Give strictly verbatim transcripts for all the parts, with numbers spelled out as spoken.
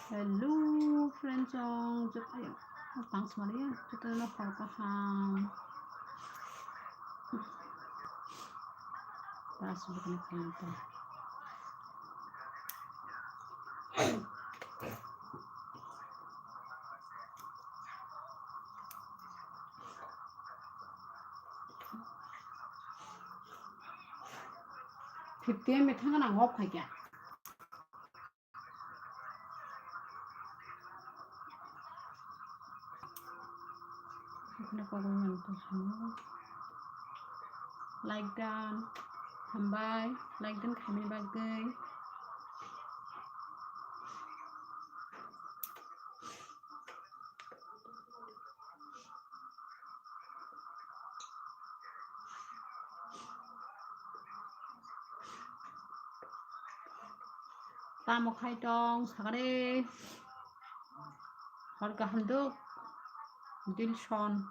Hello friends, song jot ayo, tang smali ya, jot na hor kaham. Ras bukan komentar. Fifty M B thang nang off khai kya. Like dan, hambai, like dan khaimani bagwi. Tamo khai tong sakare. Hor kaham duk. Dilson.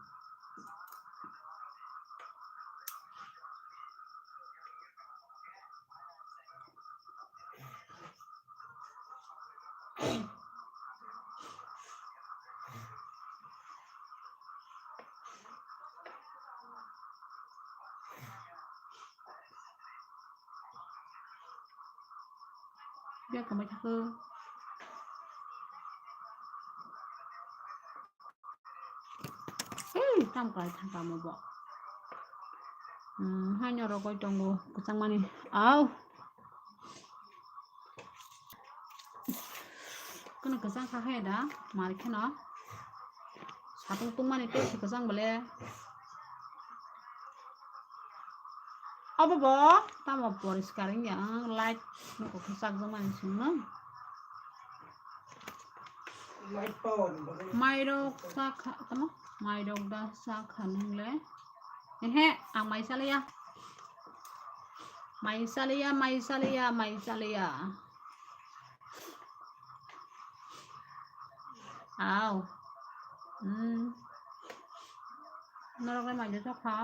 Bia kamai thakho. Ei, tam kai thang kamo bo. Hmm, haino rogoi tongo, kwchangmani. Au. Kono kwchang kha hai da, mar kheno. Satung tungmani tei se kwchang bole. Obo bo, tamo poriskar wngya, ang light nuko khe chakjakmani chwngno. Mairok chakha, tamo? Mairok da chakha nwngle. Ehe, ang mai chaliya. Mai chaliya, mai chaliya, mai chaliya. Au. Hmm. Norok le mai chakha.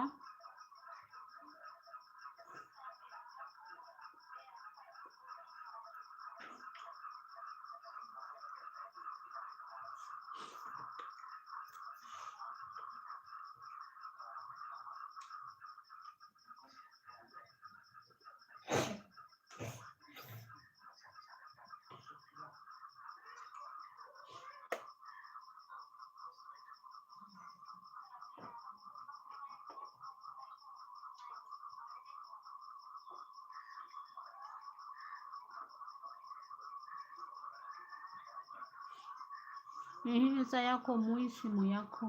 Ehe, chaya kho, mui si muya kho.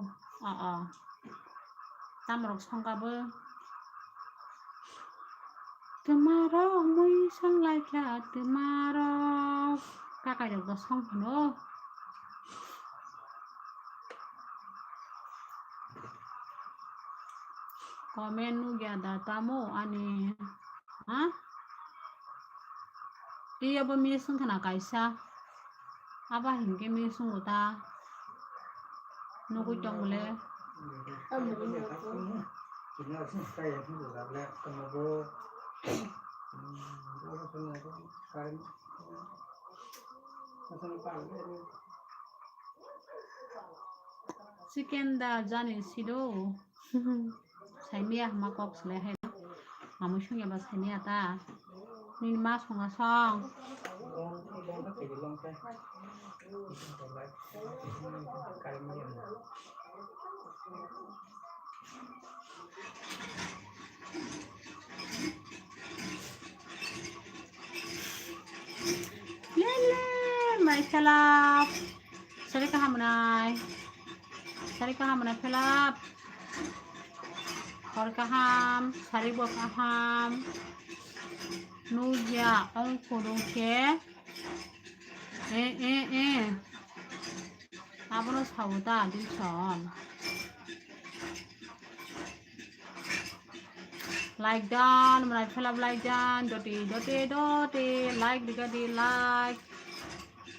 A, a. Tamrok songkha bo. Twmarok mui song laikha, twmarok. Kakai rok bo song phano. Comment nugya da tamo ani. Ha? Iya bo miss wngkha na kaisa. Abo hinkhe miss wngo ta. Nugui tong le. Chicken da jani sido. Saimaya hwnma kok swlai hai. Amui songya ba saimaya ta. Nini ma songa song. Lele, mai khelap. Sari kaham nai. Sari kaham nai khelap. Hor kaham, sari bo kaham. Nugya ong kurung khe. Eh, eh, eh. Abono sawo ta, Dilson. Like dan, mwnai phelap like dan, doti, doti, doti, like diga di, like.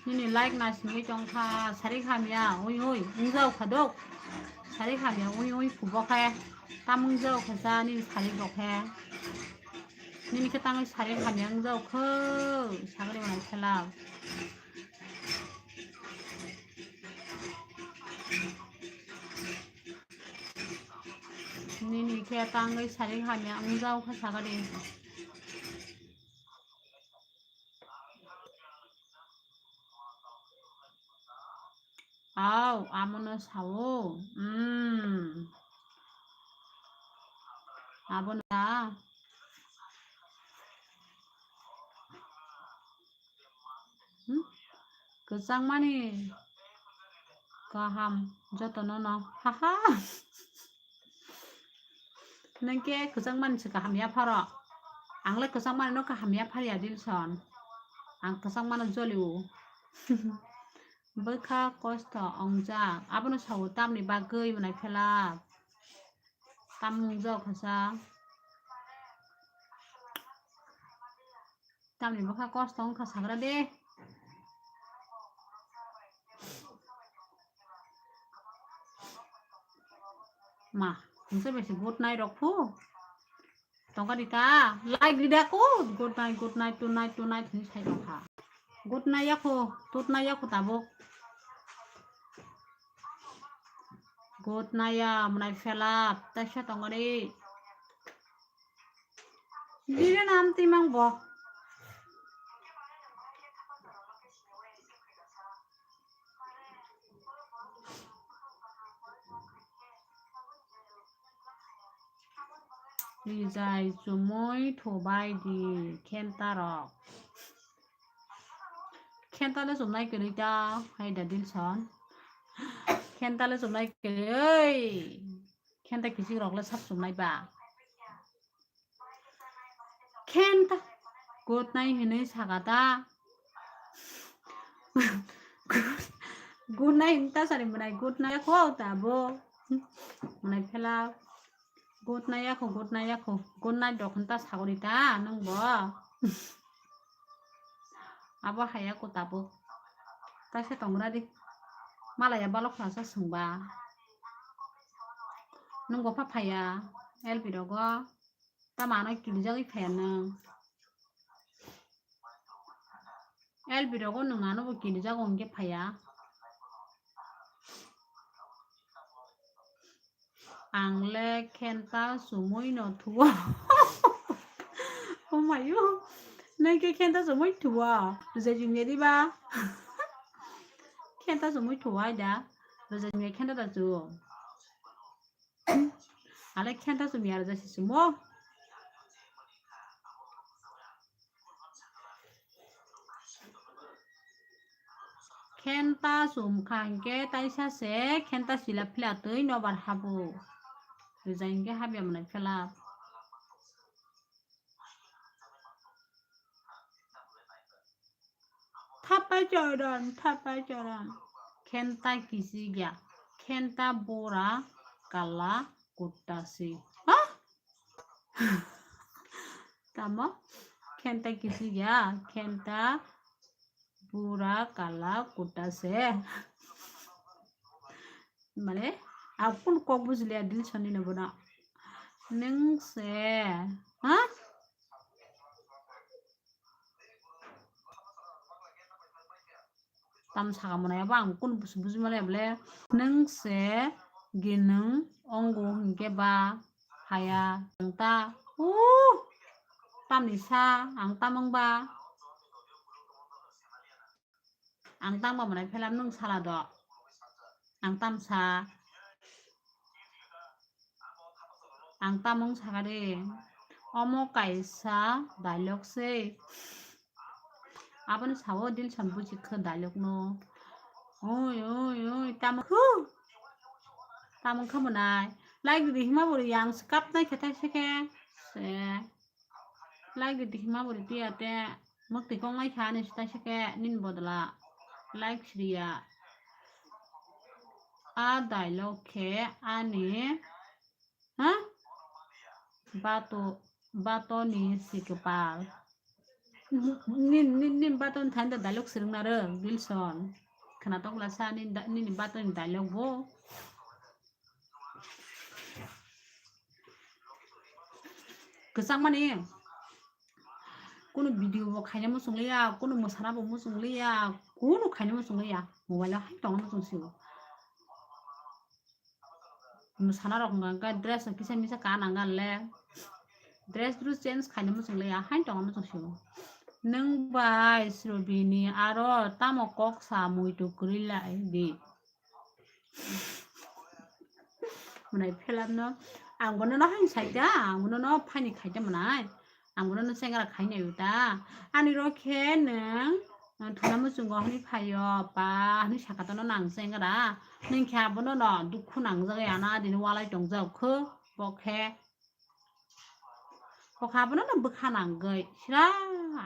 Nini like na singwi tongkha, sari khamya, ui, ui, ungjao kha dok. Sari khamya, ui, ui, kubo khe. Tam ungjao kha sa, nini sari bo khe. Nini khe tangwi sari khamya ungjao kho, sagri mwnai phelap. Nini khe tangwi sari hamya wngjao kha sagadi. Au, amono sao. Hmm. Abono da. Hmm? Kwchangmani kaham jotono no. Haha. Nang khe kwchangmani se kaham yapharo. Ang le kwchangmani no kaham yapharya Dilson. Ang kwchangmano jolio. Bwkha kosto ongjak. Abono sao tamni bagwi mwnai phelak. Tam wngjak kha sa. Tamni bwkha kosto wngkha sagra de. Ma, nungsa besi good night rok phu. Tongka di ta, like di da ko. Good night, good night, tonight, tonight hinwi sai rok kha. Good night yakho, tonight yakho tabuk. Good night ya, mwnai phelap, taisa tongari. Dile nam timang bo. Rijai chumui thubai di khenta rok. Khenta le chumnai kwrwi ta, hai da Dilson. Khenta le chumnai kwrwi, oi. Khenta kichik rok le sak chumnai ba. Khenta good night hinwi saka ta. Good night hinwi ta sari mwnai good night yakho ta bo. Mwnai phelak. Good night yakho, good night yakho. Good night rok hinwi ta sagori ta nung bo. Abo hai yakho tabuk. Taisa tongra di. Malaya balok khwlasa swngba. Nung bo pha phaiya L P rogo. Tamo ano kirijagwi phaiya nung. L P rogo nung ano bo kirijago hwnkhe phaiya. Ang le khenta sumui no thuo. Oh mayo. Nai khe khenta sumui thuo. Rwjai jung ya diba? Khenta sumui thuo ai da. Rwjai jung ya khenta da chu. Ale khenta sum ya rwjai si sumo. Khenta sum kha hwnkhe taisa se khenta sila phila twi nobar habo. Rijai hwnkhe habya mwnai phela. Thapai choron, thapai choron. Khenta kichigya, khenta bura kala kutta si. Ha? Tamo? Khenta kichigya, khenta bura kala kutta se. Mane, akun kok bujliya Dilson ni no bono. Nung se, ha? Tam saka mwnai abo ang kunu busu buji male bole. Nung se ginung ongo hwnkhe ba haya ang ta. Uh, tamni sa ang tamang ba. Ang tangba mwnai phelam nung sala do. Ang tamsa. Ang tamung sakari. Omo kaisa dialogue se. Aboni sao Dilson buji kho dialogue no. Oi, oi, oi, tamung khu. Tamung kha mwnai. Like di hima bori yang skap nai khe tai se khe. Se. Like di hima bori tiya te. Mukti kong nai kha ni sita se khe nin bodla. Like sriya. A dialogue khe ani. Ha? Bato, bato ni sikpal. Nin, nin, nin bato ni thani da dialogue srwng na rw, Dilson. Khna tokla sa nin da, nini bato ni dialogue bo. Kwchangmani. Kunu video bo khaina muchung liya, kunu mwsana bo muchung liya, kunu khaina muchung liya. Mobile o hai tongna muchung sio. Sana rok hwnkha khe dress rok kisa misa ka nang gan le. Dress dress change khaina muchung le ya, hain tongo muchung sibo. Nwng bai Srobini aro tamo kok sa muitu kwrwi lai di. Mwnai phelap no, ang bono no hain sai da, ang bono no phaini khai da mwnai. Ang bono no chengra khai nai da. Ani rok khe nwng, nwng thuna muchungo hwnwi phaio, ba hwnwi saka tono nang chengra. Nwng khe abono no dukhu nang jagwi ano adini walai tong jak kho, bo khe. Kokha abono no bwkha nangwi sira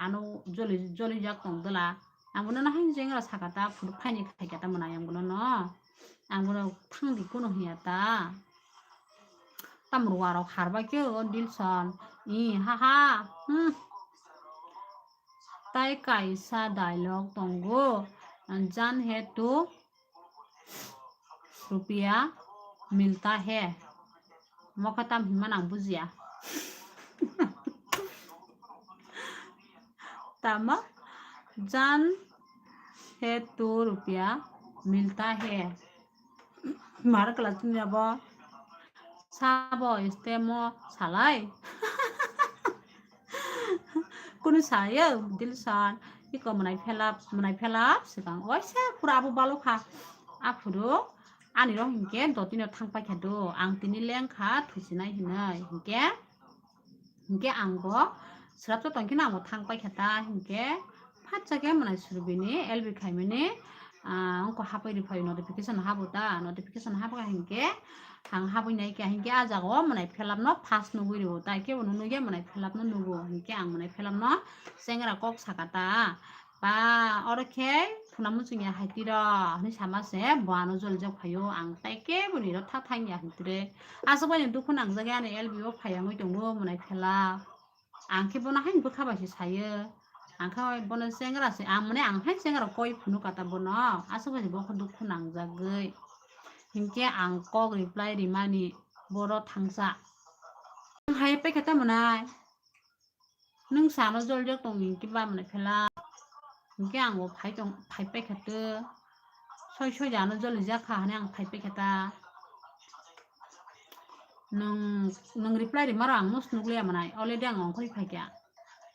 ano joli, jolijak tong dwla. Ang bono no hain chengra saka ta, phuru phaini khai kha ta mwnai ang bono no. Ang bono thang di kuno hiya ta. Tamrwaro harba khe o Dilson. I ha ha. Hmm. Tai kaisa dialogue tongo. Jan he tu rupiya milta hai. Mokhe tam hinma nang bujiya. Tamo jan he tu rupiya milta hai. Mar kala chini abo sabo istemo salai. Kunu sayo Dilson, iko mwnai phelap, mwnai phelap, swkang oisa pura abo balokha. Aphuru ani rok hinkhe dotino thang paikha do, ang tini lengkha thusinai hinwi, hinkhe, hinkhe ang bo swrapsa tongkhe no ang bo thang paikha ta, hinkhe phatsa khe mwnai Srobini L B khaimani, ah, wngkha hapwi rwphai notification habo ta, notification hapkha hinkhe, ang habwi nai khe hinkhe ah jaga o mwnai phelap no first nugwi rwo, tai khe bono nugya mwnai phelap no nugo, hinkhe ang mwnai phelap no chengra kok saka ta. Ba, oro khe thuna muchung ya hai tiro, hwnwi sama se bo ano jolijak phaio, ang tai khe boni ro tha thang ya hwn tire. Aswk bai no dukhu nangjak ya ani L B o phai wngwi tongo mwnai phelap. Ang khe bono haino bwkha bai se sayo. Ang khe bono chengra se, ang mane ang hai chengra koi phunuk kha ta bono. Aswk bai se bo khe dukhu nangjagwi. Hinkhe ang kok reply rimani boro thangsa. Ang hai paikha ta mwnai. Nwng sano jolijak tong hinkhe ba mwnai phelap. Hinkhe ang bo phai tong, phai paikha ta. Soi soi jano jolijak kha hwnwi ang phai paikha ta. Nwng, nwng reply rima rok ang no snukliya mwnai, already ang ongkhorwi phaikha.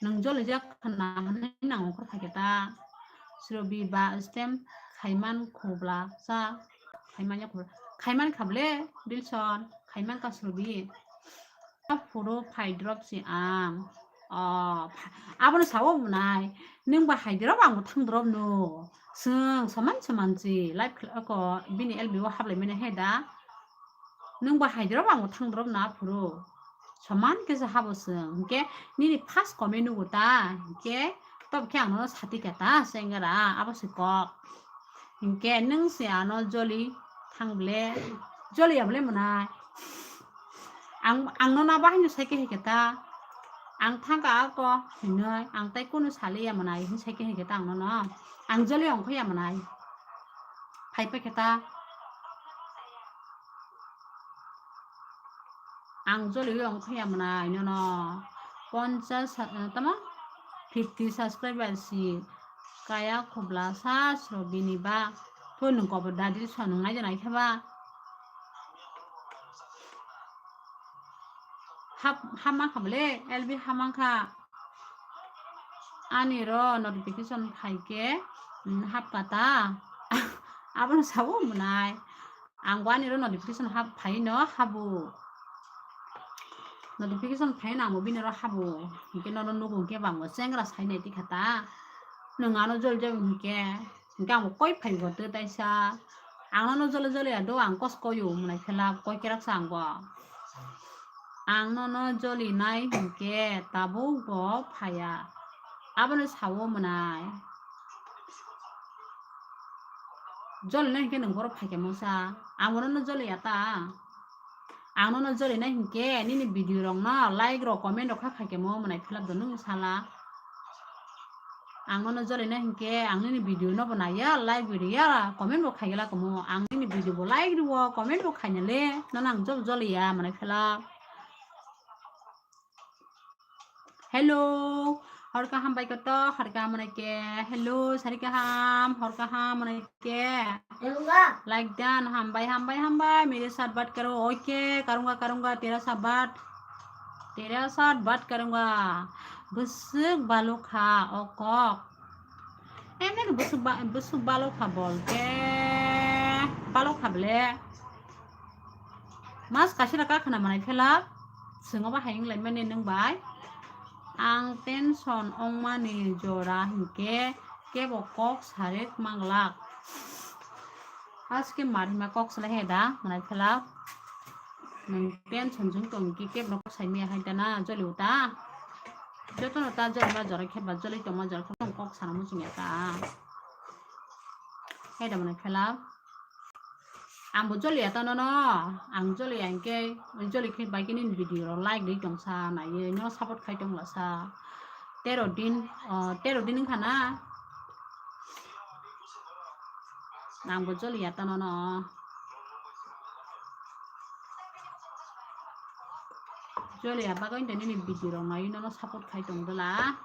Nwng jolijak khna hwnwi nang ongkhor phaikha ta. Srobi ba stem khaiman khobla sa, khaiman ya khobla, khaiman kha ble Dilson, khaiman ka Srobi. Aphuru phai drop si ang. O, pha-, abono sawo mwnai. Nwng ba hai drop, ang bo thang drop no. Chwng soman soman si live khlai ko bini L B o hablai mani hai da. Nwng ba hai drop, ang bo thang drop na aphuru. Soman khe se habo chwng. Hinkhe nini first comment nugo ta. Hinkhe tob khe ang no sati kha ta, chengra, abo se kok. Hinkhe nwng se ano joli thang ble, joli ya ble mwnai. Ang, ang no na bahai no sai khe hai khe ta. Ang thang ka ako hinoi, ang tai kunu sali ya mwnai hin sai khe hai khe ta ang no no. Ang joli ongkho ya mwnai. Phai pa khe ta. Ang joli ongkho ya mwnai no no. Ponchas, eh, tamo? Fifty subscriber si. Kaya khobla sa Srobini ba. To nwng kobor dadi so nwng nai nai khe ba. Hap, hap man kha bole, L B hap man kha. Ani ro notification phai khe, mm, hap kha ta. Abono sawo mwnai. Ang bo ani ro notification hap phai no habo. Notification phai no ang bo bini ro habo. Hinkhe nono nugo hinkhe bo ang bo chengra sai nai tikha ta. Nwng ano joli jagwi hinkhe, hinkhe ang bo koi phai bo twi taisa. Ang nono joli joli ya do, ang kos koyo mwnai phelap koi kerak sa ang bo. Ang nono joli nai hinkhe tabuk bo phaiya. Abono sawo mwnai. Joli nai hinkhe nwng borok phaikhe mungsa. Ang bono no joli ya ta. Ang nono joli nai hinkhe nini video rok no like rok comment rok kha phaikhe mo mwnai phelap do nwng sala. Ang nono joli nai hinkhe ang nini video no bo naiya, like bo riya, comment bo khaigela komo. Ang nini video bo like riwo, comment bo khainale nono ang job joli ya mwnai phelap. Hello. Hor kaham bai koto, hor kaham manai ke. Hello, sari kaham, hor kaham manai ke. Karunga. Like dan, hambai, hambai, hambai. Mere saath baat karo, okay. Karunga, karunga, tera saath baat. Tera saath baat karunga. Bwswk balukha, o kok. Emne bwswk ba-, bwswk balukha bolte. Balukha ble. Mas kaisa da kakhwna manai phela, chwng obo hai wng laimani nwng bai. Ang tension wngmani jora hinkhe kebo kok sarwi manglak. Aske mar hima kok salai hai da manai phela. Nwng tension jwng tong ki kebo kok sai maya hai da na joli uta. Jotono ta joli ma jora khe ba joli tongma jora khe kok sana muchung ya ta. Hai da manai phela. Ang bo joli ya ta nono, ang joli ya hinkhe, joli khe bai khe nini video rok like di tong sa, naiye, no support khai tong la sa. Tero din, ah, tero din wngkha na. Ang bo joli ya ta nono. Joli ya bagwi nini video rok naiye, no support khai tong dala.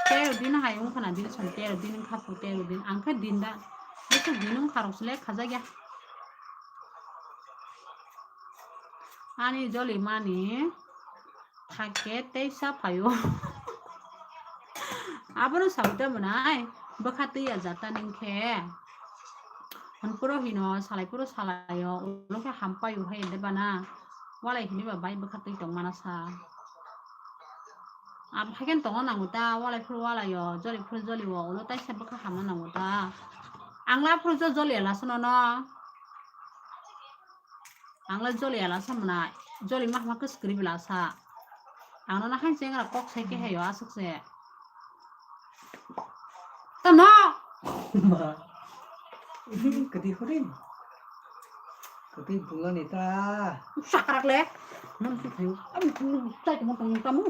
Tero din hai wngkha na din son, tero din wngkha pu, tero din. Ang khe din da, bwswk din wngkha rok sle khajak ya. Ani joli mani thake tei sa phaio. Abono sawi ta mwnai, bwkha twi ya jata ning khe. Hwn puro hino, salai puro salaio, ulo khe ham paio hai de bana. Walai hini ba bai bwkha twi tong mana sa. Abo hai khe tongo nango ta, walai phuru walai o, joli phuru joli o, ulo taisa bwkha hamna nango ta. Ang la phuru jo joli ala sono no. Ang la joli ala sa mwnai, joli ma hama khe skri bela sa. Ang no hai chengra kok sai khe hayo aswk se. Tamo. Ma. Kati hore. Kati bunga neta. Sakrak le. Nam tu thayo. Am tu tai mo tong tamu.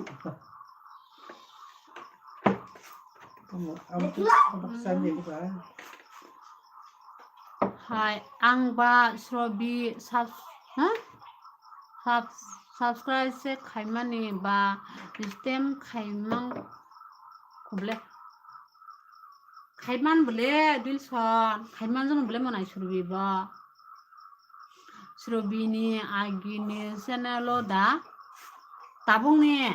Tamo, am tu, am tu sai ni ba. Hai, ang ba Srobi subs-, ha? Subs-, subscribe se khaimani ba stem khaimang kuble. Khaiman bole Dilson, khaiman jono bole monai Srobi ba. Srobini agini channel o da tabukni,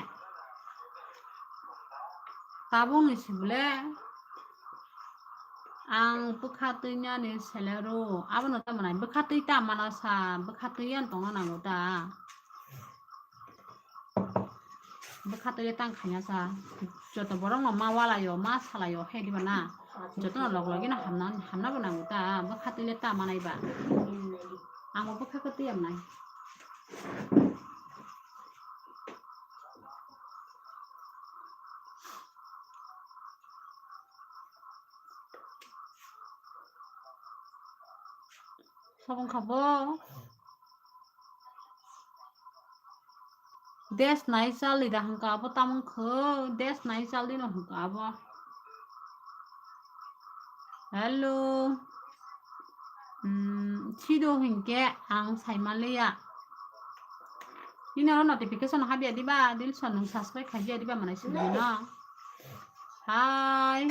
tabukni sibole ang bwkha twi nani selero abono ta manai bwkha twi ta mana sa bwkha twi yan tongna nango ta. Bwkha twi le tang khanya sa. Joto borok no ma walaio, ma salaio, he diba na. Joto no log logi no hamna, hamna bo nango ta. Bwkha twi le ta manai ba. Ang bo bwkha khe twi ya manai. Sabong kha bo. Des nai chal di da hwnka abo tamung kho, des nai chal di no hwnka abo. Hello. Hmm, sido hinkhe ang saimaliya. Nini oro notification habya diba, Dilson nwng subscribe khaiya diba manai sibino. Hi.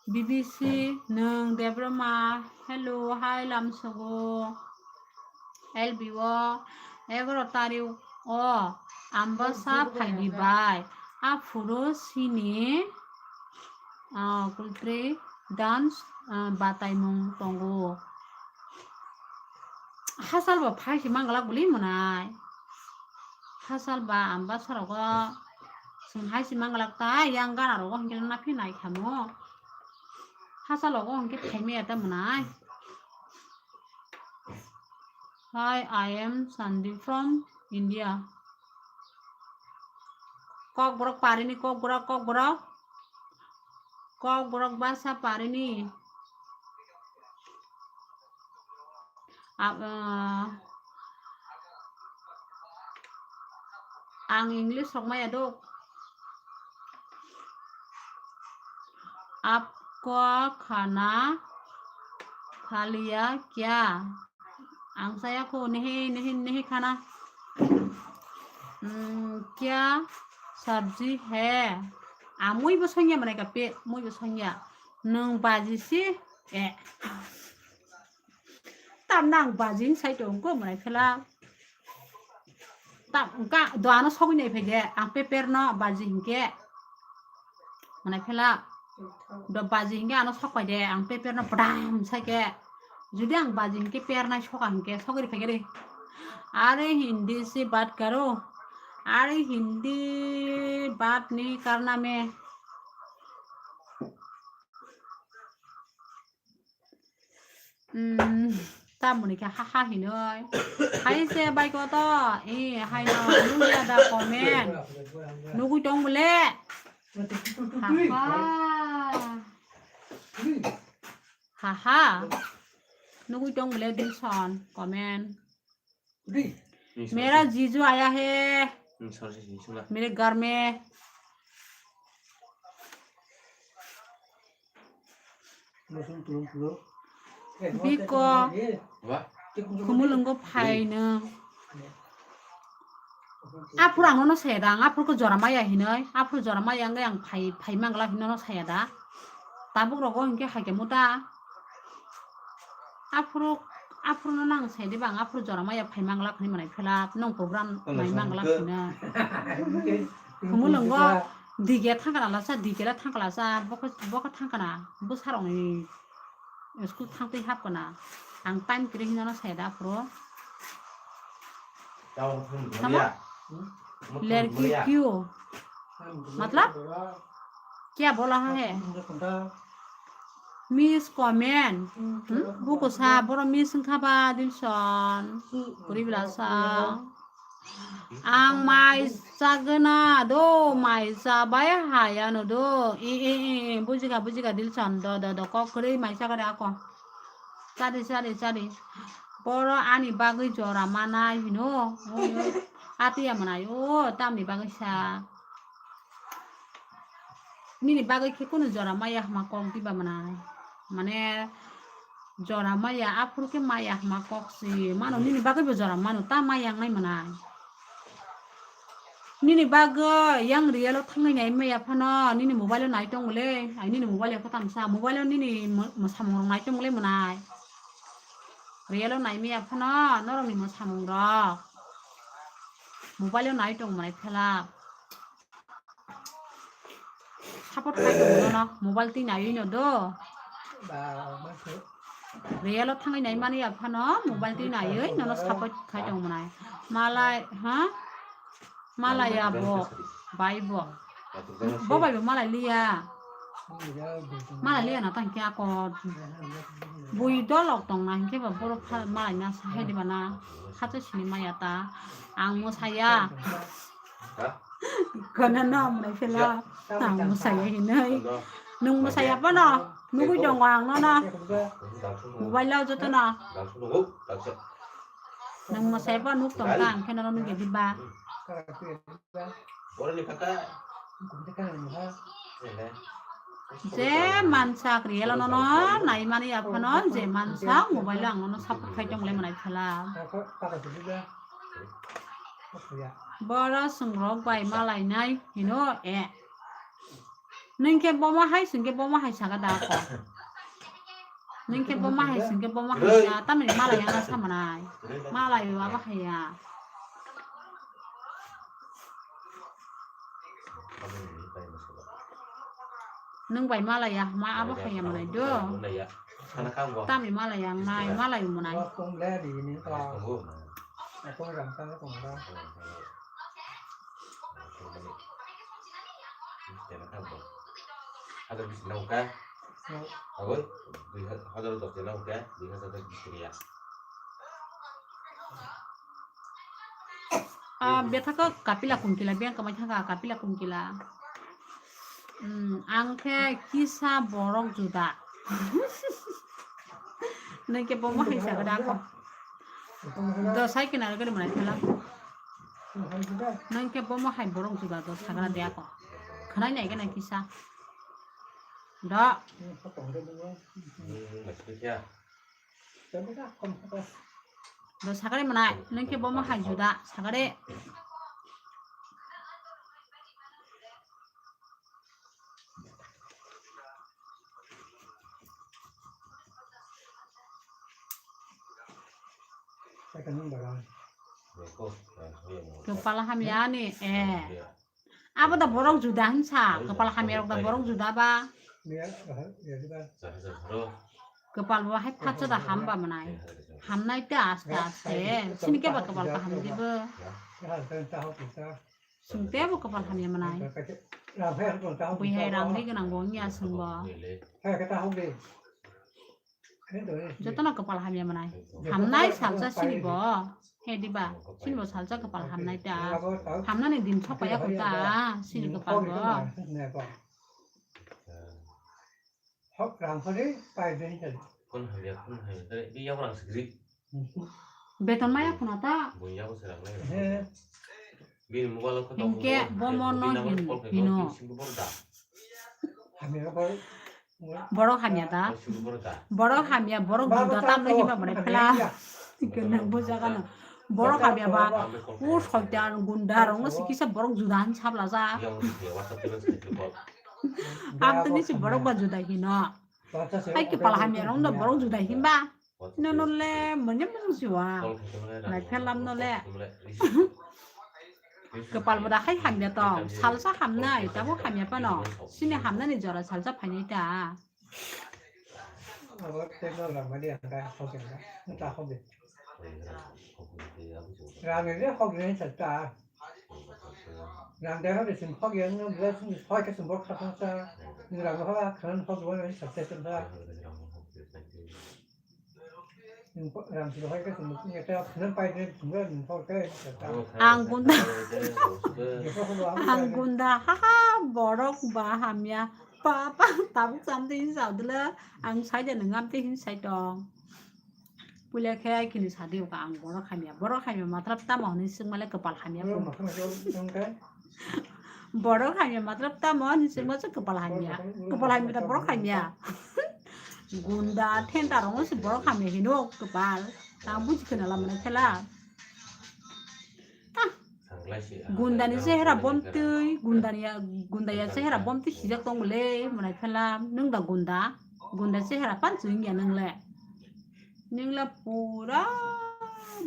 B B C nwng Debbarma, hello, hi Lamsogo. L B o egaroh tarik o Ambasa phaidi bai. Aphuru sini, ah, kultrwi dance, ah, bataimung tongo. Hachal bo phai si manglak bwlwi mwnai. Hachal ba Ambasa rogo chwng hai si manglak ta, yang gana rogo hinkhe na phi nai khamo. Hachal rogo hinkhe phai maya ta mwnai. Hi, I am Sandeep from India. Kokborok parini, Kokborok, Kokborok. Kokborok basa parini. A-, ah, ang English rok maya do. Apko khana khaliya kya? Ang saya ko nahi, nahi, nahi khana. Hmm, kya sabji hai? Ah, mui bo songya mane ka pe, mui bo songya. Nung baji si? Eh. Tam nang baji sai tong ko mane phela. Tam ka do ano sogwi nai phai de, ang paper no baji hinke. Mane phela do baji hinke ano sok pai de, ang paper no padam sai ke. Jodi ang baji hinke per nai soka hinke sogwi phai de. Are Hindi se baat karo. Are Hindi baat nahi karna main. Hmm, tamoni khe ha ha hinoi. Hai se bai koto, eh, hai no, nugya da comment. Nugui tong bole. Ha ha. Ha ha. Nugui tong bole Dilson comment. मेरा जीजू आया है मेरे घर में। Biko khumulwngo phaino. Aphuru ang nono saya da, ang aphuru khe jora maya hinoi, aphuru jora maya wngwi ang phai, phai mangla hinwi nono saya da. Tabuk rogo hinkhe hai khe muta. Aphuru, aphuru no nang sai diba, ang aphuru jora maya phai mangla phani manai phela, nong program nai mangla phina. Khumulwngo dige thangkana lasa, dige la thangkana lasa, bokhe, bokhe thangkana, bwsarokni school thangtwi hapkana. Ang time kwrwi hinano sai da aphuru. Tamo? लड़की क्यों? मतलब? क्या बोला है? Miss comment. Hmm? Buko sa, boro miss wngkha ba, Dilson. Kuri bela sa. Ang mai chagwna do, mai chabai hayano do. E, e, e, e, bujikha, bujikha, Dilson. Do, do, do, kok kwrwi mai chagade ako. Chadi, chadi, chadi. Boro ani bagwi jora manai hino. Atiya manai o, tamni bagwi sa. Nini bagwi khe kunu jora maya hama kok diba manai. Mane jora maya aphuru khe maya hama kok si. Mano nini bagwi bo jora mano, ta maya wngnai manai. Nini bagwi yang real o thangnai nai maya phano nini mobile o nai tong le, ai nini mobile o khe tamsa, mobile o nini mo-, mosamung rok nai tong le manai. Real o nai maya phano norok ni mosamung rok mobile o nai tong manai phela. Support khai tong nono mobile twi naiwi no do. Real o thangwi nai mani ya phano mobile twi naiwi nono support khai tong manai. Malai, ha? Malai ya bo, bai bo. Bo bai bo malai liya. Malai liya na tang khe ako. Bui dolok tong na hinkhe ba borok pha-, malai na sa hai diba na. Khato sini maya ta. Ang mo saya. Kono no mwnai phela. Ang mwsaya hinwi. Nwng mwsaya phano nugwi tongo ang nono. Mobile o jotono. Nwng mwsaya phano nuk tongkha ang khe nono nugya diba. Je mansak real o nono naimani aphano je mansak mobile o ang nono support khai tong le mwnai phela. Boro chwng rok bai malainai hino e. Nwng khe bomo hai, chwng khe bomo hai saka da ako. Nwng khe bomo hai, chwng khe bomo hai sa, tamni malai yang sa manai. Malai abo hai ya. Nwng bai malai ya, ma abo hai ya manai do. Tamni malai yang nai, malai manai. Hazar bis nang kha. Agoi, dui hazar dos nang kha, dui hazar bis kiriya. Ah, bethaka kapila kungkila, biyang kamai thangka kapila kungkila. Hmm, ang khe kisa borok juda. Nwng khe bomo hai sagra de ako. Do sai kena gari manai khala. Nwng khe bomo hai borok juda do sagra de ako. Khanai nai kena kisa. Do. Do sagare manai, nwng khe bomo hai juda, sagare. Kwpal hamya ni, eh. Abo da borok juda hinsa, kwpal hamya rok da borok juda ba. Kwpal bo hai phatsa da hamba manai. Hamnai ta aste aste. Sini keba kwpal kaham dibo. Sungte bo kwpal hamya manai. Bui hai rang ri gwnang bo wngya sung bo. Jotono kwpal hamya manai. Hamnai salsa sini bo. He diba? Sini bo salsa kwpal hamnai ta. Hamnani din sok paya kho ta. Sini kwpal bo. Hok rang phari pai dei tadi. Kon hamya, kon hamya. Tadi di yak rang sigri. Beton maya khuna ta. Bui yak se rang lai. He. Bini mobile ko. Hingke bomo no hin, hino. Hamya ko. Borok hamya ta. Borok hamya, borok juda tamno hinba mane phela. Gwnang bo jaga no. Borok hamya ba. U soitan gunda rok no sikisa borok juda han sabla ja. Amtwini si borok ba juda hino. Hai kwpal hamya rok no borok juda hinba. Nono le manya manya siwa. Nai phelam no le. Kwpal bo da hai hamya tong. Salsa hamnai, tabo hamya pano. Sini hamnani jora salsa phainai ta. Abo tei no rang mani ang ta hok ya. Ta hok de. Rang ni hok ni sa ta. Rang de hok de sim hok ya no ble sim hok ke sim bok kha sa. Ni rang hok a khan hok bo ni sa te sa. Ang gunda, ang gunda, haha, borok ba hamya, pa, pa, tabuk samde hin sa dula, ang sai de nang amte hin sai tong. Puila khe ai kini sadi ka ang borok hamya, borok hamya matrap tamo hwnwi swngmale kwpal hamya. Borok hamya matrap tamo hwnwi swngma se kwpal hamya, kwpal hamya ta borok hamya. Gunda thenta rong se borok hamya hino kwpal. Ta buji khna lamna khela. Gundani chehra bomtwi, gundani ya, gundaya chehra bomtwi sijak tong le, mwnai phela, nwng da gunda, gunda chehra pan chwing ya nwng le. Nwng le pura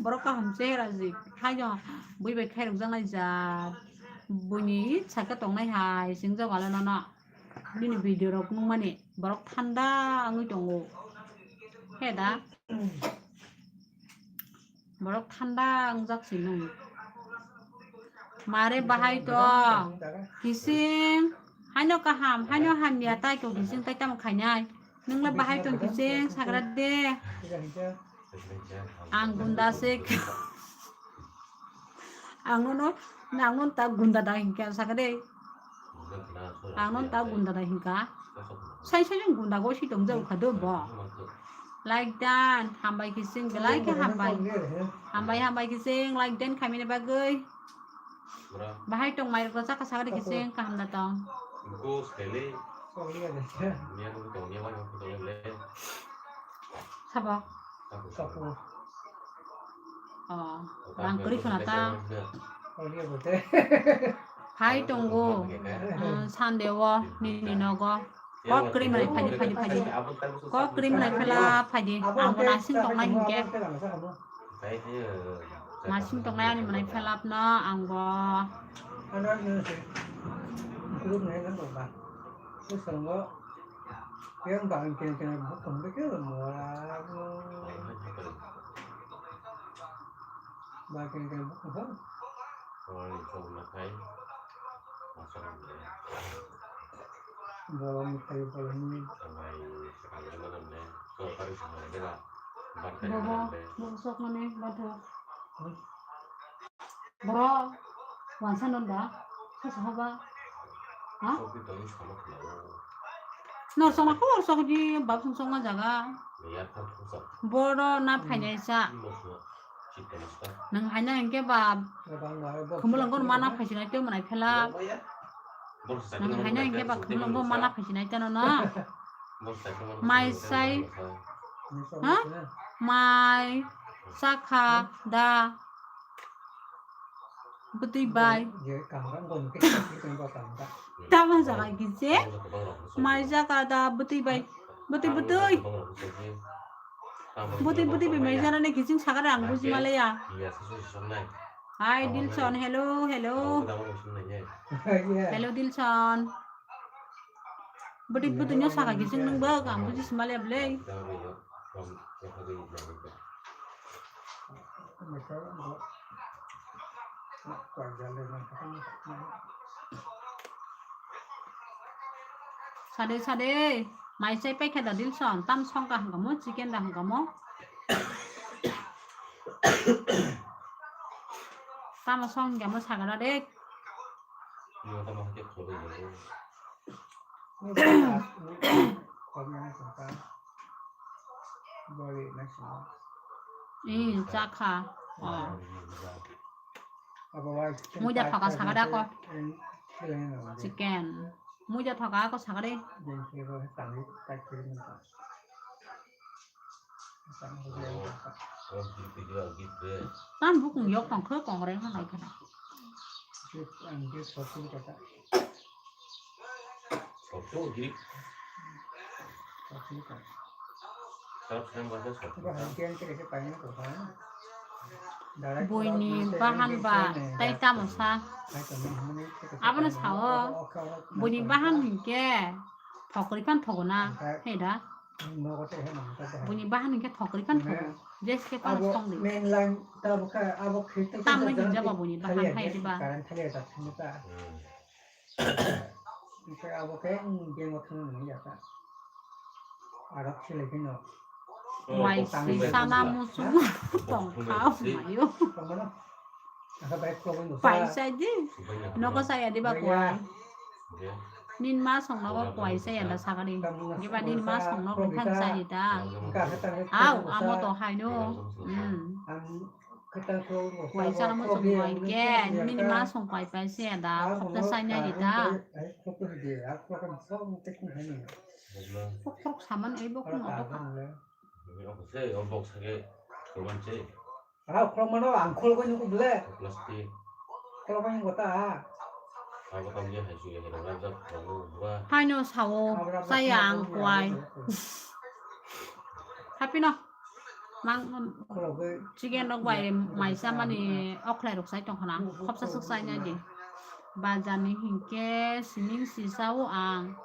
borok kaham chehra ji, haino bui bai khairok jaknai ja, buini saka tongnai hai, sing jago le nono. Bini video rok nukmani borok thanda wngwi tongo. He da? Borok thanda wngjak si nung. Mare bahai tong? Kising. Haino kaham, haino hamya tai tong kising tai tamo khainai. Nungla bahai tong kising sagra de. Ang gunda se. Ang nono, ang nono ta gunda da hinkhe saka de. Ang nono ta gunda da hinka. Sai sai jeng gunda go si tong jau kha do bo. Like dan, hambai kising belai khe hambai. Hambai hambai kising like dan khamini bagwi. Bahai tong mai rok saka saka de kising kaham da tong. Sabo. Oh, rang kwrwi khna ta. Phai tongo, uh, Sunday o nini nogo. Kok kwrwi mwnai phaidi, phaidi, phaidi. Kok kwrwi mwnai phela phaidi. Ang bo nasing tongnai hinkhe. Nasing tongnai ani mwnai phelap no ang bo. Yang bang keng keng bukhum de ke mora. Ba keng keng bukhum ha. Bolong mutai bolong ni. Bobo, bobo sok mane bathok. Boro, wansa non ba? Kasa haba? Ha? Nor songma kho, or sok di, bab song songma jaga. Boro na phainai sa. Nang haina hingke ba, khumulangkon mana phaisinai teo manai phela. Nang haina hingke ba, khumulangkon mana phaisinai tano na. Mai sai. Ha? Mai. Sakha da. Bwtwi bai. Tamo jaga kise. Mai jaga da bwtwi bai. Bwtwi bwtwi. Budi budi bimai jana ni kiching sakare ang buji maleya. Hai Dilson, hello, hello. Hello Dilson. Budi budi nyo saka kiching nung bak ang buji simaleya blei. Sade sade, mai chai paikha da Dilson, tam songkha hwnkha mo, chicken da hwnkha mo. Tamo song hwnkha mo sagara de. Ih, chakha. Oh. Muida thoka sakada ko. Chicken. Muida thoka ko sakade. Tam bukung yok tong khe kong reng nai khana. Buini bahan ba tei tamo sa. Abono sao. Buini bahan hinkhe thokri phan thogo na. Hei da. Buini bahan hinkhe thokri phan thogo. Jeske phan thong di. Tamno hinjaba buini bahan hai diba. Hwnkhe abo khe, hmm, game o thangna nang ya ta. Aro khilai phino. Waisi sana musu tongkha mayo. Paisa di. Nogo saya di ba kwai. Nin ma song nogo kwai saya da sagari. Giba nin ma song nogo thang saya da. Au, amo to haino. Hmm. Kwai sana muchung bai khe, nini ma song pai pai se da, khokta sai nai di ta. Khok khok saman ai bok no to. Ang khol ko ni ko ble. Khol ko ni ko ta. Haino sao, saya ang kwai. Hapino. Mang, chicken rok bai mai chamani okhlai rok sai tongkha na, khopsa swk sai nai di. Bazar ni hinkhe siming si sao ang.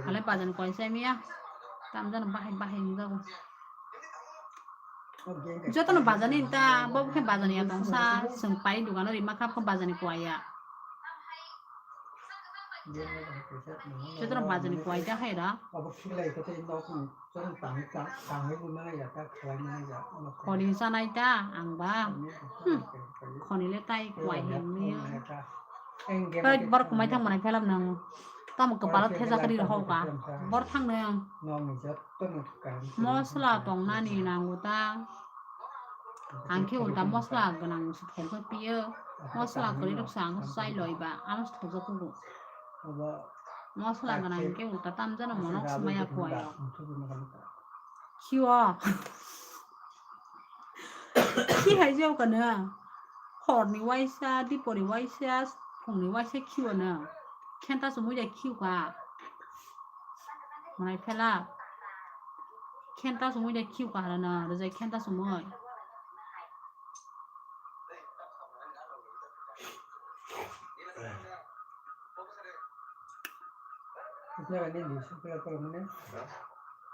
Hale bazar ni koi sai miya. Tam jano bahai bahai wng jago. Jotono bazar ni ta, bo khe bazar ni ya tongsa, chwng pai dukano rima kha, bazar ni koi ya. Jotono bazar ni koi ta hai da. Khoni sanai ta ang ba. Hmm. Khoni le tai kwai hem ni. Pet bor kumai thang manai phelam nang. Tamo kwpalo thejak ri rw ka. Bor thang nang. Mosla tong nani nango ta. Ang khe ulta mosla gwnang se thok piyo. Mosla kwrwi rok se ang chai loi ba. Amo se thok kugo. Mosla gwnang khe ulta tamjano monok swmaya kwai rok. Khiyo. Khi hai jao kano. Horni waisa, dipori waisa, phungni waisa khiyo no. Khenta sumui da khiyo ka. Manai phela. Khenta sumui da khiyo ka hala no. Rwjai khenta sumui. Display ni display ko mane.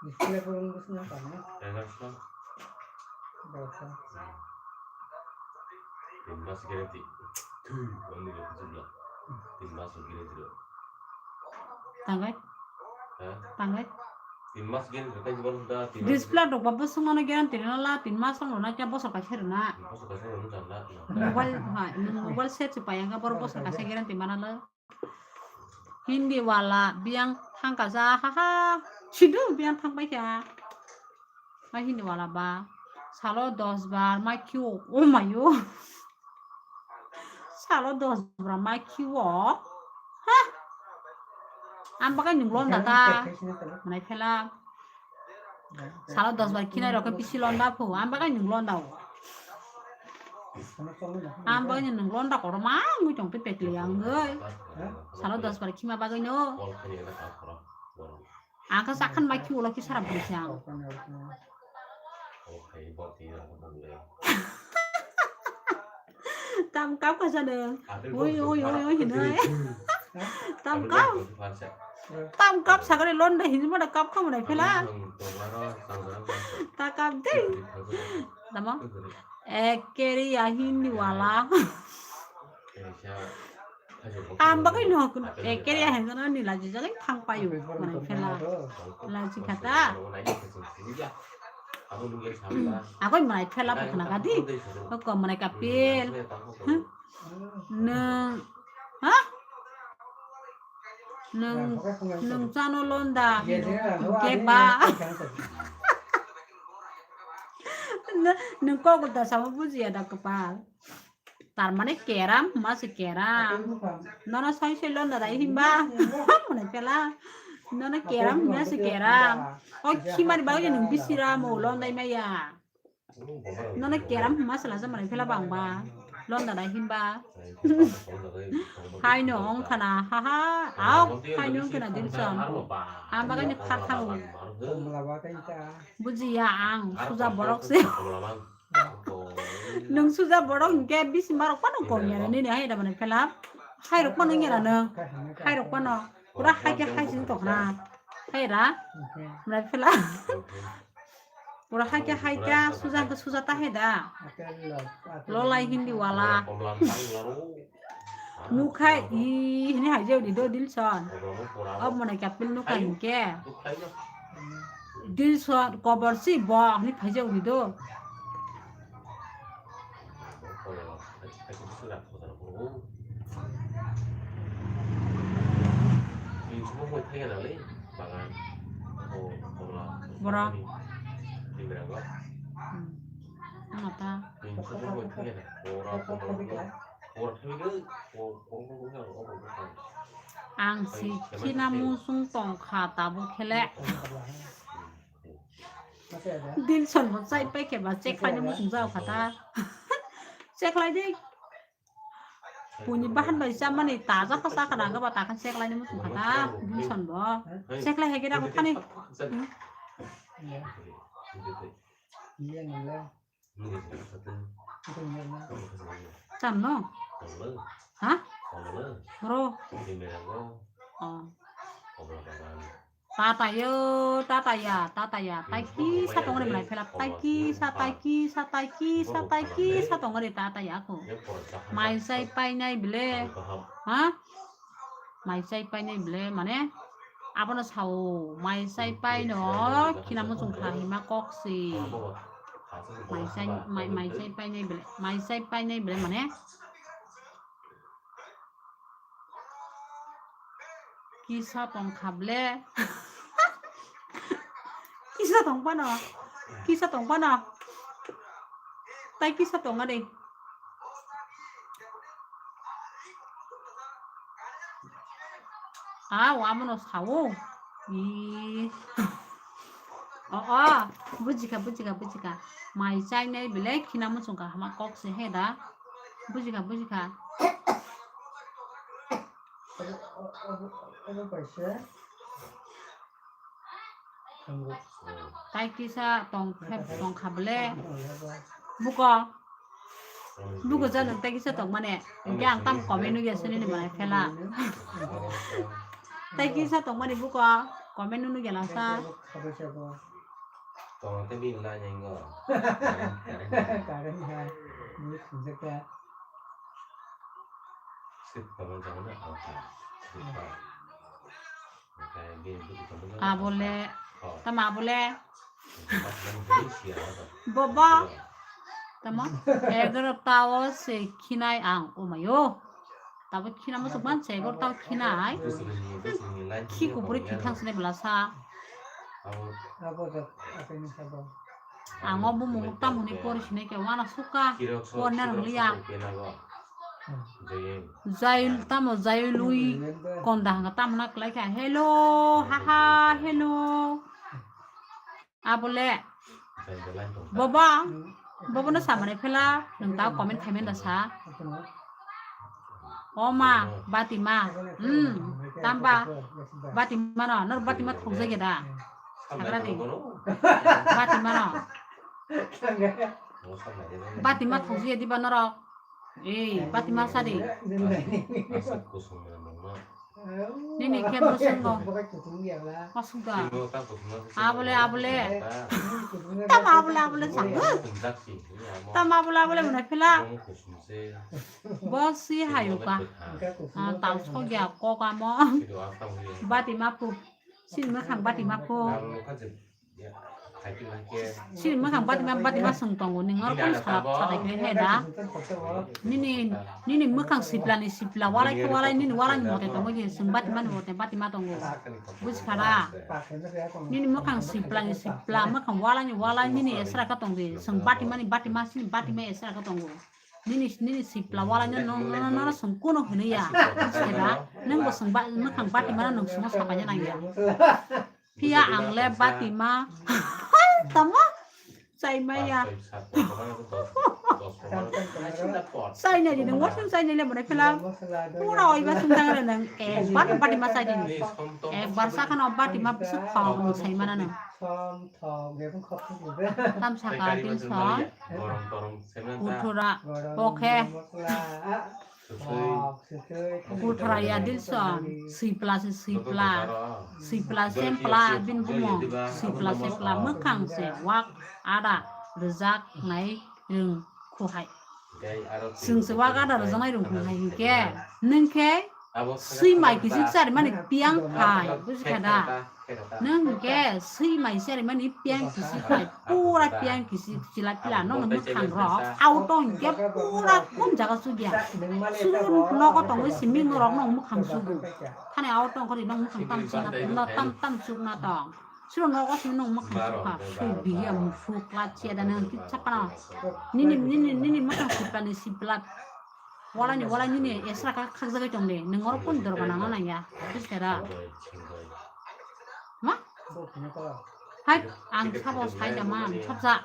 Display ko mane. Tin mas guarantee. Thui, bang ni jumlah. Tin mas guarantee lo. Tanggai. Hah? Tanggai. Tin mas guarantee lo, tei jubal da, tin mas. Display rok ba bwswk mano guarantee rwna la, tin mas rok rwna khe bosor kaisa rwna. Bosor kaisa rwna janda. Mobile, ha, nwng mobile set se payang kha, borok bosor kaisa guarantee mana lo. Hindi wala biyang thangkha ja, ha ha. Sido biyang thangbai kha. Ma hindi wala ba. Salo dos bar ma kio. Oh my o. Salo dos bar ma kio. Ha. Am bakai nung londa ta. Manai phela. Salo dos bar khinai rok khe bisi londa pho. Am bakai nung londa o. Am bakai nung londa koro ma ngui tong pe pekli ang goi. Salo dos bar khima bagai no. Kol khani ada kal khoro. Ang kha sakhan mai khi ulo khi sara bwrwi se ang. Tam kap kha jano. Oi, oi, oi, oi, hinoi. Tam kap. Tam kap sagare londa hinmana kap kha mwnai phela. Ta kap de. Tamo? Ekeri ya hindi wala. Ang bagwi no kun ekeri ya hengano ni laji jagai thang payu mwnai phela. Laji khata. Agoi mwnai phela bukna gadi. Ko mwnai kapil. Nung ha? Nung, nung chano londa hino hingke ba. Nung kok da samo bujiya da kapal. Tar mane keram hwnma se keram. Nono soi soi londa dai himba. Mwnai phela. Nono keram hwnma se keram. O khimari bagwi nung bisira mo londai maya. Nono keram hwnma se laja mwnai phela bangba. Londa dai himba. Haino ongkhana haha. Au haino ongkhana Dilson. Ang bagwi ni kha thango. Bujiya ang suja borok se. Nung suja borok hingke bisi marok pano kong ya nini hai da mane phela. Hai rok pano ngira nung. Hai rok pano. Pura hai ke hai sing tokna. Hai ra. Mane phela. Pura hai ke hai ke suja ke suja ta hai da. Lolai hindi wala. Nukha i hini haijak ni do Dilson. Obo mwnai kapil nukha hinkhe. Dilson kobor si bo hini phaijak ni do. Borok. Hmm. Ano ta. Ang si khina musung tongkha tabuk khele. Dilson bo chai pai khe ba cheklai ni musung jao kha ta. Cheklai de. Puni bahan bai chamani taja kha sakha nang ba takhan cheklai ni musung kha ta. Dilson bo. Cheklai hai khe da ko thani. Tam no? Ha? Ro. Oh. Tata yo, tata ya, tata ya. Tai kisa tong re mlai phela. Tai kisa, tai kisa, tai kisa, tai kisa tong re tata ya ko. Mai sai pai nai bile. Ha? Mai chai painai bile mane abono sao, mai chai paino khina muchung kha hima kok si. Mai chai, mai, mai chai painai bile, mai chai painai bile mane kisa tong kha bile. Kisa tong pano, kisa tong pano. Tai kisa tong ari. Ah, wa mono sao. I. Oh, oh, bujikha, bujikha, bujikha. Mai chainai bile khina muchung kha hama kok se he da. Bujikha, bujikha. Obo, obo, obo, obo kaisa. Tai kisa tong, tong kha bole. Buko. Buko jano tai kisa tong mane. Hingke ang tam comment nugya sini ni manai phela. Tai kisa tong mani buko. Comment nugya lasa. Tong te bin la nyengo. Karen ha. Ni sinjaka. Sip tong jang na. Sip. Abole, tama abole. Bobo, tama, egarota o se khinai ang, o mayo. Tabo khina muchuk man se egarota o khinai. Khi kupuri khi thang sene bela sa. Ang o bumung tam hwnwi por sini ke wana suka, por na rwliya. Jail tamo jail lui konda hwnga tamo na kwlai kha. Hello, haha, hello. Abole. Bobo, bobo no samane phela, nung ta comment khaimenda sa. O ma, bati ma. Hmm. Tamba bati mano, nor bati ma thokjagya da. Sagra di. Bati mano. Bati ma thokjagya diba norok. Ei, bati ma sadi. Nini khe bwswk no. Asuk da. Abole, abole. Tama abole, abole sango. Tama abole, abole mwnai phila. Bo si hayuka. Ah, tal sogya kok amo. Bati ma phu. Sin mwkhang bati ma phu. Sini mwkhang bati ma, bati ma swng tongo, ning oro kung salak salai khe he da? Nini, nini mwkhang siplani sipla, walai khe walai, nini walai ni mote tongo, je swng bati mani mote bati ma tongo. Buji kha da? Nini mwkhang siplani sipla, mwkhang walai ni walai, nini esra kha tong di, swng bati mani bati ma, sini bati ma esra kha tongo. Nini, nini sipla walai no, no, no, no, no, swng kuno hwnwi ya. Buji kha da? Nwng bo swng ba-, mwkhang bati mano nwng swngno sapai nang ya. Phiya ang le bati ma. Tamo? Chai maya. Chai nai di nwng, wasung chai nai le mwnai phela. Pura oi ba sung jang re nwng. Ekbar bati ma chai di nwng. Ekbar sa khano bati ma bwswk khao nwng sai mana nwng. Tam saka tin so. Uthura. Pokhe. Puthra ya dilso, sipla se sipla, sipla sempla bin bumo, sipla sempla mwkhang se wak ada rwjak nai rwng khuhai. Chwng se wak ada rwjak nai rwng khuhai hinkhe, nwng khe swi mai kisik sari mani piang phai, buji kha da? Nwng hwnkhe swi mai se rimani piang kisi khai, pura piang kisi chila pila no mwkhang rok. Auto hwnkhe pura kum jaga sugya. Suru nogo tongwi simi norok no mwkhang sugu. Thani auto hwnkhe no mwkhang tam sina no tam tam sukna tong. Suru nogo simi no mwkhang sukha. Sui biya musu kla chia da nang kisa pana. Nini, nini, nini mwkhang sipani sipla. Walai ni, walai nini esra kha khakjagwi tong de. Nwng oro kung dorba nang nang ya. Buji kha da? Ma? Hai, ang sabo sai da man, sabja.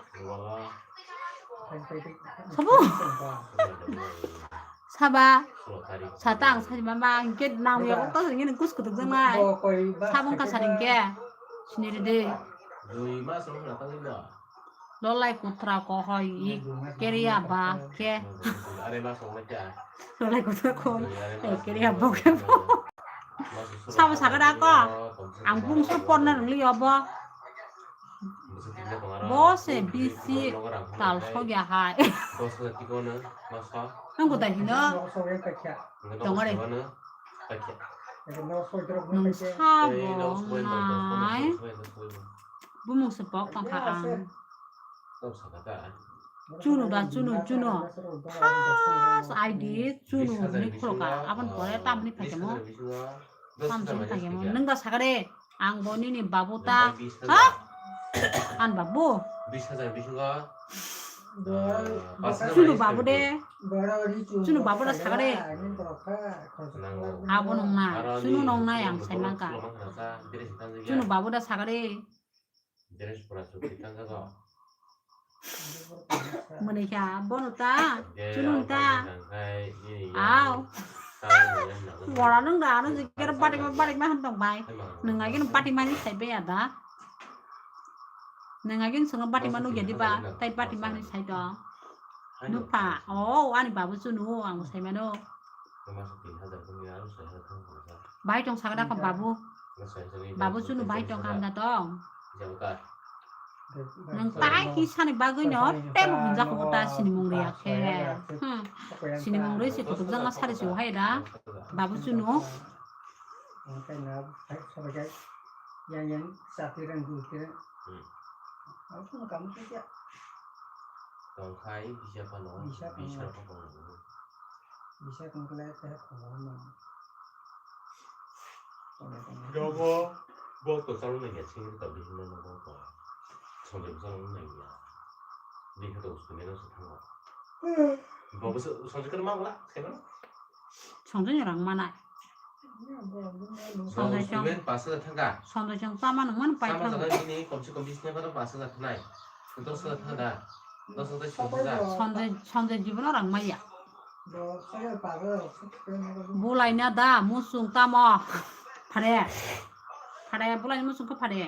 Sabo? Saba? Sata ang sai mama, ang ke nang ya kok ini kus kutuk jang nai. Sabong kasar ingke. Sini de. Lolai kutra kohoi ik keria ba ke. Lolai kutra kohoi ik keria ba ke. Sabo sakada ko. Ang bungsu porna nungli obo. Bo se bisi tal sogya hai. Nang kutai hino. Tongore. Nung sabo nai. Bumung se pok tongkha ang. Chunu da, chunu, chunu. First I D chunu ni khulka. Aboni pore tamni phaikemo. Tamsong phaikemo. Nung da sakare. Ang bo nini babu ta. Ha? An babu. Chunu babu de. Chunu babu da sakare. Abo nung na. Chunu nung na yang sai mangka. Chunu babu da sakare. Mani kha bono ta, chunun ta. Aw. Wara nung da ano jikero bati ma, bati ma han tong bai. Nung ai gino bati ma ni sai bai ada. Nung ai gino sungo bati ma nugya diba, tai bati ma ni sai tong. Nupha, oh, ani babu chunu, ang sai mano. Bahai tong sakda kha babu. Babu chunu bahai tong kha da tong. Nung tai kisani bagwi no temo hwnjak kho ta sinimung riya khe. Hmm. Sinimung rwi se kutuk jang sari se hai da. Babu chunu. Tongkhai bisa phano, bisa phano. Bisa tongkhlai teh khobor no. Jobo, bo to chalo na ya sing to di no no bo to. Sonde chalo na ya. Di kha to ustu mena sa thango. Bo bo sonde kan ma bla, kena? Sonde ni rang mana. Sonde chong. Sonde chong tama nung man pai thang. Sama jaga ini komsi komsi sini pada pas jaga thanai. Dos jaga thang da. Dos jaga thang da. Sonde, sonde jibono rang maya. Bulai na da, musung tamo. Phare. Phare, bulaini muchungkhe phare.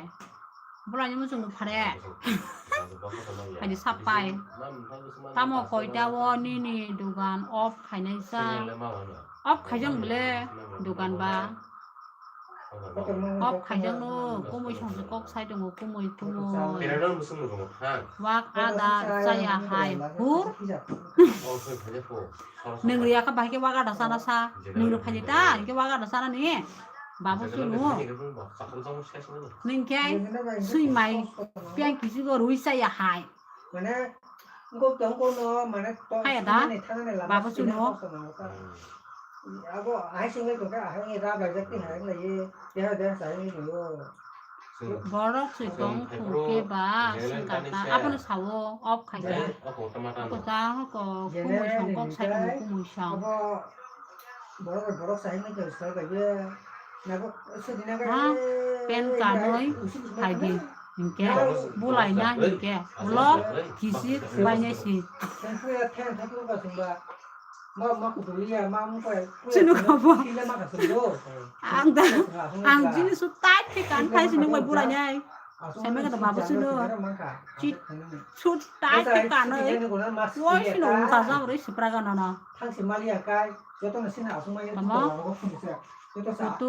Bulaini muchungkhe phare. Haini sapai. Tamo koita o nini dugan off khainai sa? Off khaijak bole dugan ba. Off khaijak no, kumui songsi kok sai tongo, kumui, kumui. Wak ada chaya hai hur. Nwng rwya kha bahai khe wak ada chana sa. Nwng rw phai ta, hinkhe wak ada chana ni. Babu chwng o. Nwng khe swi mai piyang kisi go rwi chaya hai. Mane, wngkok tong kono, mane, to Hai da, thangani, thangani lama babu sini chwng o. Kosto nango ta. Hmm. Abo, ahai singwi tongkha, ahai rap laijak ti Hmm. hai wnglaio, deha deha sai wnglaio. Borok swi tong thung khe ba singkar ta, abono sao, off khai kha. Abo ta hoko, kumui song kok sai tongo, kumui song. Abo, borok, borok sai wnglaio, sai bai ye. Ha, pen kanwi phaidi hinkhe, bulai na hinkhe, ulo kisik bainai si. Chwng kabo. Ang da, ang jini su tai khe kan phai sini bai bulai nai. Saimai khe to babu sino. Chit, sut tai khe kanwi. Wai sino ulta jam rwi sipra gana na. Tamo? Kutu, kutu,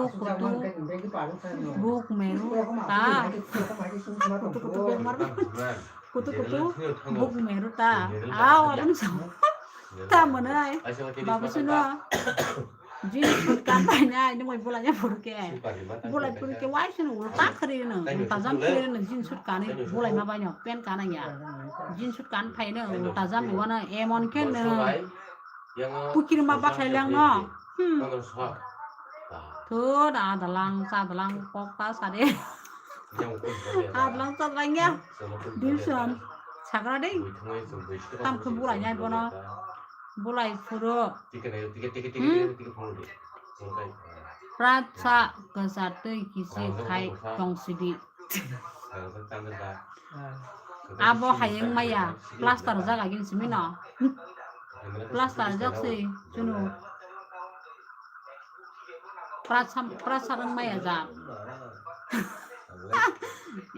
buk meru ta. Kutu, kutu, buk meru ta. Kutu, kutu, buk meru ta. Aw, aboni samo. Ta mwnai. Babu sino. Jeans suit kan bai nai, nwng bai bulai ya phuru khe. Bulai phuru khe, wai sino ulta khri no. Ulta jam khri no, jeans suit kan bulai ma bai no, pant kan ya. Jeans suit kan phai no, ulta jam ni wano, emon khe no. Pukiri ma bakhai lang no. Hmm. Thu da dalang, cha dalang, kok ta sa de. Adalang cha dalang ya. Dilson. Sagra de. Tam khe bulai nai bono. Bulai phuru. Hmm? Prat sa kwchar twi kisi khai tong sidi. Abo hayung maya, plaster jaga gini simi no. Plaster jak si, chunu. Prasam, prasarang maya jak.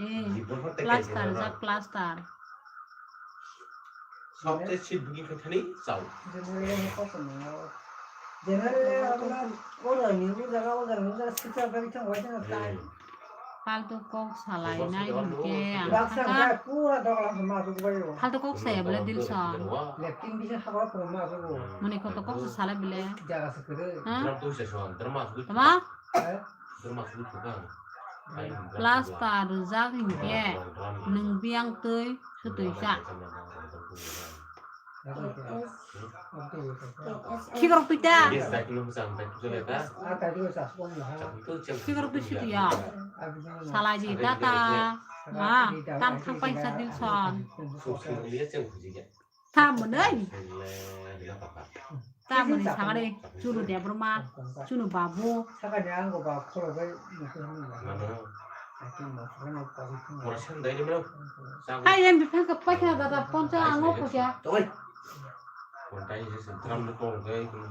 Eh, plaster jak, plaster. Sabte si buging khakhani chao. General, abo na, oro ni, o jaga, o jaga, o jaga, sita gari thang, wai thang, tai. Hmm. Faltu kok salai nai hinkhe ang thangkha. Faltu kok saya bole Dilson. Mani koto kok salai bole. Ha? Tama? Plaster rwjak hinkhe nwng biyang twi swtwi cha. Khikrok twi ta. Khikrok twi swtwi ya. Salai di ta ta. Ma, tam thang paisa Dilson. Ta mwnwi. Ta mwnwi sagari chunu Debbarma, chunu babu. Hai, yang bipang ke paisa dada poncha ango puja.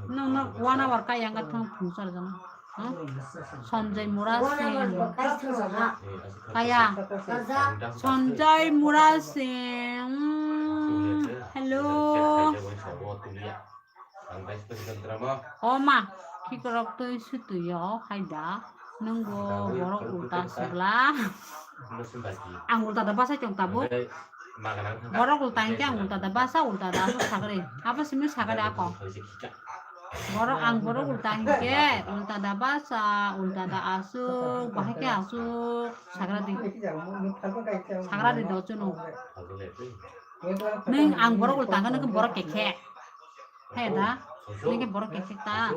No, no, one hour ka yang ka thang phung sar jang. Sanjay Murasing. Kaya. Sanjay Murasing. Hello. O ma, khikrok twi swtwi o hai da. Nwng bo borok ulta sibla. Ang ulta da bwsai tong tabuk. Borok ulta hinkhe ang ulta da bwsa, ulta da aswk sagri. Abo simi sagri ako. Borok, ang borok ulta hinkhe ulta da bwsa, ulta da aswk, bahai khe aswk sagra di. Sagra di do chwng. Nwng ang borok ulta khe nwng borok kekhe. Hai da, nwng khe borok kekhe ta.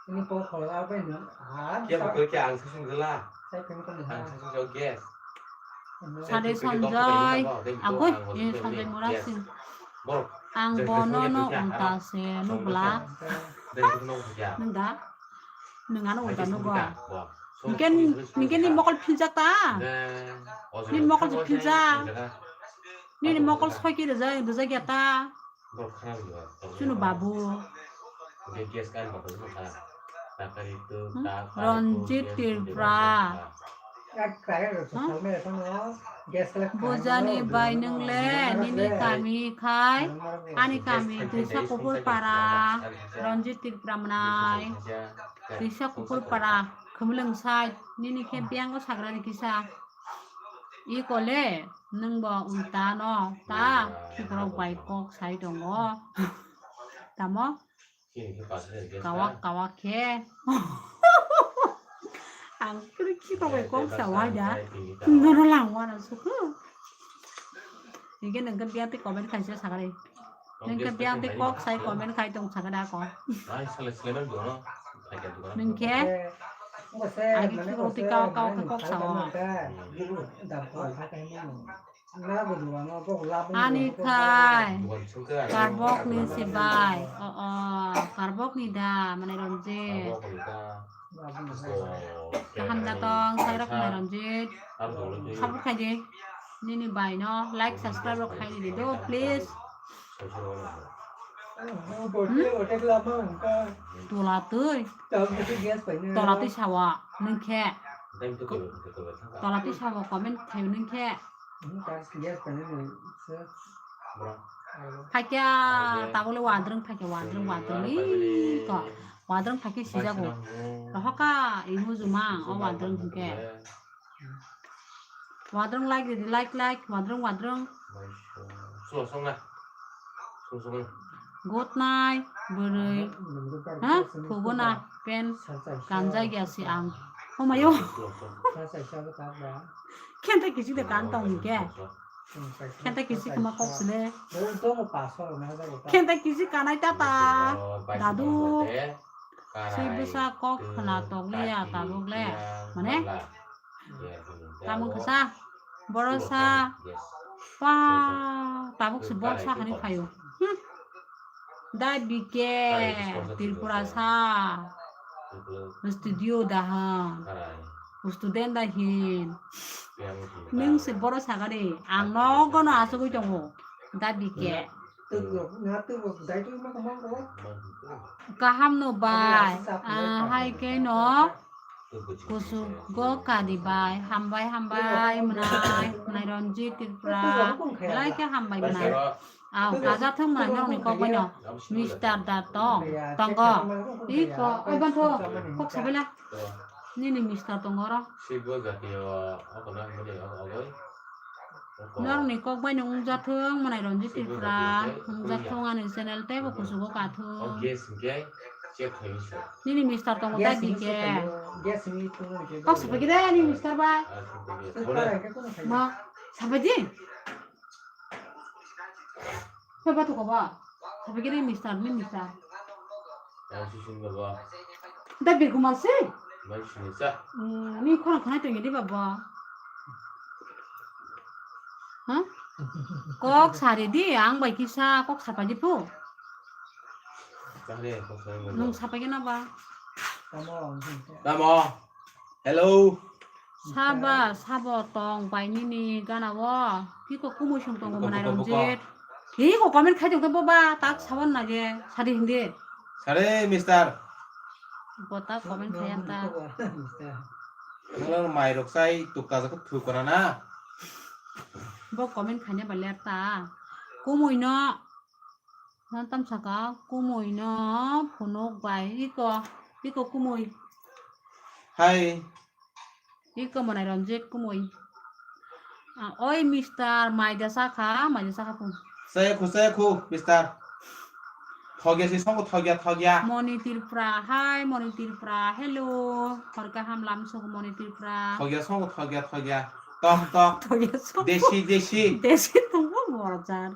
Ini kok kalau apa ini? Ah, Kya bisa. Betul kya ang sasung gela? Saya kena kena. Ang sasung jauh gas. Sade Sanjay, agoi, eh, Sanjay Murasing. Ang bono no ulta se nubla. Nunda, nungano ulta nugo. Hingke, hingke ni mokol philjak ta? Ni mokol je philjak. Nini mokol soiki rijak, rijak ya ta? Chunu babu. Hmm? Ranjit Tripura. Huh? Bujani bai nwngle nini kami khai ani kami Twisa Kupur Para, Ranjit Tripura mwnai. Twisa Kupur Para khumlwng sai nini khe biyango sagrani kisa. Iko le nwngbo ulta no ta khikrok bai kok sai tongo. Tamo? Kawak, kawak khe. Ang kiri khikrok bai kok sa wai da. Nono langwa na suku. Hingke nwng khe biyang tei comment khaisa sakari. Nwng khe biyang tei kok sai comment khai tong sakari ako. Nwng khe agi khikrok tei kawak kawak khe kok sao. Ani khai. Karbok ni se bai. O, o, karbok ni da, mane Ranjit. Kaham da tong, sai rok mane Ranjit. Support khai di. Nini bai no like, subscribe rok khai di do, please. Hmm? Tola twi. Tola twi sawa, nwng khe. Tola twi sawa, comment khai nwng khe. Phaikya, tabole wadrwng phaikya, wadrwng, wadrwng, ih, ko, wadrwng phaikya sijago. Rohoka, imu jumang, o wadrwng hwnkhe. Wadrwng like ridi, like, like, wadrwng, wadrwng. Good night, bwrwi. Ha? Thugo na, pen, kanjak ya si ang. Oh my God. Khenta kisi de kan tong ke. Khenta kisi kuma kok sile. Khenta kisi kanai tata. Dadu. Sui bwsa kok khna tokle ya tabuk le. Mane? Tamo kisa. Boro sa. Pa. Tabuk se boro sa khani phayo. Hmm. Da B K, Tripura sa. Studio da ha. Student da hin. Nwng se boro sagari. Ang nogo no asugui tongo. Da B K. Kaham no bai. Ah, hai ke no. Kusugo kadi bai. Hambai, hambai, mwnai, mwnai Ranjit Tripura. Belai ke hambai mwnai. Aw, kajathwng mwnai norokni kok baino. Mister da tong, tongo. Iko, oi bantho, kok sabaila. Nini mister tongo oro. Norokni kok baino wngjathwng mwnai Ranjit Tripura. Wngjathwng ani channel teibo kusugo kathwng. Nini mister tongo da dike. Kok sabaikhe de nini mister bai. Ma, sabaidi. Khe ba thuka ba? Sabai khe ni mister, ni mister. Yang susun ba ba? Da Birkumar se? Mai sini sa. Hmm, ni khorang khanai tong di ba ba? Ha? Kok sari di, ang bai kisa kok sapai di pu. Kahre kok sari ba. Nung sapai khe na ba? Tamo. Hello. Saba, sabo tong bai nini gana o. Kiko kumui sung tongo mwnai Ranjit. Kiko comment khai tong boba, tak sawan na je, sadi hindi. Sare, mister. Bota comment khai ta. Nang mai rok sai tukka jak thu kona na. Bo comment khai ne ba ler ta. Kumui no. Nang tam saka kumui no phunuk bai iko, iko kumui. Hai. Iko mwnai Ranjit kumui. Ah, oi mister, maida sakha, maida sakha phung. Saya khu, saya khu, mister. Thogya si songo thogya, thogya. Moni Tripura, hai Moni Tripura, hello. Hor kaham lam suk Moni Tripura. Thogya songo thogya, thogya. Tok, tok. Thogya songo. Desi, desi. Desi tongbo borok jar.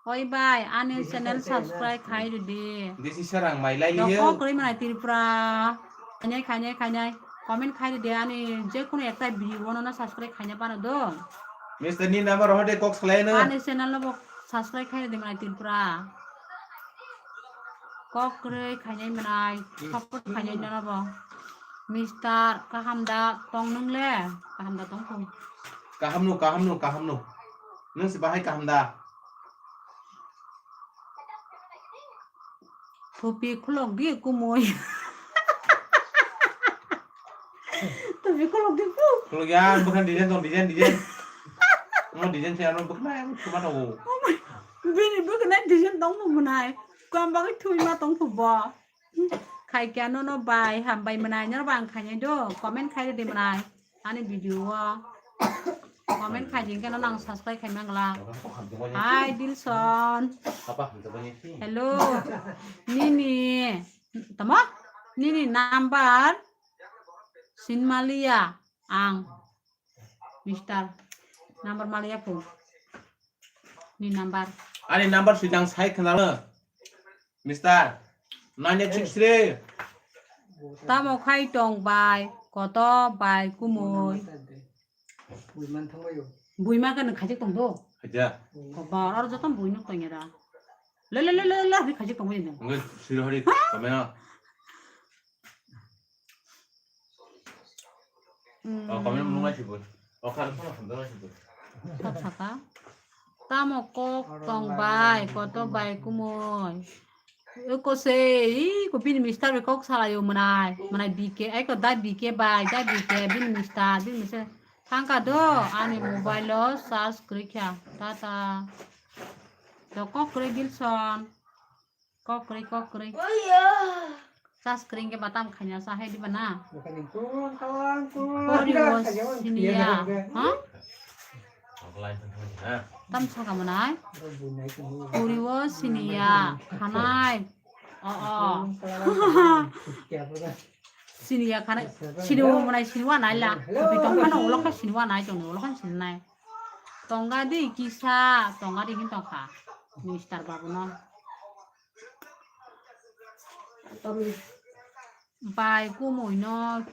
Oi bai, ani channel subscribe khai ridi. Desi sarang mai lai liyo. Doko kori mwnai Tripura. Khainai, khainai, khainai. Comment khai ridi ani je kono ekta video no subscribe khaina pano do. Mister ni number hode kok salai no. Ani channel no bo subscribe khai ridi mwnai Tripura. Kok kori khainai mwnai. Support khainai no bo. Mister, kaham da tong nung le? Kaham da tong kho? Kaham no, kaham no, kaham no. Nung si bahai kaham da? Thupi khulok di kumui. Thupi khulok di pu. Khulok ya, bukan design tong, design, design. Mo design se ano bukan yang cuma tahu. Bini bukan design tong mo munai. Kuam bagai thui ma tong phu bo. Khai kya no no bai, hambai mwnai, nor bang khai nai do, comment khai di mwnai. Ani video o comment khai di, keno nang subscribe khai mangla. Hi Dilson. Hello. Nini tamo? Nini number sinmaliya ang. Mister, number maliya phu. Ni number. Ani number sui tang sai khna. Mister, nine eight six three. Tamo khai tong bai, koto bai kumui. Bui man thangbaio. Bui ma khe nung khaijak tong do. Haja. Kotor, aro joto bui nuk tong era. Le, le, le, le, le, ri khaijak tong bai nung. Nge siro hari kamera. Mm. Oh, comment nung lai sibun. Oh, kan phone phone lai sibun. Sat saka. Tamo kok tong bai, koto bai kumui. Eko se, i ko bini mister bai kok salayo mwnai, mwnai B K, ai ko dai B K bai, dai B K, bini mister, bini mister. Thangka do, ani mobile o charge kwrwi kha. Tata. To kok kwrwi Dilson. Kok kwrwi, kok kwrwi. Sas kwrwi hwnkhe batam khaina sa hai diba na? Poriwo siniya, ha? Tam saka manai? Poriwo siniya, khanai. O, o. Siniya khanai, siniwo manai, siniwa naila. Kopi tongkhano ulo kha siniwa nai tongni, ulo kha sininai. Tongga di kisa, tongga di hin tongkha. Mister Babu no. Bai kumui no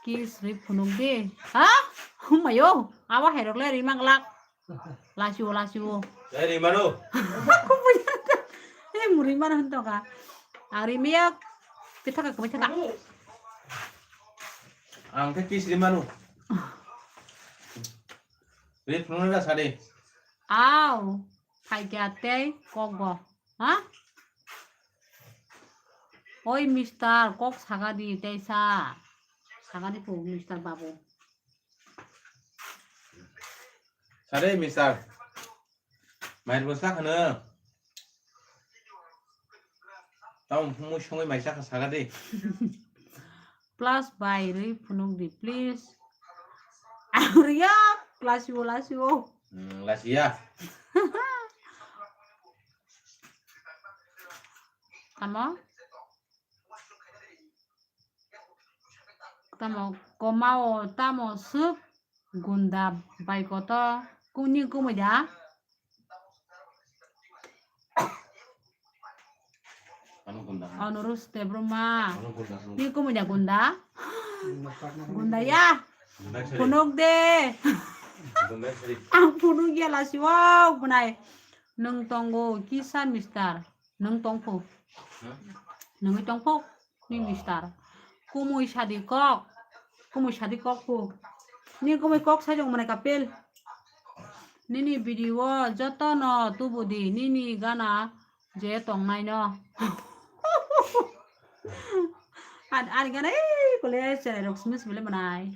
kiss ri phunuk di. Ha? Humayo, abo hairok le ri manglak. Lasiwo, lasiwo. Lai ri mano. Kumui. Eh, muri mano hin tongkha. Ari miya, pithaka kumui thaka. Ang khe kiss ri mano. Ri phunuk na sadi. Aw. Phaikya tei kokgo, ha? Oi mister, kok sagadi teisa. Sagadi phu mister Babu. Sare mister. Mair bo sakhano. Tamo phungwi songwi mai sakha sagadi. Plus bai rwi phunuk di, please. Ang rwya, lasiwo, lasiwo. Hmm, lasiya. Tamo? Tamo, komao, tamo swk gunda bai koto, kuni kumui da? Anurush Debbarma. Ni kumui da gunda? Gunda ya. Phunuk de. Ang phunuk ya lasi, wow, bunai. Nwng tongo kisa mister. Nwng tongphu. Nwngwi tongphu. Ni mister. Kumui sadi kok. Kumui sadi kok phu. Ni kumui kok sajong mane kapel. Nini video joto no tubudi nini gana je tongnai no. An, an gana ei kole cherai rok simi simi le manai.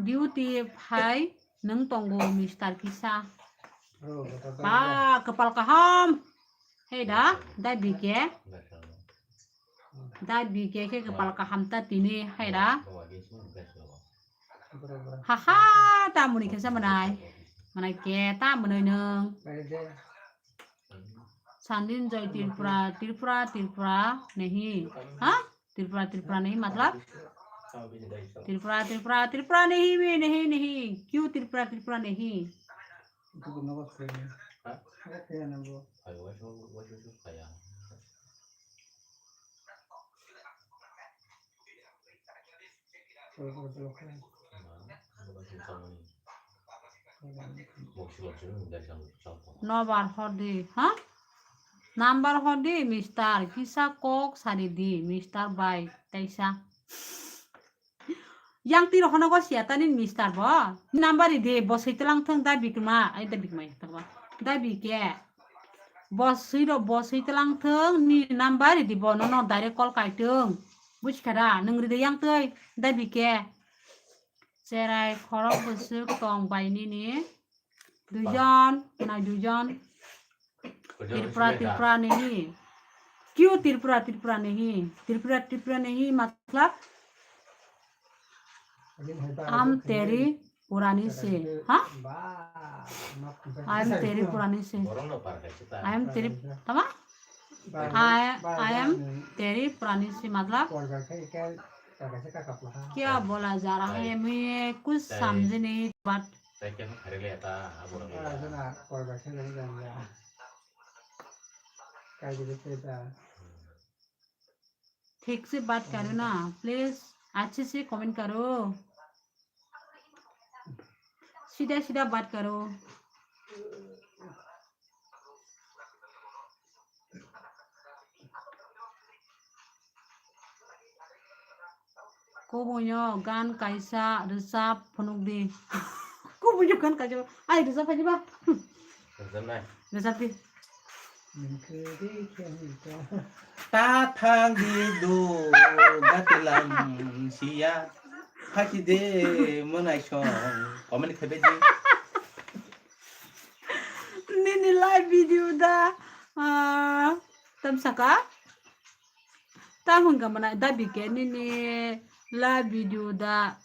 Duty phai nwng tongo mister kisa. Ba, kwpal kaham. Hei da, dai B K. Dai B K khe kwpal kaham ta tini, hei da. Ha ha, tamoni khe sa manai. Manai khe tamoni nwng. Sandin Joy Tripura, Tripura, Tripura, nahi. Ha? Tripura, Tripura nahi matlab? Tripura, Tripura, Tripura nahi, bhi nahi, nahi. Kyun Tripura, Tripura nahi? Nobar hor di, ha? Number hor di, mister. Kisa kok sari di, mister bai, taisa. Yang tiro hono go siya tani mister bo. Number di bo sui telang thung da bikma, ai da bikma ya tangba. Da bike. Bo sui ro bo sui telang thung ni number di bo no no direct call kai thung. Buj khara nung ri de yang tui da bike. Cherai khorok bwswk tong bai nini. Duijon, nai duijon. Tripura, Tripura nahi. Kyu Tripura, Tripura nahi. Tripura, Tripura nahi, matlab? Am teri purani se. Ha? Am teri purani se. Am teri, tama? I, I am teri purani se, matlab? Kya bola ja raha hai? Mujhe kuch samjh nahi, but ठीक से बात करो ना, प्लीज अच्छे से कमेंट करो, सीधा सीधा बात करो। Kubuino gan kaisa rwchap phunukdi. Kubuino gan kaisa, ai rwchap phaidiba. Rwchapnai. Rwchapdi. Ta thang di do gatilam siya. Phaki de mwnai song. Comment khaibai di. Nini live video da, ah, tam saka? Tam hwnkha mwnai da bike nini live video da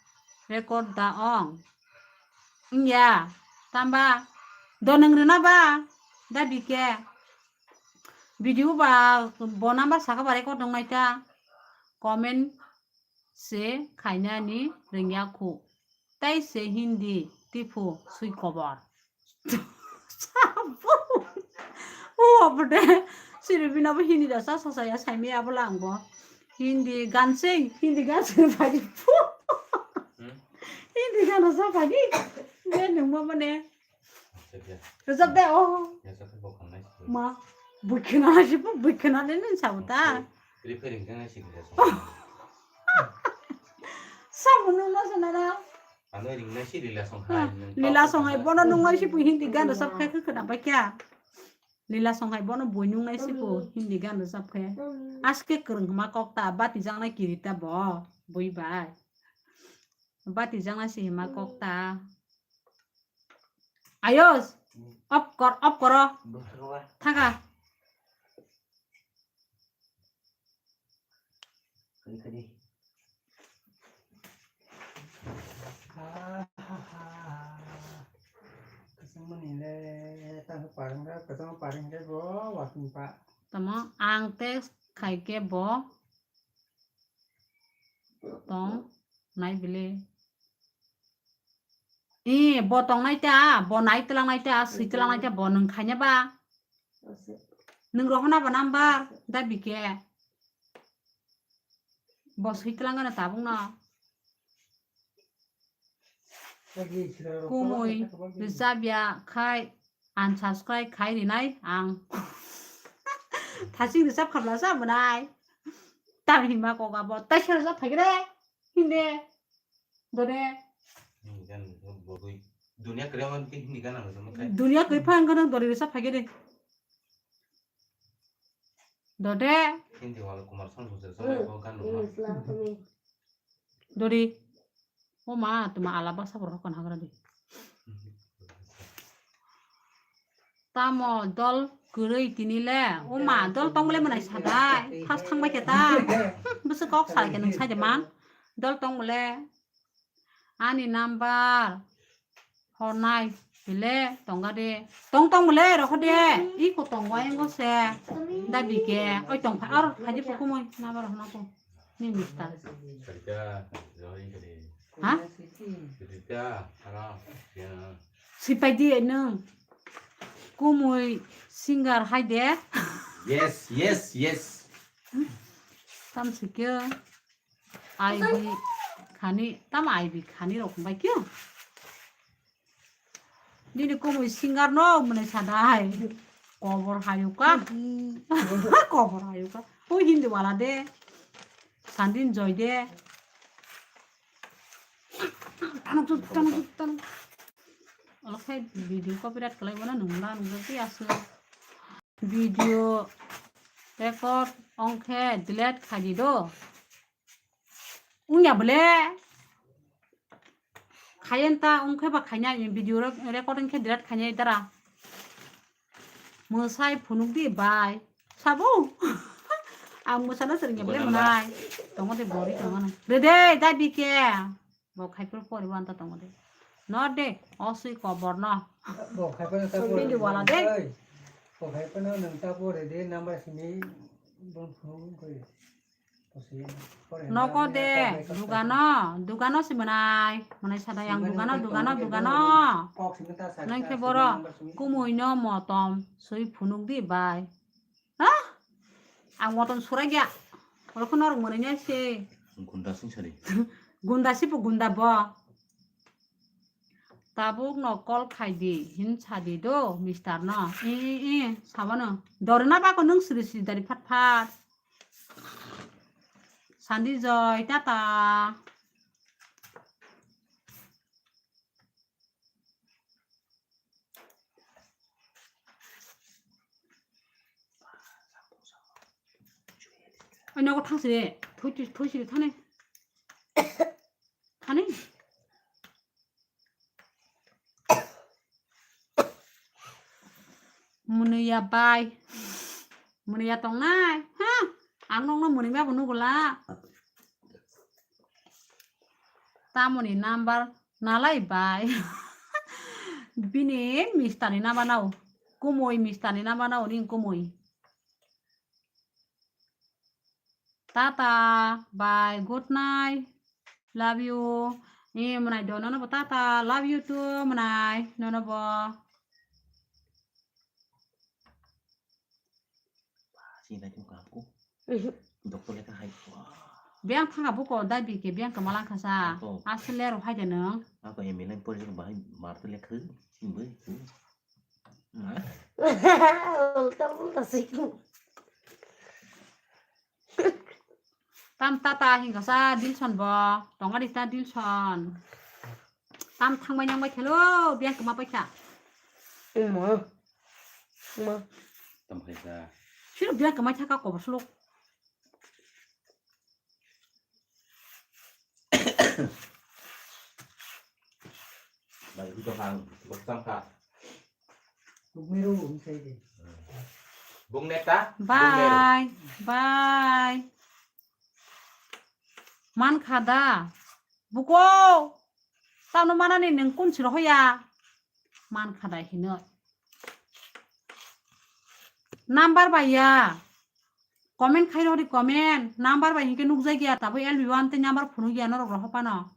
record da ong. Wngya, tamba? Do nwng rwna ba? Da bike. Video ba bo number saka ba record wngnai ta. Comment se khainani rwngya khu. Tai se Hindi, Tiphu, sui kobor. Sabo. O abode. Siri bina bo Hindi da sa sa sa ya sai me abo lang bo. Hindi gan sing, Hindi gan sing phai di. Hmm? Hindi gan sa phai di. Be nung mo mane. Rwchap de, oh. Ma, bui khna si, bui khna de nini sabo ta. Sabo nung na sana na. Lila Songhai bono nung nai si bui Hindi gan rwchap khe khna bai kya. Lila Songhai bono bui nung nai si bui Hindi gan rwchap khe. Aske kwrwng ma kok ta, bati jang nai kiri ta bo, bui bai. Bati jang nai si ma kok ta. Ayos, off kor, off koro. Thaka. Tamo ang text khai khe bo tong nai bile. E, bo tong nai ta, bo nai tlang nai ta, sui tlang nai ta, bo nung khaina ba? Nung rohona ba number, da bike. Bo sui tlang gana tabung no. Kumui, rwchap ya khai, unsubscribe khai rinai ang. Thasing rwchap khabla sa mwnai. Tam hima koga bo, tai se rwchap phai gre. Hindi. Dore. Hindi gan bo bui. Dunia kre ang ke Hindi gan ang sama kai. Dunia kre phang gan dore rwchap phai gre. Dode. Hindi wala Kumar Sanu se so ko gan no. Dori. O ma, tuma ala basa borok kon hagra di. Tamo dol kwrwi tini le. O ma, dol tong le mwnai sadai. First thang bai khe ta. Bwswk kok sai khe nung sai de man. Dol tong le. Ani number hornai bile tonga de. Tong tong bile rokho de. Iko tongo ayang go se. Da bike. Oi tong pha ar phaji pukumoi number horna ko. Ni mister. Ha? Sipai di nung. Kumui singer hai de. Yes, yes, yes. Tam sikyo. Aibi khani, tamo aibi khani rok bai kyo? Nini kumui singer no mwnai sadai. Kobor hayuka. Kobor hayuka. O Hindi wala de. Sandin joy de. Tano, tano, tano. Ola khe video copyright kalai bono nung la nung jagwi aswk. Video record ongkhe delete khaidi do. Wngya bole. Khayen ta ongkhe ba khaina video re-, record ongkhe delete khainai dara. Mwsai phunuk di bai. Sabo. Ang mwsana sering ya bole mwnai. Tongo de bori tongo na. Rede dai bike. Bo khaiphuru poribo anta tongo de. No de, osui kobor no. Bo khaiphuru ta pori. Bindi wala de. Oi. Bo khaiphuru nang ta pori de, number sini bon phone koi. Noko de, dugano, dugano si mwnai. Mwnai sada yang dugano, dugano, dugano. Nang khe boro kumui no motom sui phunuk di bai. Ha? Ang motom surai ya. Oro khe norok mwnai nai se. Gunda sing sari. Gunda si bo gunda bo. Tabuk no call khai di, hin sa di do, mister no. I, i, i, sabo no. Dori na bako nung siri siri dari phat phat. Sandi joy, tata. Ai, nogo thang siri, thui, thui, thui siri thani. Thani. Mwnwi ya bai. Mwnwi ya tongnai. Ha? Ang nokno mwnwi ma bo nugula. Tamoni number nalai bai. Bini mister ni number nao. Kumui mister ni number nao ring kumui. Tata, bye, good night, love you. Eh, mwnai do nono bo tata, love you too, mwnai nono bo. Sini tadi muka aku. Doktor lekha hai. Biang thanga buko dai bike biang kamalang khasa. Asle ro hai de nang. Aku M L A pori bahai martu lekha. Sini bai. Ulta ulta sih. Tam tata hingkasa Dilson bo. Tonga di ta Dilson. Tam thangbai nangbai khelo, biang kama paikha. Ma. Ma. Tam khaisa. Sino biang kama thaka kobor suluk. Bai, ito kang, baktam ka. Bukmeru, bukmeru. Bung neta, bung meru. Bye, bye. Man khada. Buko. Tano manani neng kun siro hoya. Man khada hino. Number bai ya. Comment khai rodi comment. Number bai hinke nukjai ya. Tabo L B one te number phunu ya norok roho pano.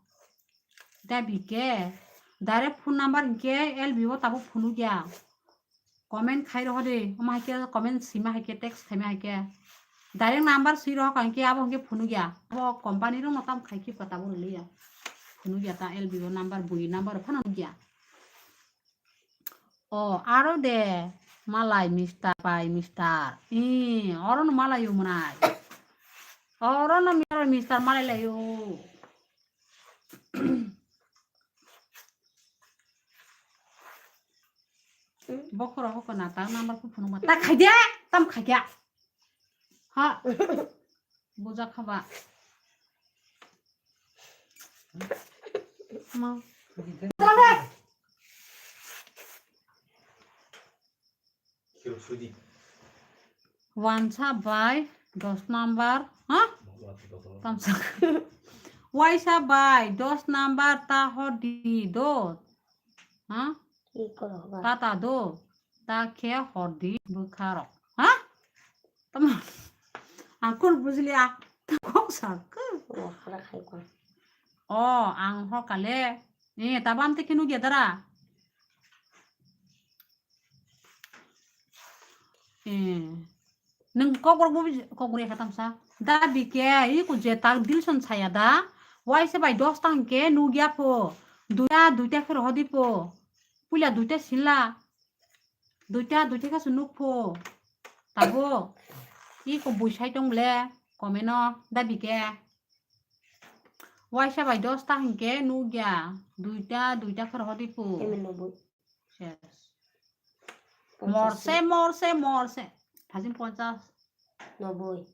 Da bike. Direct phone number hinke L B o tabo phunu ya. Comment khai roho de. Omo haike comment sima haike text khaima haike. Direct number si roho ka hinke abo hinke phunu ya. Abo company rok no tam khai ki pata bo rili ya. Phunu ya ta L B o number bui number phano ya. O, aro de, malai mister bai mister. I, oro no malai umnai. Oro no mister, mister malai lai u. Bokoro hoko na ta number ko phone ma. Ta khai de, tam khai de. Ha. Buja khaba. Ma. Wansa bai dos number, ha? Tamsa. Waisa bai dos number ta hodi do. Ha? Tata do. Ta khe hordi bwkharok. Ha? Tamo. Ang kul bujliya. Kok sak. O, ang hokale. Eh, tabam te kinu gedara. Eh. Nung kokrok bo kokrok ya katam sa. Da bike, i ku je tak Dilson saya da. Waisa bai dos tang ke nugya pho. Duita, duita khe rohodi pho. Puila duita sila. Duita, duita khe su nuk pho. Tabo. I ku bui sai tong ble. Komeno da bike. Waisa bai dosta hinkhe nukya. Duita, duita khoro hodi pu. Emi noboi. Ses. Ponchas. Morse, morse, morse. Thajin ponchas. Noboi.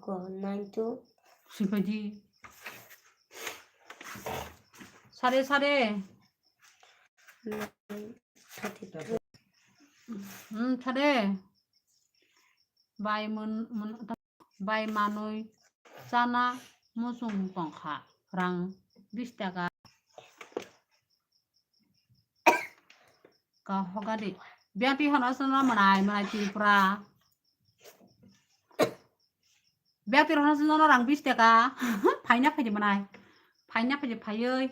Go, nine two. Sipaji. Sare, sare. Nine thirty-two. Hmm, sare. Bai mun, mun, bai manui chana muchung tongkha. Rang bis taka. Ka hogadi. Biapi hono sono manai, manai Tripura. Biapi hono sono rang bis taka. Phaina phaidi manai. Phaina phaidi phaioi.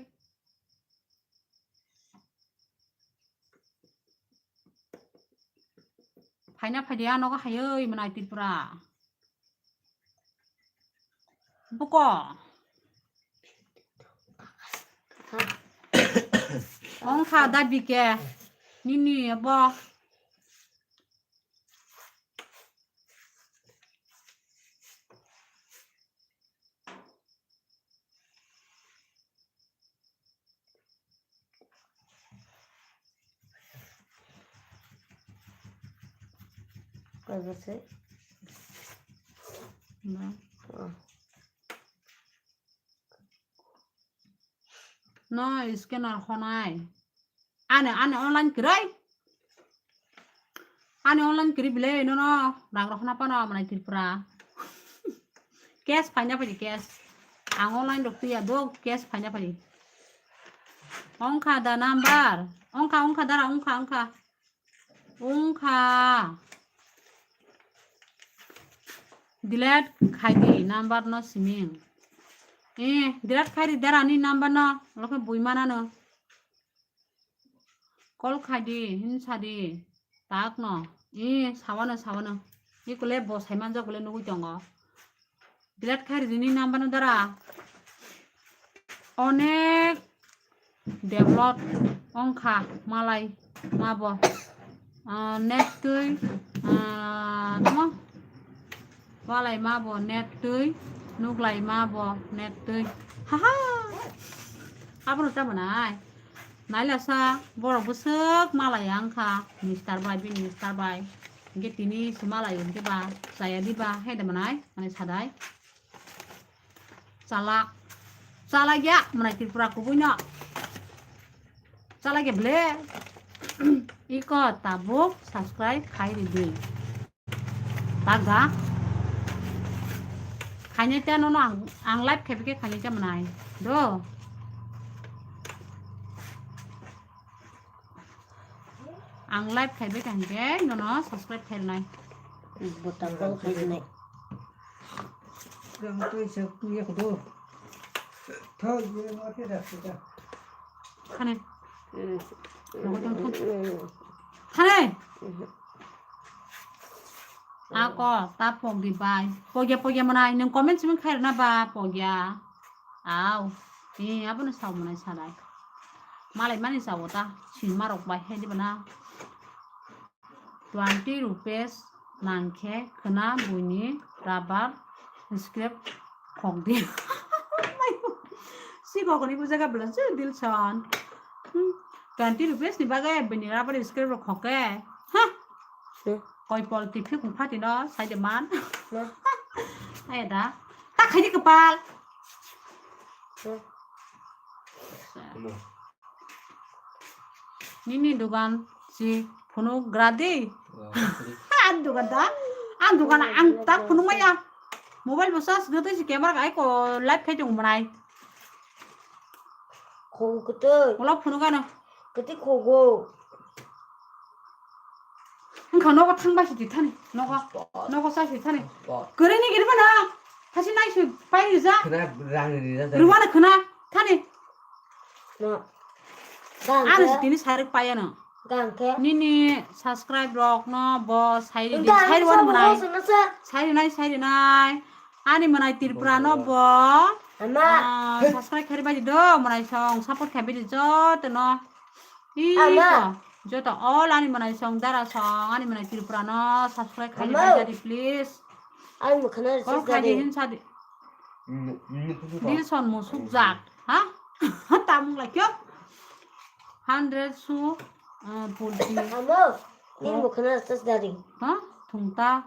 Phaina phaidi ano ga hayoi manai Tripura. Buko. Ongkha da bike. Nini abo. Kaiba se? Na. Oh. No scanner honai. Ani, ani online kwrwi. Ani online kwrwi bile no no rang rok hana pano manai Tripura. Cash phaina phaidi cash. Ang online rok twiya do cash phaina phaidi. Ongkha da number. Ongkha, ongkha dara, ongkha, ongkha. Ongkha. Delete khaidi number no siming. Eh, delete khaidi dara ni number no. Lokhe bui mana no. Call khaidi, hin sadi, tak no, i sawano, sawano, i kule bo saimanjak bole nugui tongo. Delete khaidi ni number no dara. Onek develop ongkha malai mabo. Ah, net twi, ah, tamo? Walai ma bo net twi, nuglai ma bo net twi. Haha. Abono tamo nai. Naila sa borok bwswk malai wngkha Mister bai, bini Mister bai. Hingke tini se malai hingke ba chaya di ba he de manai, manai sadai. Chalak. Chalak ya, manai Tripura kubui no. Chalak ya ble. Iko tabuk subscribe khai ridi. Taga. Khainai ta nono ang, ang live khai bike khainai ta manai. Do. Ang live khai bike hingke nono subscribe khai nai. Butang kol khai nai. Yang tu isa tu ya kudu. Thau ye ma ke da da. Khane. Khane. Ako ta pogdi bai. Pogya pogya manai nung comment simi khair na ba pogya. Au. Ni abono sao manai salai. Malai mani sao ta. Sin marok bai hai di bana. Twenty rupees nangkhe khwna buini rubber scrap khokdi. Si khokni bujaga bela se Dilson. Hmm. Twenty rupees ni bagwi buini rubber scrap rok khoke. Ha. Koi pol ti phikung phati no sai de man. Ai da. Ta khaidi kapal. Nini dugan si phunuk gradi. Ang dugan da, ang dugan ang tak phunuk maya. Mobile bo charge gotwi si camera kai ko live khai tong manai. Khogo kwtwi. Ulo phunuk ano. Kwtwi khogo. Wngkha nogo thang bai si thani. Nogo. Nogo sa si thani. Kwrwini gini mana. Hasi nai si pai rija. Khna rang rija. Ruwana khna thani. No. Ano si tini sarik pai ano. Nini subscribe rok no bo sairi di. Sairi wan manai. Sairi nai, sairi nai. Ani manai Tripura no bo. Ah, subscribe khai bai di do manai song support khai bai di joto no. Iko. Joto all ani mwnai song, dara song, ani mwnai Tripura no subscribe khai di jadi, please. Ani mukha no. Kok khai di, hin sa di. Dilson musuk jak, ha? Tamung lai kyo? Hundred su, eh, pulti. Amo, ini mukha no ses dari. Ha? Thungta.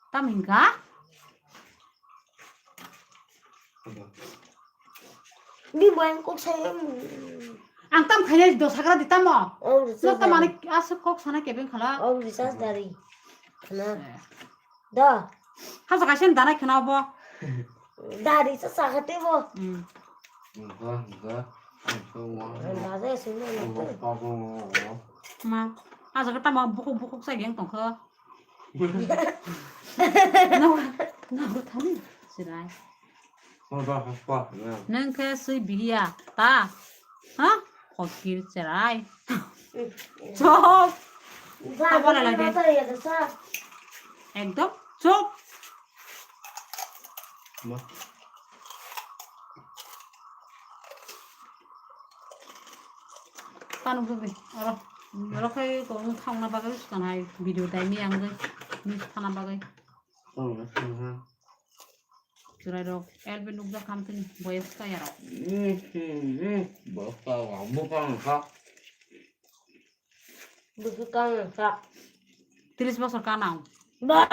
Tam hingka? Di buang kok saya. Ang tam khainai do sagra di tamo. Oh, no, tam ani asuk kok sana kebeng khala. Oh, recharge dari. Khana. Da. Hasa kaisen dana khana bo. Dari sa sakate bo. Hmm. Enggak, enggak. Enggak, enggak. Enggak, saya sini enggak. Enggak, enggak, enggak. Ma, hasa kata ma bukuk bukuk sa geng tongkha. No, no, thani. Sirai. Enggak, enggak, enggak. Nang khe sui biya ta. Ha? Kokir cherai. Chop. Tabala lage. Ekdom chop. Ma. Tanu bubi. Oro. Oro khai ko thangna bagwi sukan hai video dai mi ang dai. Mi thana bagwi. Tangna thangha. Chwrairok L B nukjak khamtwni boyes kaya rok. Hmm, hmm, hmm. Boyes kaya rok. Bukang kha. Bukang kha. Tris bosor kanao. Ba!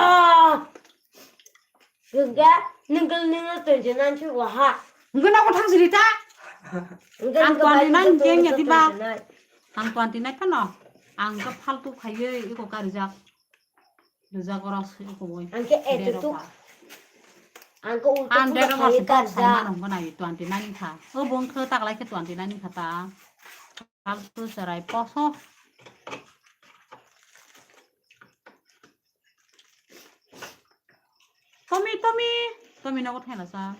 Gengga, nengkel nengkel twenty nine si waha. Nengkel nabo thang siri ta? Ang twenty nine geng ya diba? Ang twenty nine phano. Ang khe faltu khaiwi iko karijak. Rijak oro se iko boi. Ang khe attitude. Ang khe ulta puja khaiwi karjak. Ang dero masi kok sai mano hwnba nai twenty nine kha. O bong khe taklai khe twenty nine kha ta. Faltu cherai poso. Tomi, Tomi. Tomi nogo thaina sa.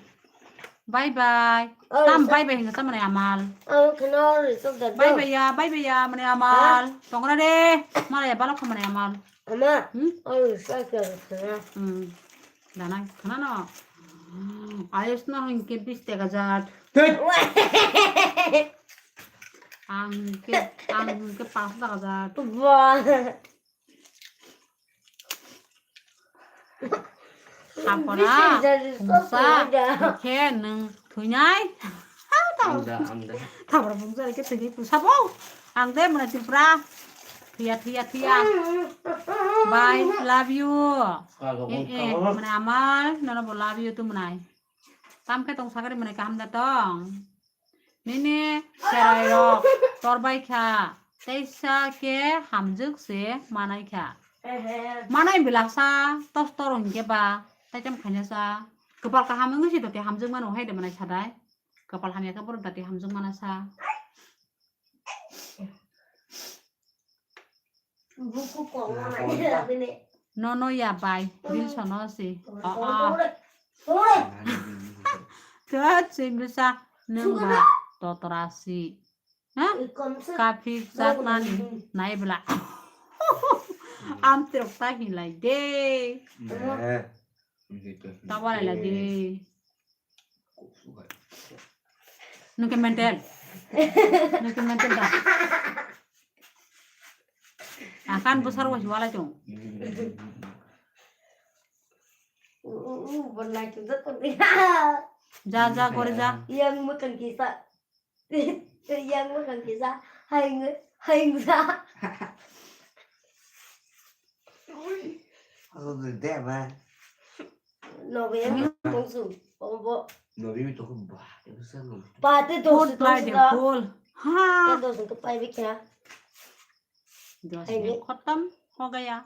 Bye bye. Oh, tam bye bye hinga sa mane amal. Oh, kheno result da. Bye bye ya, bye bye ya mane amal. Tongra de. Mala ya balok mane amal. Ama. Hmm? Oh, sa sa sa. Hmm. Dana khana no. Hmm. Ayos no hinke bis tega jat. Ang ke, ang ke pas tega jat. Wah. Hapora, khungsa, khe nwng thwinai. Ang da, ang da. Hapora khungsa khe thwinai pusabo. Ang de mane Tripura. Thwiya, thwiya, thwiya. Bye, love you. Eh, eh, mane amal, nono bo love you tu mwnai. Tam khe tong sakari mane kaham da tong. Nini cherairok torbai kha, teisa khe hamjwk se manai kha. Manai belaksa tostor hwnkhe ba taitam khainasa. Kwpal kaham wngwi se dote hamjwk mano hai de manai sadai. Kwpal hamya khe borok dati hamjwk manasa. Buku kok manai bini. Nono ya bai, bil sono si. Oh, oh. Tut, si bisa nung ba totora si. Ha? Kaphik satnani nai bela. Am trok ta hilai de. Tawa lai lai de. Nung ke mental. Nung ke mental da. Akan besar wah jual aja. Uh, uh, uh, bernaik juga kau dia. Ja, ja, kore ja. Yang makan kisah. Yang makan kisah. Hai nge, hai nge. Ui. Aku gede, Bang. Nobe yang kongsu. Obo. Nobe itu kan bah, itu saya nobe. Pate dos. Full play de full. Ha. Dos ke pai bikya. दस मिनट खत्म हो गया।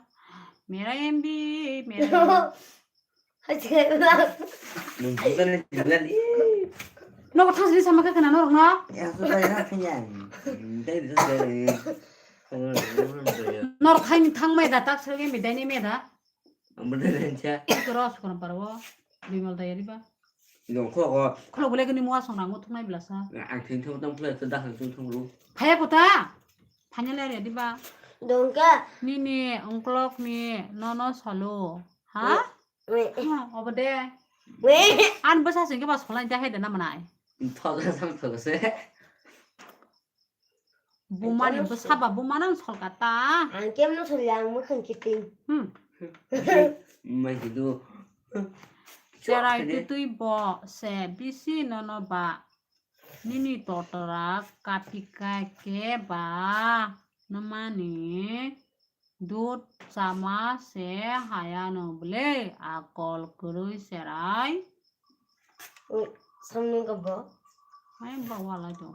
मेरा एमबी, मेरा MB. Nung bukan ni bukan ni. No thas ni sama ka kana norok no. Ya sudah ya kanya. Dai dai. Norok khai ni thang mai da tak sel ge mi dai ni me da. Amrita lencha. Iko ro sukon paro. Bimal da yari ba. Nung kho ko. Kholo bole gini mua song nango thung nai belasa. Ang thing thung tang phle da hang thung thung ru. Phaya kota. Phanya le re diba. Dongka. Nini ongklok ni nono salo. Ha? We. Ha, obo de. We. An bwsa sing ke ba solai da hai de na manai. Thoga sam thoga se. Bumani bwsaba bumano solka ta. Ang kemno soli, ang mwkhang kiting. Hmm. Mai kidu. Cherai tutui bo se bisi nono ba. Nini totora kapika ke ba nwmani dud chama se hayano bwle akol kwrwi cherai. Samnung ka bo? Hai ba walai to.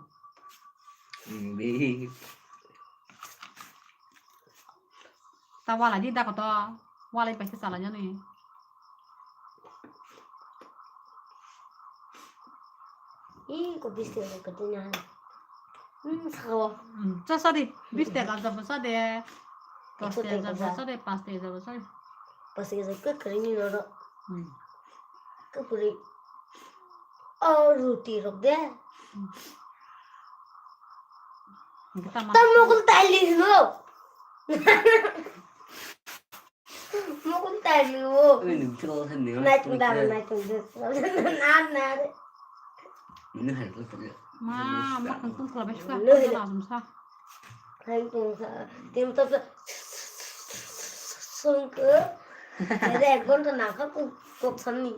Bi. Ta walai di da koto. Walai paisa chalai jani. Ih, ko bis taka ka tanya. Hmm, sao. Hmm, cha sa di. Bis taka jabo sa de. Dos taka jabo sa de, pas taka jabo sa de. Pas taka jabo ka kari ni noro. Hmm. Ka puri. Oh, roti rok de. Hmm. Tam mokol tali no. Mokol tali o. Oi, nung chikol khan ni. Nai tung dam, nai tung dam. Na, na re. Ini hai ko. Ma, ma kang tung kala bai suka. Lu hai. Kala sum sa. Hai tung sa. Tim top sa. Sung ke. Ada ek ghonta na kha kok, kok sani.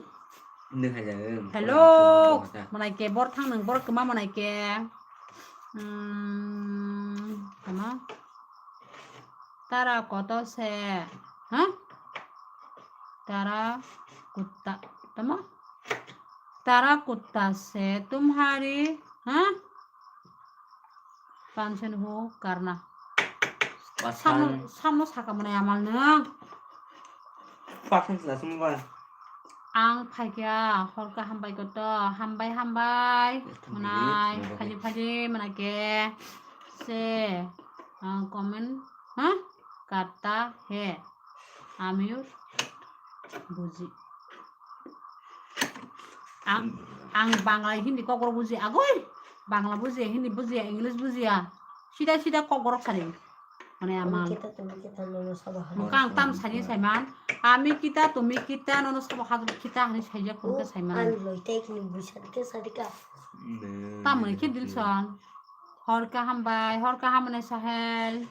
Ini hai jang. Hello. Manai ke bor thang nung bor kema manai ke. Hmm, kema. Tara koto se, ha? Tara kutta, tamo? Tara kutta se tumhari, ha? Pansen ho karna. Pasan. Samno, samno saka mwnai amal nang. Pasan sila sumba. Ang phaikha, hor kaham bai koto, hambai, hambai. Mwnai, phaji, phaji, mwnai ke. Se, ah, comment, ha? Karta hai. Amiyo buji. Ang, ang Bangla, Hindi, Kokborok buji. Agoi! Bangla buji, Hindi buji, English buji. Sida, sida Kokborok sari. Mane amal. Kita tumi kita nono sabo hano. Mukang tam sani saiman. Ami kita, tumi kita, nono sabo hajab kita hani saijak pun ke saiman. Ang loi tai kini buisadi ke sadika. Tam mane ke Dilson. Hor kaham bai, hor kaham mane Sahel.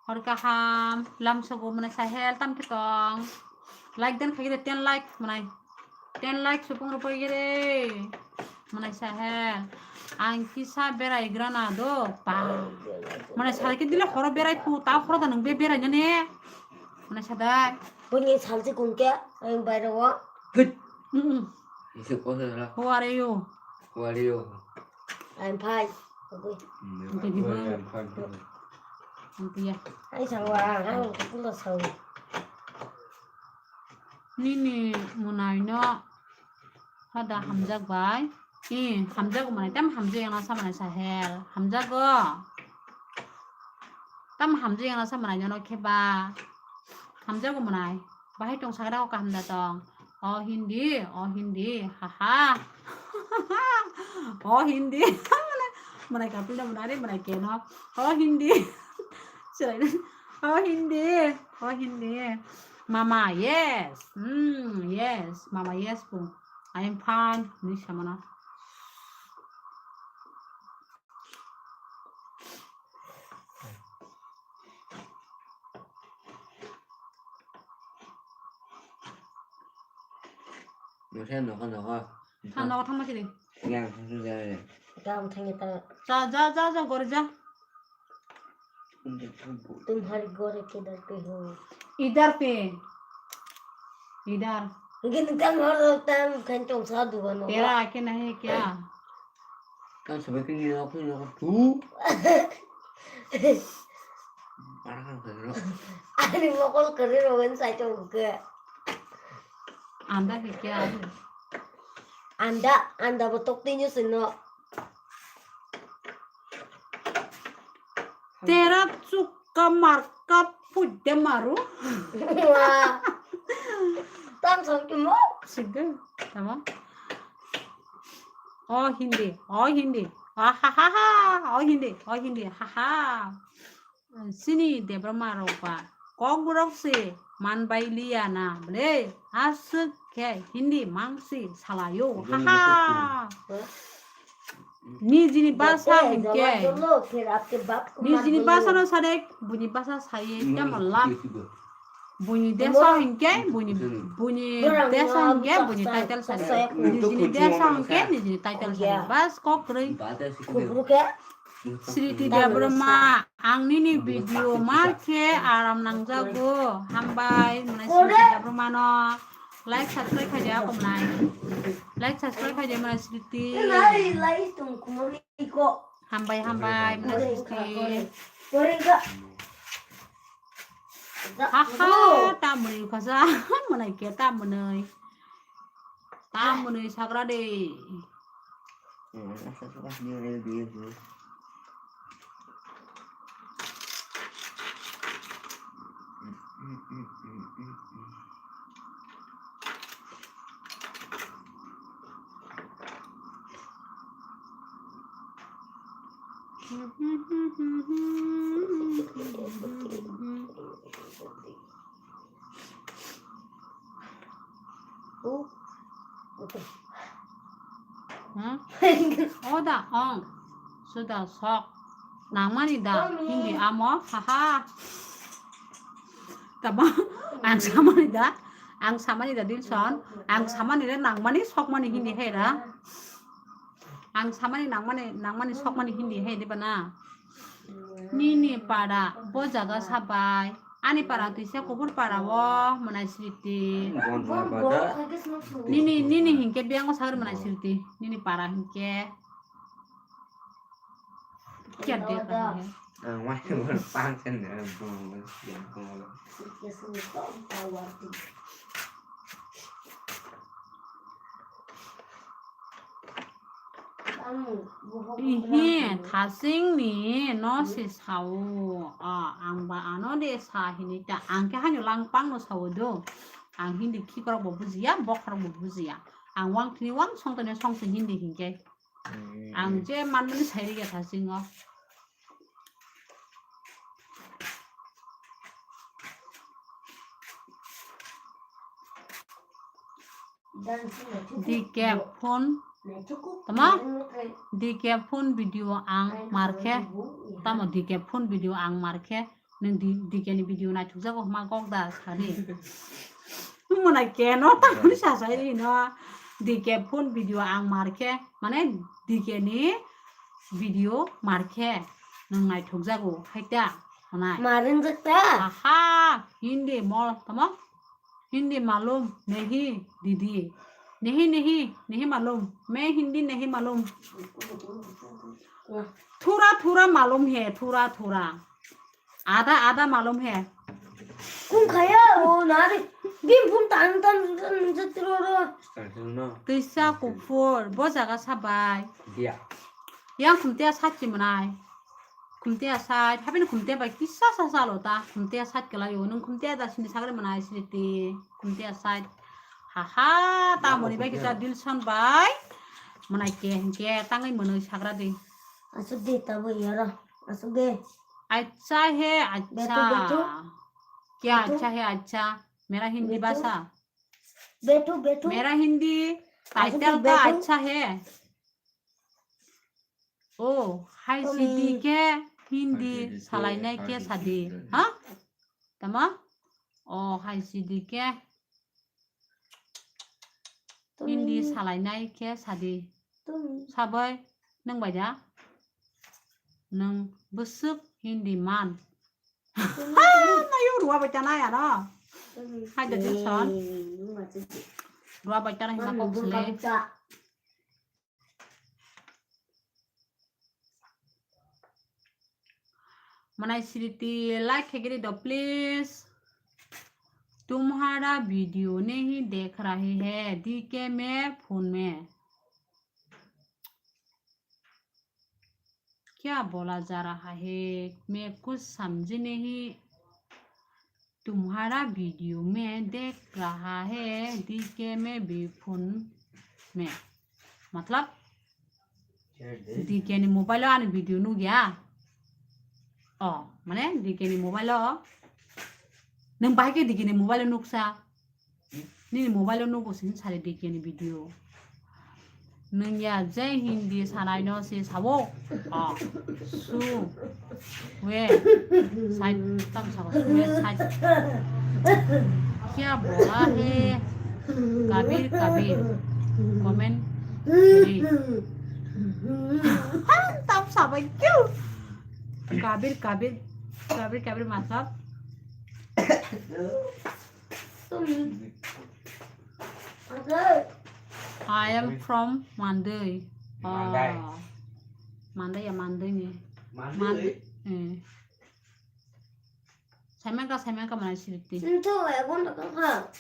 Hor kaham, lam sogo mane Sahel, tam ke tong. Like den khagire ten like mane. Ten like supung rupoi gere. Mwnai Sahel, ang kisa berai grana do, pa. Mwnai Sahel ke dile horo berai pu, ta horo da nung be berai nane. Mwnai Sahel. Boni salsi kun ke, ang baira wa. Hit. Mm-mm. Isi ko sala. Who are you? Who are you? I'm fine. Okay. Mm, okay, di ba? I'm fine. Ang tiya. Ai sawa, ang kulo sawa. Nini mwnai no. Hada hamjak bai. I, hamjago mwnai, tam hamjak yang nasa mwnai Sahel. Hamjago. Tam hamjak yang nasa mwnai jono khe ba. Hamjago mwnai. Bahai tong sagra o kaham da tong. O Hindi, o Hindi. Ha ha. O Hindi. Mwnai kapil da mwnai re mwnai keno. O Hindi. Sirai. O Hindi. O Hindi. Mama, yes. Hmm, yes. Mama, yes po. I am fine, hinwi samano. Nokha, nokha, nokha. Ha, nokha thangma sidi. Yang thangsu jare. Gam thangi ta. Ja, ja, ja, ja, gori ja. तुम्हारी गोरे किधर पे हो? इधर पे। इधर। Gini tam hor tam khan tong sa dugan no. तेरा आँखें नहीं है क्या? Kan sabai kini aku nak tu. Parang kan kero. Ani mokol kere rogan sai tong ke. अंडा है क्या? Anda, anda botok tinyo sino. तेरा चुक्का मार का फुड्डे मारू। Wah. Tam song ki mo? Sige, tamam. O Hindi, o Hindi. Ah, ha, ha, ha. O Hindi, o Hindi. Ha, ha. Chini Debbarma rok ba Kokborok se man bai liya na ble, aswk khe Hindi mang si salaio. Ha, ha. Nijini basa hinkhe, nijini basa no sade, buini basa saye tamo lam. Buini desa hinkhe, buini, buini desa hinkhe, buini title sade. Nijini desa hinkhe, nijini title sade. Bas kok kwrwi. Sriti Debbarma, ang nini video ma khe aram nangjago. Hambai, mwnai Sriti Debbarma no. Like, subscribe khai de, ako mwnai. Like, subscribe khai de, mwnai Sriti. Lai, lai, tung kumani ko. Hambai, hambai, mwnai Sriti. Kore ga. Haha, ta mwnai khasa, mwnai khe ta mwnai. Ta mwnai sagra de. Hmm? Oda ong. Suda sok. Nangmani da. Hindi amo. Haha. Tamo. Ang samani da. Ang samani da Dilson. Ang samani re nangmani sokmani hindi hera. Ang samani nangmani, nangmani sokmani hindi hai diba na? Nini para bo jaga sabai. Ani para twisa kuphur para o mwnai Sriti. Nini, nini hinkhe biyango sagri mwnai Sriti. Nini para hinkhe. Kiya de para he. Ang wai mo pang sen ne bong bong yang bong. Ihe, thasing ni no se sao. Ah, ang ba ano de sa hini ta. Ang khe hanyo langpang no sao do. Ang hindi khikrok bo bujiya, bokhorok bo bujiya. Ang wang thini wang song tani song se hindi hinkhe. Hmm. Ang je manmani sai rikya thasing o. D K phone. Tama? D K phone video ang markhe. Tamo D K phone video ang markhe. Nung D K ni video naithokjago hwnma kok da sadi. Mwnai keno tamoni sasai rino. D K phone video ang markhe. Mane D K ni video markhe. Nung naithokjago haita. Mwnai. Marinjak ta? Aha, Hindi mol, tamo? Hindi malum, nahi, didi. Nahi, nahi, nahi malum. Main Hindi nahi malum. Thura, thura malum hai, thura, thura. Adha, adha malum hai. Kum khaya, o nari. Bim bum tan, tan, tan, tan, tan, tan. Twisa kuphur, bo jaga sabai. Yang khumtia sachi mwnai. Khumtia side, habini khumtia bai kisa sa salo ta, khumtia side kalaio, nung khumtia da sini sagre mwnai Sriti, khumtia side. Haha, ta moni bai kisa Dilson bai. Mwnai ke, ke, tangai mwnai sagra di. Asuk de, tabo yara, asuk de. Acha hai, acha. Betu, betu. Kya acha hai, acha? Mera Hindi basa. Betu, betu. Mera Hindi title ta acha hai. Oh, hai sidi ke Hindi salainai ke sadi. Ha? Tama? Oh, hai sidi ke Hindi salainai ke sadi. Sabai, nung bai da? Nung bwswk Hindi man. Nayo ruwa bai tanai ano. Hai da Dilson. Ruwa bai tanai hima kok sile. Mwnai Sriti like khaigiri do please. तुम्हारा video नहीं देख रहे हैं, D K में phone में। क्या बोला जा रहा है, मैं कुछ समझ नहीं। तुम्हारा video में देख रहा है, D K में भी phone में। मतलब, D K ni mobile o ani video nukya. Oh, mane D K ni mobile o. Nung bahai ke D K ni mobile o nuksa. Nini mobile o nugo sin sari D K ni video. Nwng ya je Hindi sanai no se sabo. Ah, su. We. Side tam sabo. Su we side. Kya bola hai? Kabir kabir. Comment. Tam sabo kyu? Kabir kabir. Kabir kabir matlab. I am from Mandai. Mandai. Ah. Mandai ya Mandai ni. Mandai. Mand-, eh. Saimaka, saimaka mana siriti. Nto ya bon ka.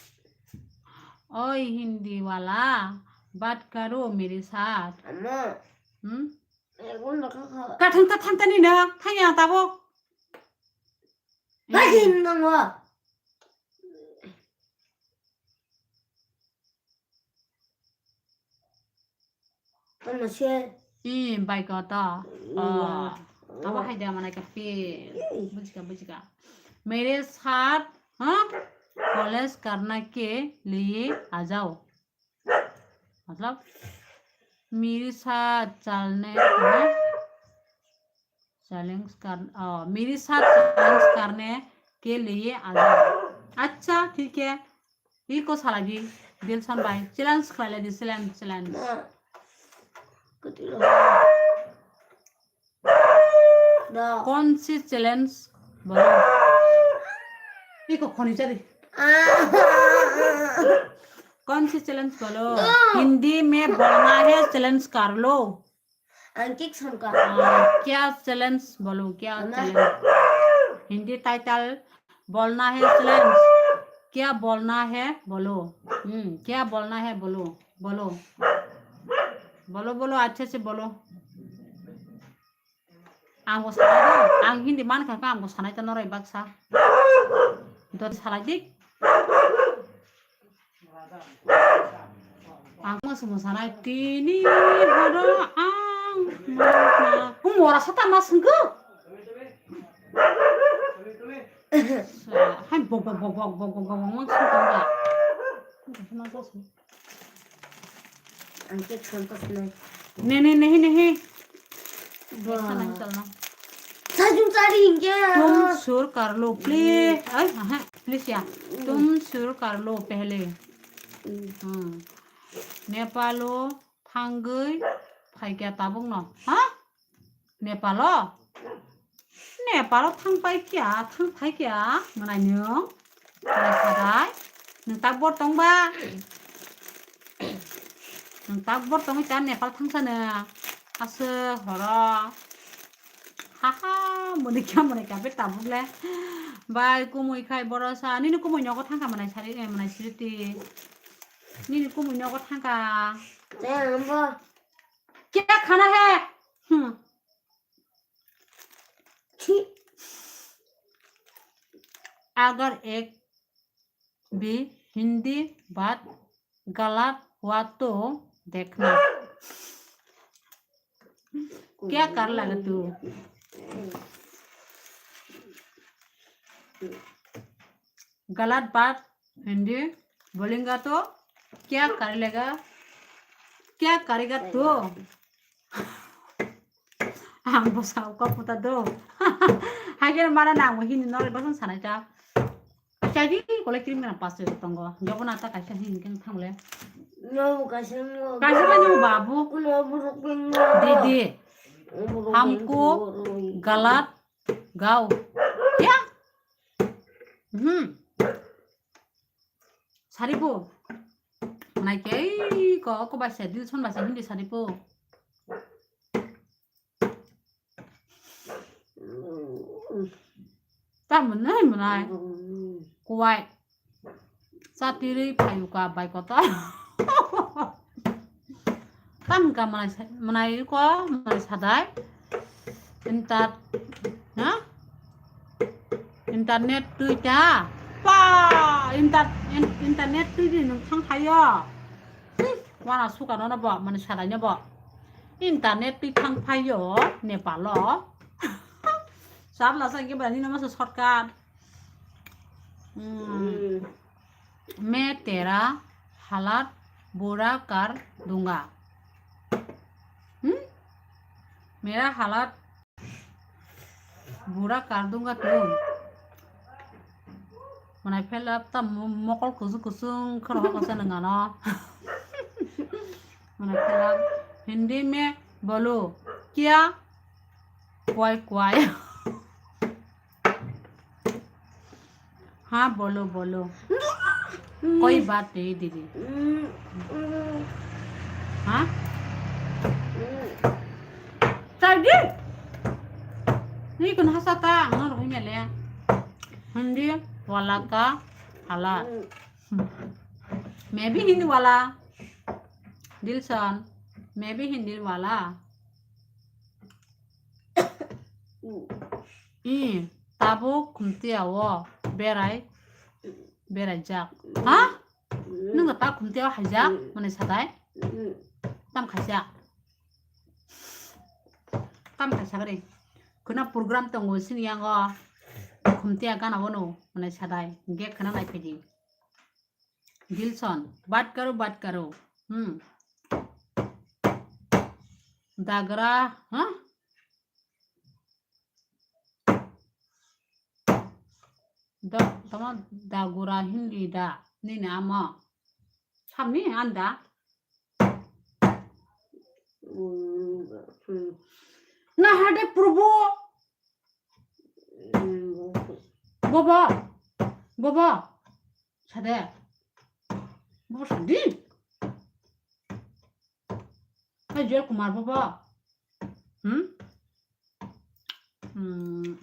Oi Hindi wala, baat karo mere saath. Amma. Hmm? Ya bon ka. Ka thang ta thang ta ni na, thang ya tabo. Hai hin nang wa. Ano se. Ih, bai kota. Iya. Oh. Abo hai da mana ka pe. Ih. Bujika, bujika. Mere saath, ha? College karna ke liye aa jao. मतलब, मेरे साथ चलने, हाँ? Challenge कर, अ, मेरे साथ challenge करने के लिए आ जाओ। अच्छा, ठीक है। Iko salagi, Dilson bhai, challenge khlailadi, challenge, challenge. Ma. Kotilo. Da. कौन सी challenge बोलो? Iko khoni chari. Ah. कौन सी challenge बोलो? Da. हिंदी में बोलना है, challenge कर लो। Ang kik son ka. आ, क्या challenge बोलो, क्या Ama. Challenge? हिंदी title बोलना है challenge। क्या बोलना है बोलो। हम्म, क्या बोलना है बोलो, बोलो। बोलो, बोलो, अच्छे से बोलो। Ang bo sanai do, ang Hindi man kha, ang bo sanai ta noroi baksa. Dot salai dik. Ang mas mo sanai tini horo ang ma, ma. Hum, ora sa ta mas nggo. Sa, hai bok, bok, bok, mang sung tong ba. Ang kik son ka sinai. Ne, ne, ne, ne, ne. Ba. Sana chal na. Sajung chari hingke. तुम शुरू कर लो, please. Ai, aha, please ya. तुम शुरू कर लो पहले. Hmm. Nepalo thangwi phaikya tabukno. Ha? Nepalo? Nepalo thangpai kya, thangphai kya, mwnai nwng? Mwnai sadai? Nwng tak bor tongba? Nwng tak bor tongwi ta Nepal thangsa nwng? Aswk horo. Haha, mwnai kya mwnai kya be tabuk le. Bai kumui khai boro sa. Nini kumui nogo thangka mwnai sari, eh, mwnai siriti. Nini kumui nogo thangka. Kya khana hai? Hmm. अगर एक भी हिंदी बात गलत हुआ तो देखना। क्या कर लगा तू? गलत बात हिंदी बोलेगा तो क्या कर लेगा? क्या करेगा तू? Ang bo sao kok puta do. Hai khe mana nang bo hini nore basong sanai ta. Chai di kole cream kana paste tongo. Jobo na ta kaisa hini keng thangle. No kaisa no. Kaisa ba no babu. No buruk no. Didi. Buruk Hamko no. Galat gao. Ya. Hmm. Saripo. Nai kei ko ko bai se dil son bai se hindi saripo. Ta mwnai mwnai. Kuwai. Satiri phayuka bai kota. Tam ka mwnai sa-, mwnai ko mwnai sadai. Inter-, ha? Internet twi ta. Pa! Inter-, in-, internet twi di nwng thang phaio. Hmm, wana suka no bo, mwnai sadai no bo. Internet twi thang phaio Nepalo. Sabla sa ke bani nama sa shortcut. Hmm. Hmm. मैं तेरा हालत बुरा कर दूंगा। Mera halat bura kar dunga tu. Mwnai phela ta mo-, mokol kusung kusung khoro ho kasa nangano. Mwnai phela Hindi mein bolo kya? Kwai kwai. हाँ बोलो बोलो। कोई बात नहीं दीदी। हाँ? Tadi? Ni kun hasa ta, ang nang rohingya le. Hindi wala ka hala. मैं भी हिंदी वाला। दिलसन, मैं भी हिंदी वाला। I, tabuk khumtiao berai, berai jak. Ha? Nung ta khumtiao haijak, mane sadai? Tam khaijak. Tam khaijak re. Khuna program tongo sini yango. Khumtia gana wono, mane sadai. Ge khana nai phedi. Dilson, बात करो, बात करो। Hmm. Dagra, ha? Da, tama dagura Hindi da. Nini ama. Samni anda. Na hade Prabhu. Bobo. Bobo. Sade. Bobo sadi. Hai Joy Kumar bobo. Hmm? Hmm.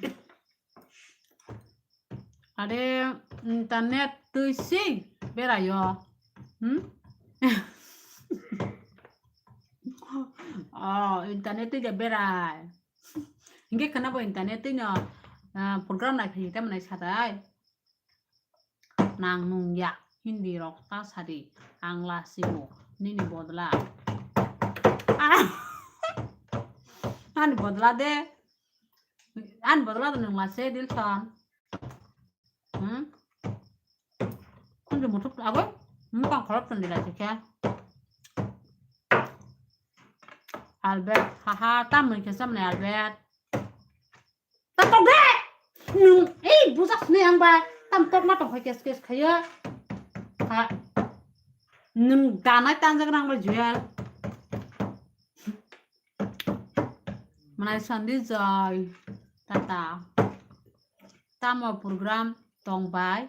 Are internet twi si berayo. Hmm? Oh, internet twi de berai. Hingke khana bo internet twi no, ah, program nai phai tamo nai sadai. Nang nung ya, Hindi rok ta sadi, ang lasimu, nini bodla. Ah, ani bodla de, ani bodla de nung lase Dilson. Hmm? Kunju muthuk agoi, mukang kholop tong dila chikhe. Albert, haha, tam mui khe samne Albert. Ta tok de! Nung, ei, bujak sini ang ba. Tam tok ma tok hai kes kes khaiya. Ha. Nung danai tanjak nang ba Joel. Mwnai Sandi Joy. Tata. Tamo program tong bai.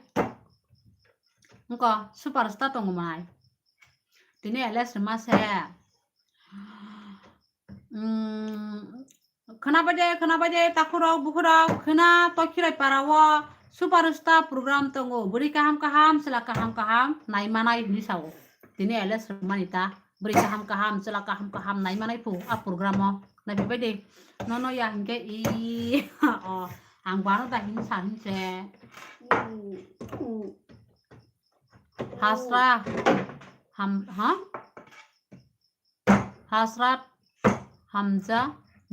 Engko superstar tongo mwnai. Tini L S Rema se. Mm, khwna bai de, khwna bai de, takhurok, bukhurok, khwna Tokhirai para o superstar program tongo. Bwrwi kaham kaham, chwla kaham kaham, nai manai hinwi sao. Tini L S Rema ni ta, bwrwi kaham kaham, chwla kaham kaham, nai manai phu a program o. Nai phai bai de. Nono ya hinkhe i, o, ang bano da hin sa hin se. Hasra, ham, ha? हसरत हमजा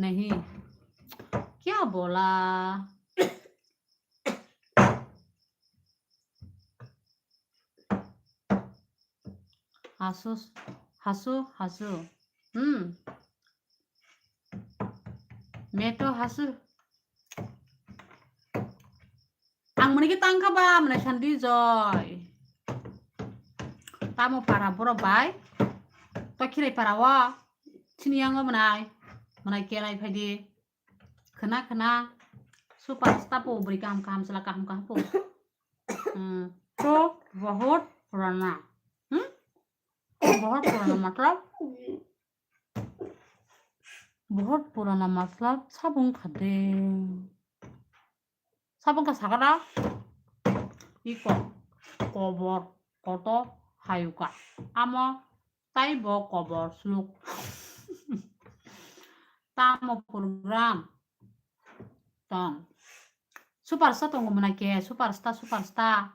नहीं। क्या बोला? हंसो, हंसो, हंसो। हम्म। मैं तो हंसू। Ang mwnai khe tang kha ba, mwnai Sandi Joy. Tamo para borok bai. Tokhirai para o. Sini yango mwnai. Mwnai kelai phai di. Khwna khwna. Superstar po bwrwi kaham kaham chwla kaham kaham po. Hmm. To bahut purana. Hmm? To bahut purana matlab. Bahut purana matlab sabung khade. Sabung ka sakara. Iko kobor koto hayuka. Amo taibo kobor suluk. Tamo program tong. Superstar tongo mwnai khe, superstar, superstar.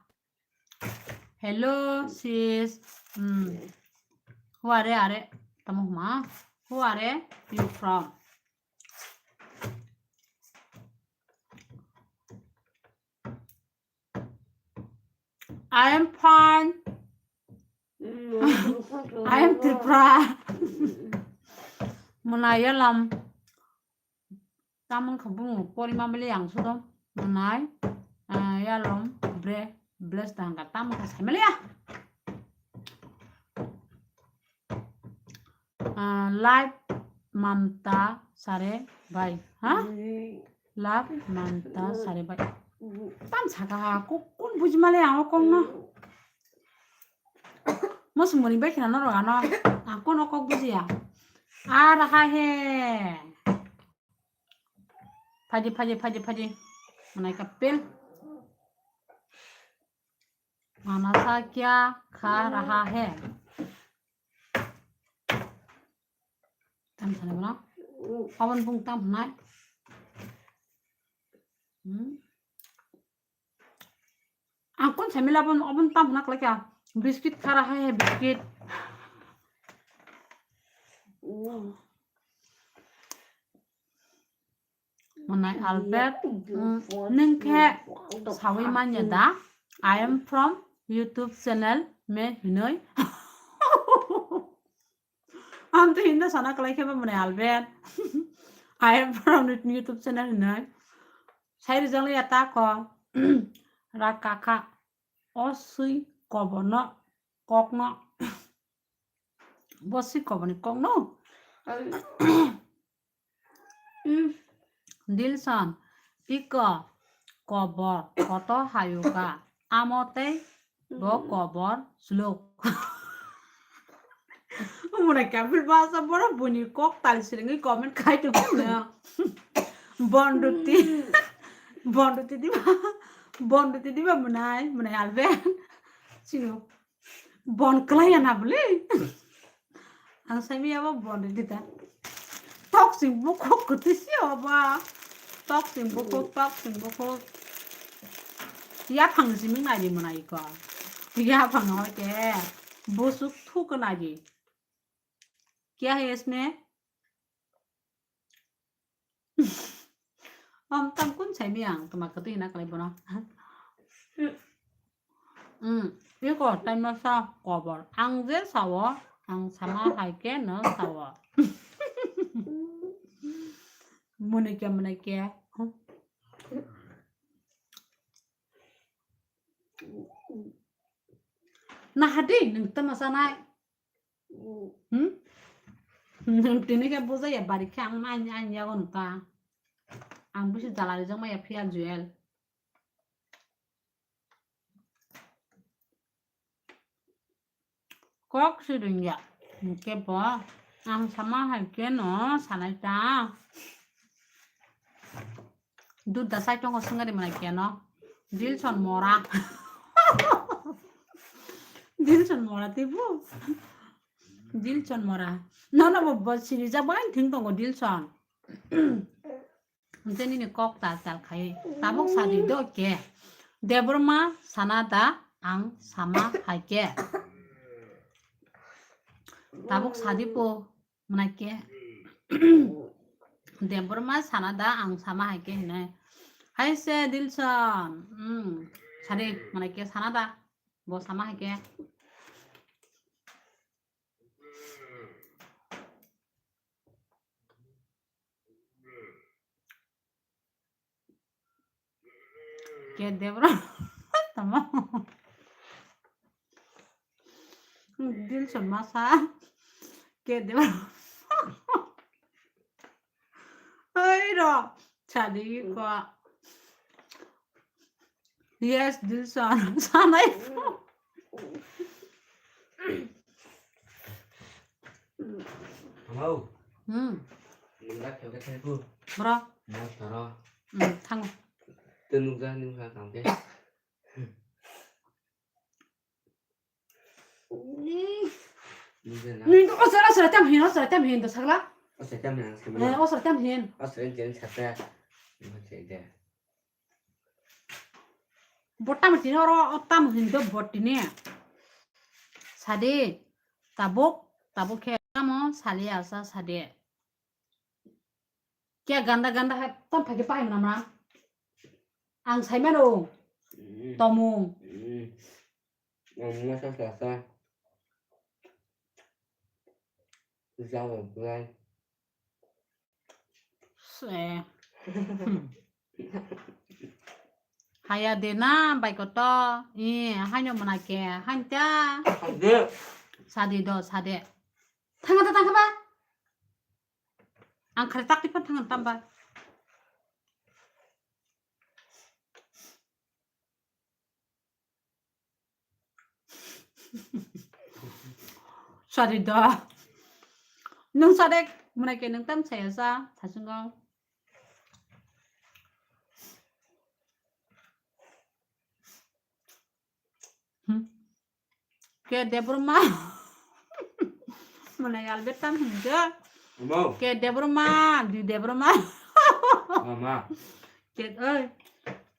Hello, sis. Hmm. Who are, are? Tamo huma. Who are you from? I am fine. I am Tripura. Mwnai yalam. Tamon kha bung porima bele yang sudo. Nai, ah, yalom, bre, bless tangka. Tamon kha saimaliya. Ah, live manta sare bai. Ha? Live manta sare bai. Tam saka ha, ku-, kun bujimale ang o kong no. Mo sumoni bai khna no roga no. Ang kun o kok bujiya. Ar ha he. Phaji, phaji, phaji, phaji. Manai ka pel. Mana sa kya kha raha hai? Tam sana bana. Pawan bung tam nai. Hmm. Ang kun samila pun obun tam hna khlai kha. Biscuit kha raha hai biscuit. Manai Albert, mm, nung khe sawi manya da? I am from YouTube channel me hinoi. Ang to hinna sana khlai khe ba manai Albert. I am from YouTube channel hinoi. Sai rijang ya ta ko. Ra kakha. O sui kobono kokno. Bo sui koboni kokno. Mm. Dilson, iko kobor koto hayuka. Amo tei bo kobor slok. Muna kapil basa boro buni kok tal siringi comment khai tu na. Bonduti. Bonduti diba. Bonduti diba munai, munai albe. Sino. Bon klaya na bole. Ang sai mi abo bon di ta. Toxic bukhuk kuti si oba. Toxic bukhuk, toxic bukhuk. Ya phang si mi nai di munai ko. Ya phang no ke. Busuk thuk nai di. Kya hai isme? Om tam kun sai mi ang tuma katu hina kalai bono. Hmm, iko tai masa kobor. Ang je sawo, ang sama hai ke no sawo. Muni ke, muni ke. Nah, hadi, nung tama sanai. Hmm? Nung tini ke bujai ya, bari ke ang ma anya, anya gon ka. Ang bisi jalari jong ma ya phiya juel. Kok si dun ya. Ke bo, ang sama hai ke no, sanai ta. Dudda sai tongo singari mana keno. Dilson mora. Dilson mora tibu. Dilson mora. Nono bo bo siri ja bai thing tongo Dilson. Nte nini kok tal tal khai. Tabuk sadi do ke. Debor ma sana da ang sama hai ke. Tabuk sadi po. Mwnai khe. Debor ma sana da ang sama hai khe hinai. Hai se Dilson. Hmm. Sadi mwnai khe sana da. Bo sama hai khe. Ke Debra. Tamo. Dilson masa. Ke Debra. Oi ro. Chadi ko. Yes, Dilson. Sanai. Hello. Hmm. Nungla khebe thaipu. Bro. Mas taro. Hmm, thango. Tenukja nungla tangke. Nini to osra osra tam hin, osra tam hin to sagla. Osra tam hin, eh, osra tam hin. Osra tam hin sagla. Botam tini oro tam hin to botini. Sadi tabuk tabuk khe tamo sali asa sadi. Kya ganda ganda hai tam phagi pai mana mana. Ang sai mano. Mm. Tomung. Mm. Ang masa sasa. Jawa brai. Se. Hmm. Haya de na bai koto. I, haino mwnai ke, hain ta. Hadi. Sadi do, sade. Thanga ta thanga ba. Ang khare tak tipan thanga tamba. Sorry do. Nung sadek mwnai ke nung tam saya sa, sasungo. Hmm. Ke Debbarma. Mwnai albet tam hingke. Amo. Ke Debbarma, di Debbarma. Mama. Ke, oi.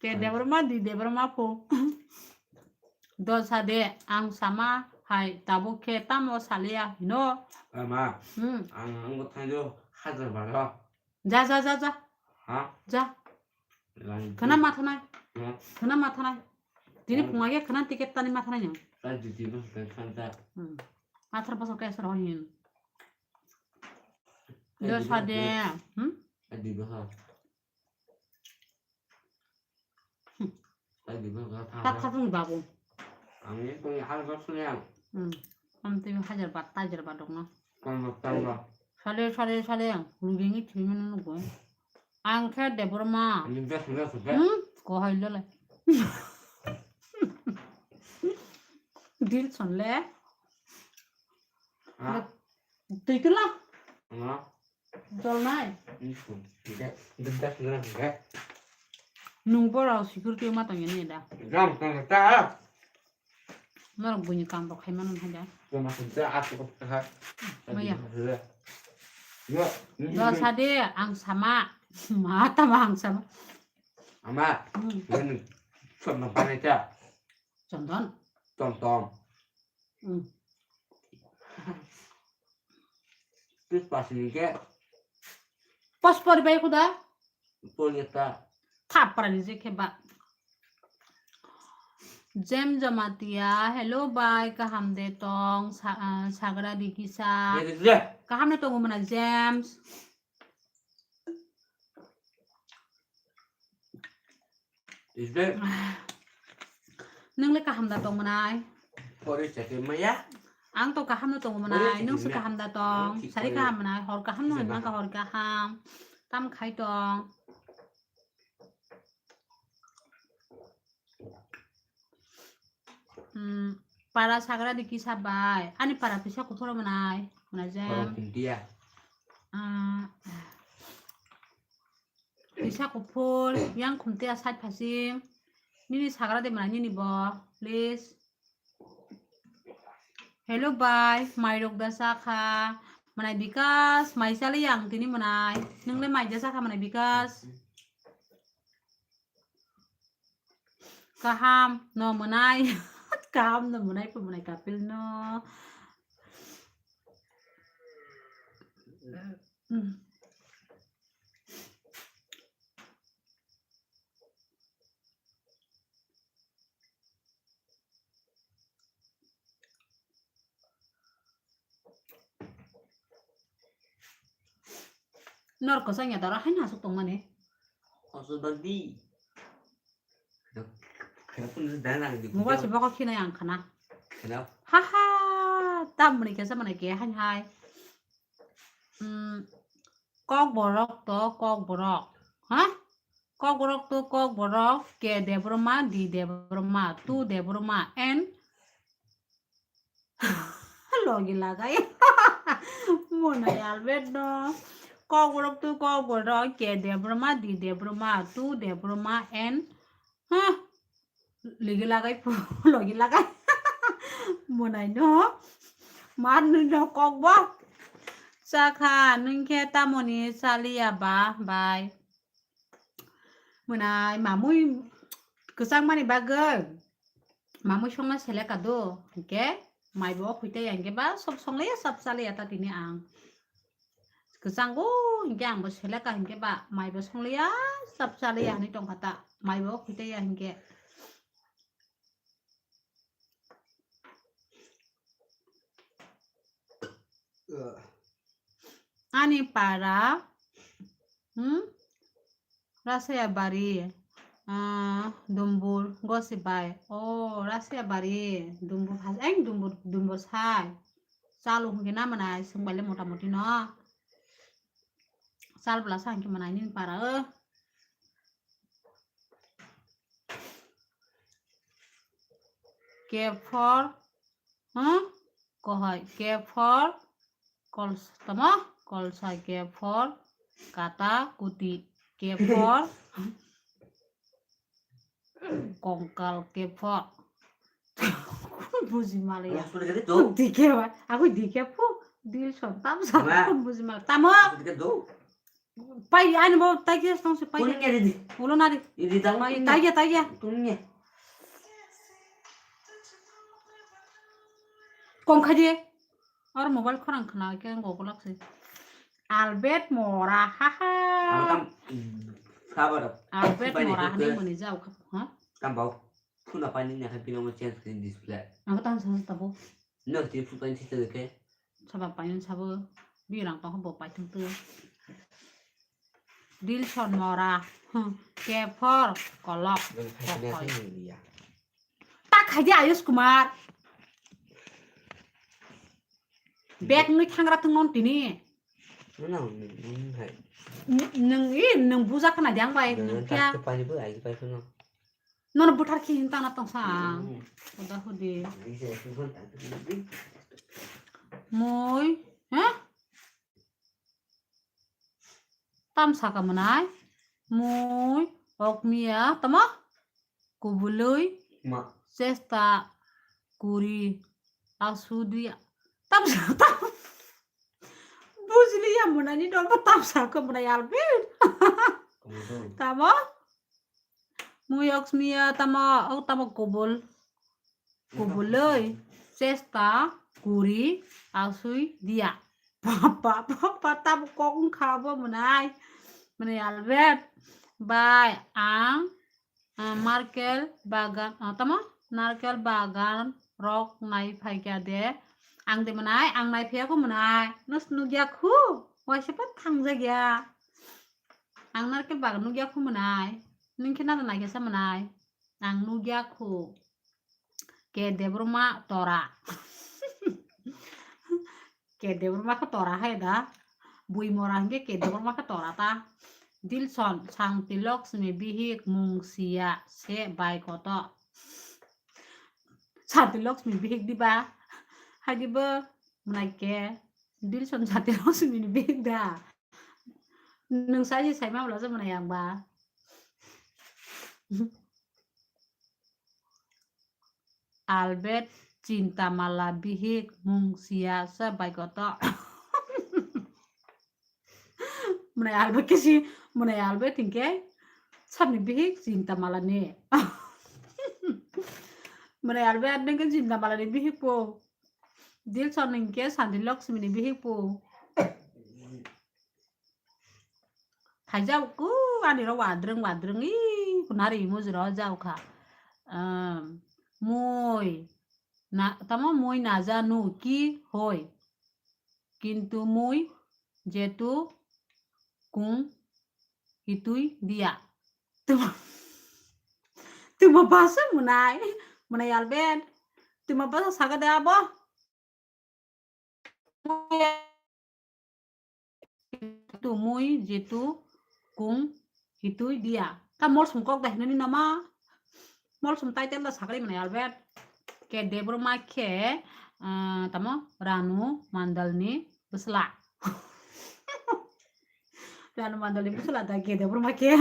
Ke Debbarma, di Debbarma po. Dosa de, ang sama hai tabuk khe tamo salia hino. Ama, hmm. Ang, ang bo thanjo hajar baro. Ja, ja, ja, ja. Ha? Ja. Lang. Khana mathanai. Ha? Khana mathanai. Tini phunga khe khana ticket tani mathanai nang. Ta jiti bo ta khanta. Hmm. Athar bosor khe asar hoyin. Dosa de. Hmm? Adi bo ha. Hmm. Adi bo ha. Tak khatung babu. Ang ni kung hal bosnya. Hmm. Am twi hajar bat, hajar bat dok na. Tamba, tamba. Sale, sale, sale, ang lubingi thwimano nugo. Ang khe Debbarma. Ani bes, bes, bes. Hmm? Kohai lole. Dil sonle. Ha? Twi kela. Ma. Jol nai. Ini pun. Bes, bes, bes, bes. Nung bora security ma tong ini da. Jam, tong, ta. Norok buini kam rok khai mano hai da. Toma sing ta, aku kok ta. Maya. Yo. Do sade ang sama. Ma tama ang sama. Ama. Hmm. Ini. Sama panai ta. Chondon. Tom tom. Hmm. Tis pas ni ke. Pas por bai kuda. Por ni ta. Thap para ni je khe ba. James Jamatia, hello bai, kaham de tong, sa-, ah, sagra di kisa. Ye, ye, ye. Kaham de tong mana James. Is there? Nung le kaham da tong manai? Pori chakhe maya. Ang to kaham no tong manai, nung se kaham da tong, sari kaham manai, hor kaham no hor kaham. Tam khai tong. Hmm, para sagra di kisa bai. Ani para pisa kuphur manai. Manai je. Khorok khumtiya. Ah, pisa kuphur, yang khumtiya side phasing. Nini sagra di manai nini bo, please. Hello bai, mairok da sakha. Manai Bikas, mai sali yang tini manai. Nung le mai da sakha manai Bikas. Kaham no mwnai. Kaham no mwnai pho mwnai kapil no. Nor kwchangya dara haino aswk tongmani. Aswk bagdi. Kheno phone se dana nang di. Mobile se bokol khinai ang khana. Kheno. Ha ha. Tamni kesa mane ke hain hai. Hmm. Kokborok to kokborok. Ha? Kokborok to kokborok. K Debbarma, D Debbarma, two Debbarma, and Logi lagai. Mona albert no. Kokborok tu kokborok, K Debbarma, D Debbarma, two Debbarma, and, huh? Logi lagai pu, logi lagai. Monai no. Mar nui no kokbo. Chakha, nung khe tamoni chaliya ba, bai. Mwnai mamui kwchangmani bagwi mamui songna seleka do, hinkhe maibo khwitaiya hinkhe ba sob songlaiya, sab chalaiya ta tini ang. Kwchango hinkhe angbo seleka hinkhe ba maibo songlaiya, sab chalaiya hinwi tongkha ta, maibo khwitaiya hinkhe. Ani para, hmm? Rasaya bari, ah, dumbur gosi bai. O, rasaya bari, dumbur has-, eng dumbur, dumbur sai. Chalo hwnkhe namanai, swngbaile motamoti no. Chal bwla sa hwnkhe manai nini para o. K for, huh? Kohai. K for kol-, tamo? Kolsai. K for kata kuti. K for kongkal. K for. Buji maliya. Dike ba? Aku dike pu. Dilson tam sa. Buji mal. Tamo? Pai, ani bo tai khe tong se pai. Kuning ya, Didi? Ulo na di. Didi, tamo kuning ya? Tai ya, tai ya. Kuning ya? Kom kha di. Ar mobile khorang khna khe go golak se. Albert Mora, ha ha. Ano tam, mm, sabar. Albert Mora, hani mani jao kha, ha? Tam bau. Phuna pani na kha pino mo change khe display. Ang tam sa ta bo. No, ti phuna pani thik khe. Saba paiyun sabo birang tong bo paithum tu. Dilson Mora, hmm, K for kolok. Kokoi. Ta khai di Ayush Kumar. Bag nui thangra thung non tini. Nwng, nwng, nwng hai. Nwng, nwng, i, nwng buja khna di ang bai, nwng kya? Nwng tak pani bo ai pai phano. Nono buthar khi hin tangna tongsa ang. Hmm. Huda hudi. Mui, ha? Tam saka mwnai. Mui, okmiya, tamo? Kubului. Ma. Chesta, kuri, asudia. Tam sa-, tam. Bujili ya mwnani dol tam saka mwnai Albert. Tamo? Mui oksmiya tamo, o tamo kubul. Kubului, chesta, kuri, asui, dia. Papa, papa, tamo kok wngkha bo mwnai. Mwnai Albert. Bai, ang, ah, markel bagan, ah, tamo? Narkel bagan rok nai phaikya de. Ang de mwnai, ang nai phaiya kho mwnai. Nus nugya khu. Waisa pa thangjak ya. Ang narkel bagan nugya khu mwnai. Nwng khe nada naikhe sa mwnai. Ang nugya khu. Ke Debbarma tora. Ke Debbarma khe tora hai da. Bui mora hwnkhe Ke Debbarma khe tora ta. Dilson, Santi Lakshmi bihik mung siya se bai koto. Santi Lakshmi bihik diba? Hai dibo mwnai ke. Dilson Santi Lakshmi ni bihik da. Nwng sai se saima bwla se mwnai ang ba. Albert Chintamala bihik mung siya se bai koto. Mwnai Albert khe si, mwnai Albert hinkhe sabni bihik Chintamala ni. Mwnai Albert nwng khe Chintamala ni bihik po. Dilson hinkhe Santi Lakshmi ni bihik po. Thaijak ku ani ro wadrwng wadrwng i kunari mujuro jaukha. Ehm, mui na, tamo mui na janu ki hoi. Kintu mui jetu kung hitui dia. Tuma, tuma basa mwnai, mwnai Albert. Tuma basa saga de abo. Tumui jetu kung hitui dia. Ta molsum kok da hinani nama. Molsum title da sakri mwnai Albert. Ke Debbarma khe, ah, tamo Ranu Mandalni bwsla. Ranu Mandalni bwsla da Ke Debbarma khe.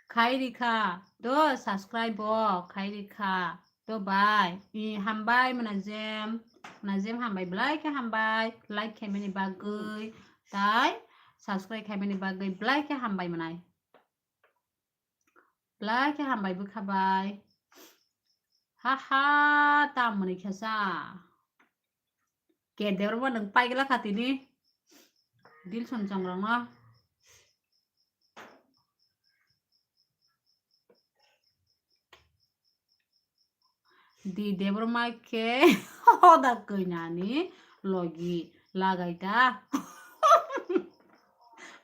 Khairikha, do subscribe bo khairikha. To bai, i hambai manajem, manajem hambai, belai khe hambai, like khaimani bagwi, tai subscribe khaimani bagwi, belai khe hambai manai. Belai khe hambai bwkha bai. Ha ha, tamoni khe sa. Ke Debbarma nwng paigwla kha tini. Dilson chongrongno. Di Debbarma khe hoda kwnani logi lagai ta.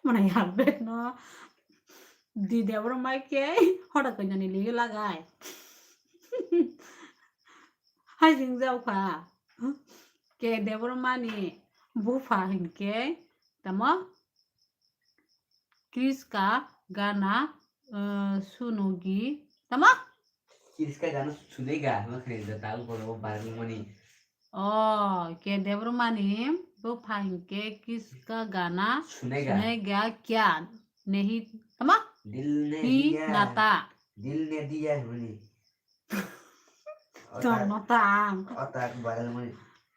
Mwnai Albert no. Di Debbarma khe hoda koinani ligi lagai. Hai jing jau kha. Ke Debbarma ni bupha hinkhe tamo Kriska gana, eh, sunugi tamo? Kriska gana sunega, ma khani da tang kono barang mani. Oh, ke Debbarma ni bupha hinkhe Kriska gana sunega. Sunega kya nehi tamo? Dil ne hi diya. Nata. Dil ne diya huni. Tong no tang. Otak barang mani.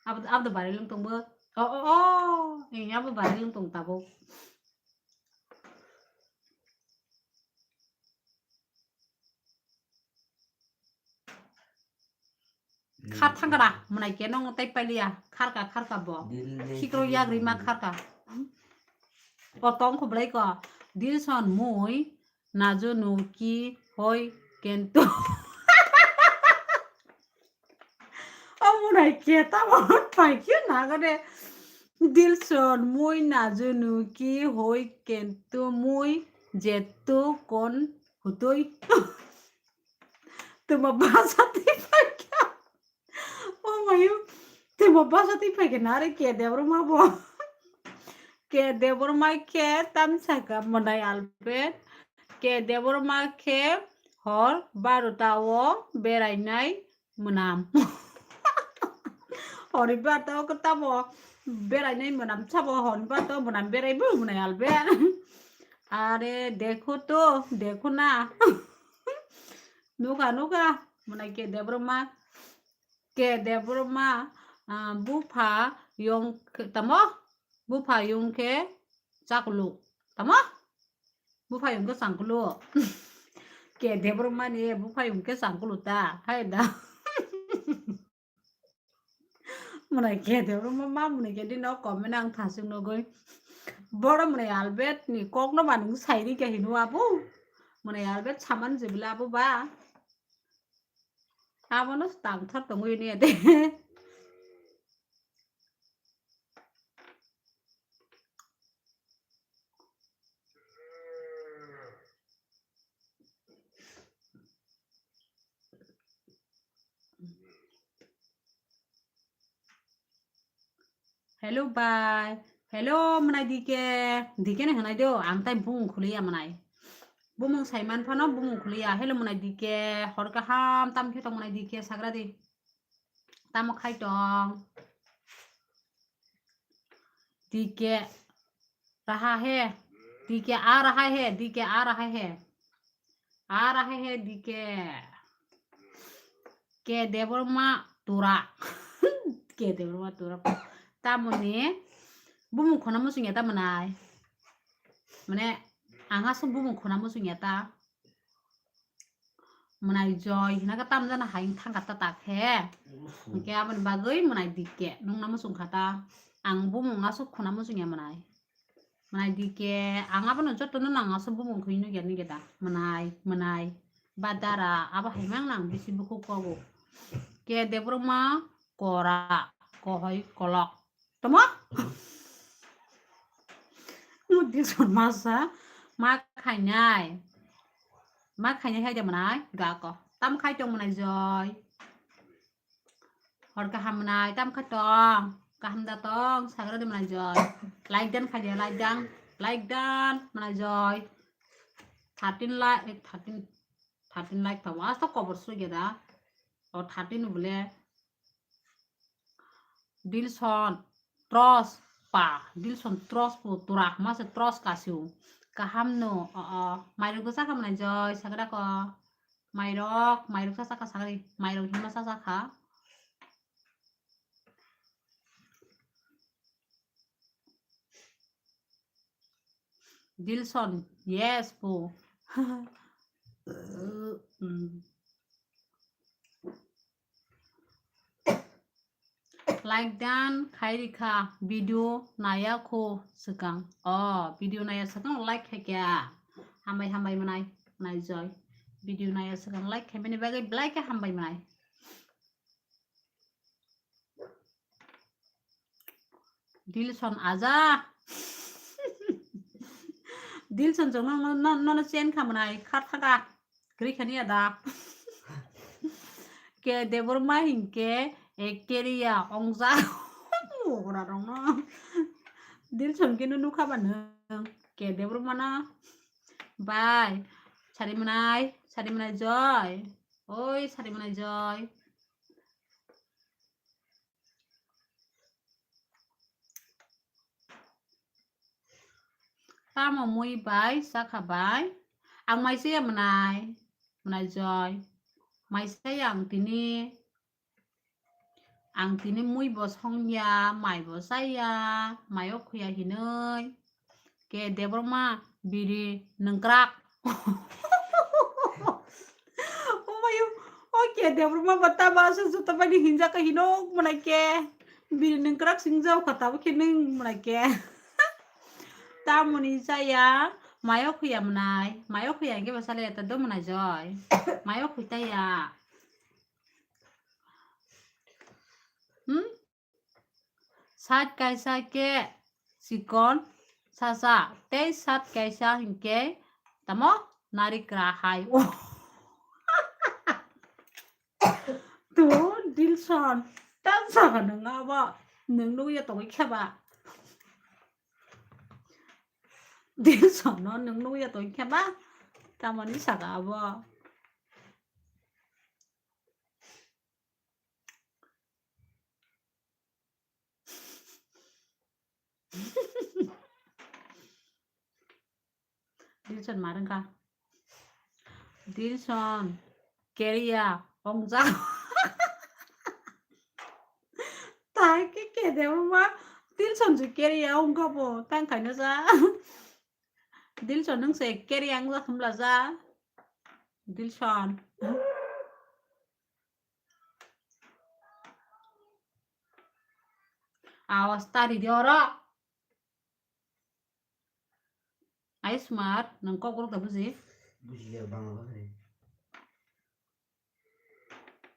Ab, ab do barang lung tong bo. Oh, oh, oh. Ini abo barang lung tong tabo. Khar thangkara, mwnai ke nong tai pailiya, kharka, kharka bo. Dil ne khikro diya yagri ma huni. Kharka. O tong kho belai ko. Dilson mui, najunu ki hoi kento. O mwnai ke tamo pai khe naga de. Dilson mui najunu ki hoi kento mui jetu kon hutoi. Tuma basa twi phaikha. Oh my, tuma basa twi phaikha nare ke Debbarma bo. Ke Debbarma khe tamsaka mwnai Albert. Ke Debbarma khe hor barota o berainai mwnam. Hori barota o tamo berainai mwnam sabo hori barota o mwnam beraibo mwnai Albert. Are dekho to, dekho na. Nukha, nukha, mwnai ke Debbarma, ke Debbarma, ah, bupha yong khe, tamo? Bupha yong khe chakulu, tamo? Bupha yong khe changkulu. Ke Debbarma ni bupha yong khe changkulu ta, hai da. Mwnai ke Debbarma, ma mwnai ke dino comment ang thasing nugui. Boro mwnai Albert ni kok no ba nung sai ri khe hino abo. Mwnai Albert saman jebila abo ba. Abono tang thar tongwi ni ade. Hello bai. Hello mwnai D K. D K ni hwnai do. Ang tai bumung khuliya mwnai. Bumung saiman phano bumung khuliya. Hello mwnai D K. Hor kaham tam khe tong mwnai D K sagra di. Tamo khai tong. D K raha he. D K a raha he. D K a raha he. A raha he D K. Ke Debbarma tura. Ke Debbarma tura. Tamoni bumung khona muchung ya ta mwnai. Mane ang aswk bumung khona muchung ya ta. Mwnai Joy hwnka tamjana hai wng thangkha ta tak he. Hwnkhe aboni bagwi mwnai D K nungna muchung kha ta. Ang bumung aswk khuna muchung ya mwnai. Mwnai D K ang abono jotono nang aswk bumung khwi nukya nukya da. Mwnai, mwnai. Ba dara abo hai mang nang bisi bukhuk kogo. Ke Debbarma kora kohoi kolok. Tamo? Mudi son masa ma khainai. Ma khainai hai de mwnai ga ko. Tam khai tong mwnai Joy. Hor kaham mwnai tam khai tong. Kaham da tong sagra de mwnai Joy. Like dan khai de like dan. Like dan mwnai Joy. Thirteen like, eh, thirteen, thirteen like tamo. Asta kobor sui ge da. O thirteen bole. Dilson tros pa, Dilson tros po turak ma se tros kasio. Kaham no, o, o, mairok do chakha mwnai Joy, sagra ko. Mairok, mairok sa chakha sagri, mairok hima sa chakha. Dilson, yes, po. Mm. Like dan khai rikha, video naya kho swkang. Oh, video naya swkang like khai kya. Hambai, hambai mwnai, mwnai Joy. Video naya swkang like khai mani bagwi belai khe hambai mwnai. Dilson aja. Dilson chwng no, no, no, no chen kha mwnai, kha thaka. Kwrwi khani ya da. Ke Debbarma hinkhe, eh, keriya ongjak. Ora rong no. Dilson khe no nukha ba nwng. Ke Debbarma no. Bai. Sari mwnai, sari mwnai joy. Oi, sari mwnai joy. Tamo mui bai, sakha bai. Ang maisa ya mwnai, mwnai joy. Maisa ya ang tini. Ang tini mui bo songya, mai bo chaya, mai o khuya hinoi. Ke Debbarma biri nungkrak. Omayo, o ke Debbarma bata ba se juta bani hinjak ka hinok mwnai ke. Biri nungkrak singjao kha tabo khe nung mwnai ke. Tamoni chaya, mai o khuya mwnai, mai o khuya hingke ba sale ta do mwnai joy. Mai o khuita ya. Hmm? Sat kaisa ke chikon sasa, tei sat kaisa hinkhe tamo narikra hai. To Dilson, tam saka nung abo, nung nugya tongwi kheba. Dilson no nung nugya tongwi kheba, tamoni saka abo. Dilson ma rwngkha. Dilson, keriya, ongjak. Tai ke kede ma, Dilson ju keriya, ongkha bo, tang khaina ja. Dilson nung se keriya, ongjak himla ja. Dilson. Awas tari di oro. Ai smart, nang kok rok da buji. Buji ya Bangla hai.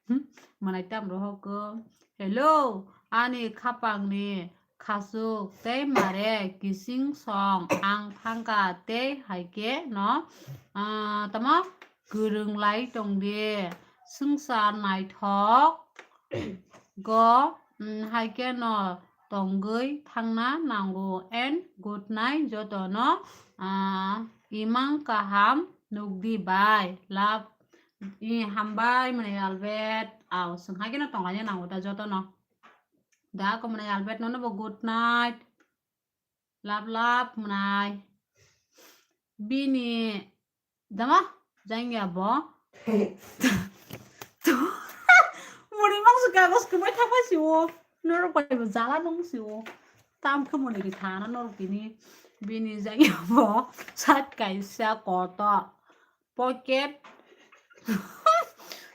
Hmm, manai tam rohok ko. Hello, ani khapang ni khasuk tei mare kising song ang thangka tei haike no, ah, tamo kwrwng lai tong di. Swngchar naithok go, mm, haike no tongwi thangna nango. And good night jotono, ah, imang kaham nukdi bai. Love, i, hambai mwnai Albert. Aw, swng haikhe no tonglaina nango da jotono. Da ko mwnai Albert nono bo good night. Love, love mwnai. Bini dama jangya bo. Muni mangsa kagos kwbai thangbai siwo. Norok bai bo jala nung siwo. Tam khe muni ri thana norok tini. Bini jangya bo sat kaisa kotor. Pocket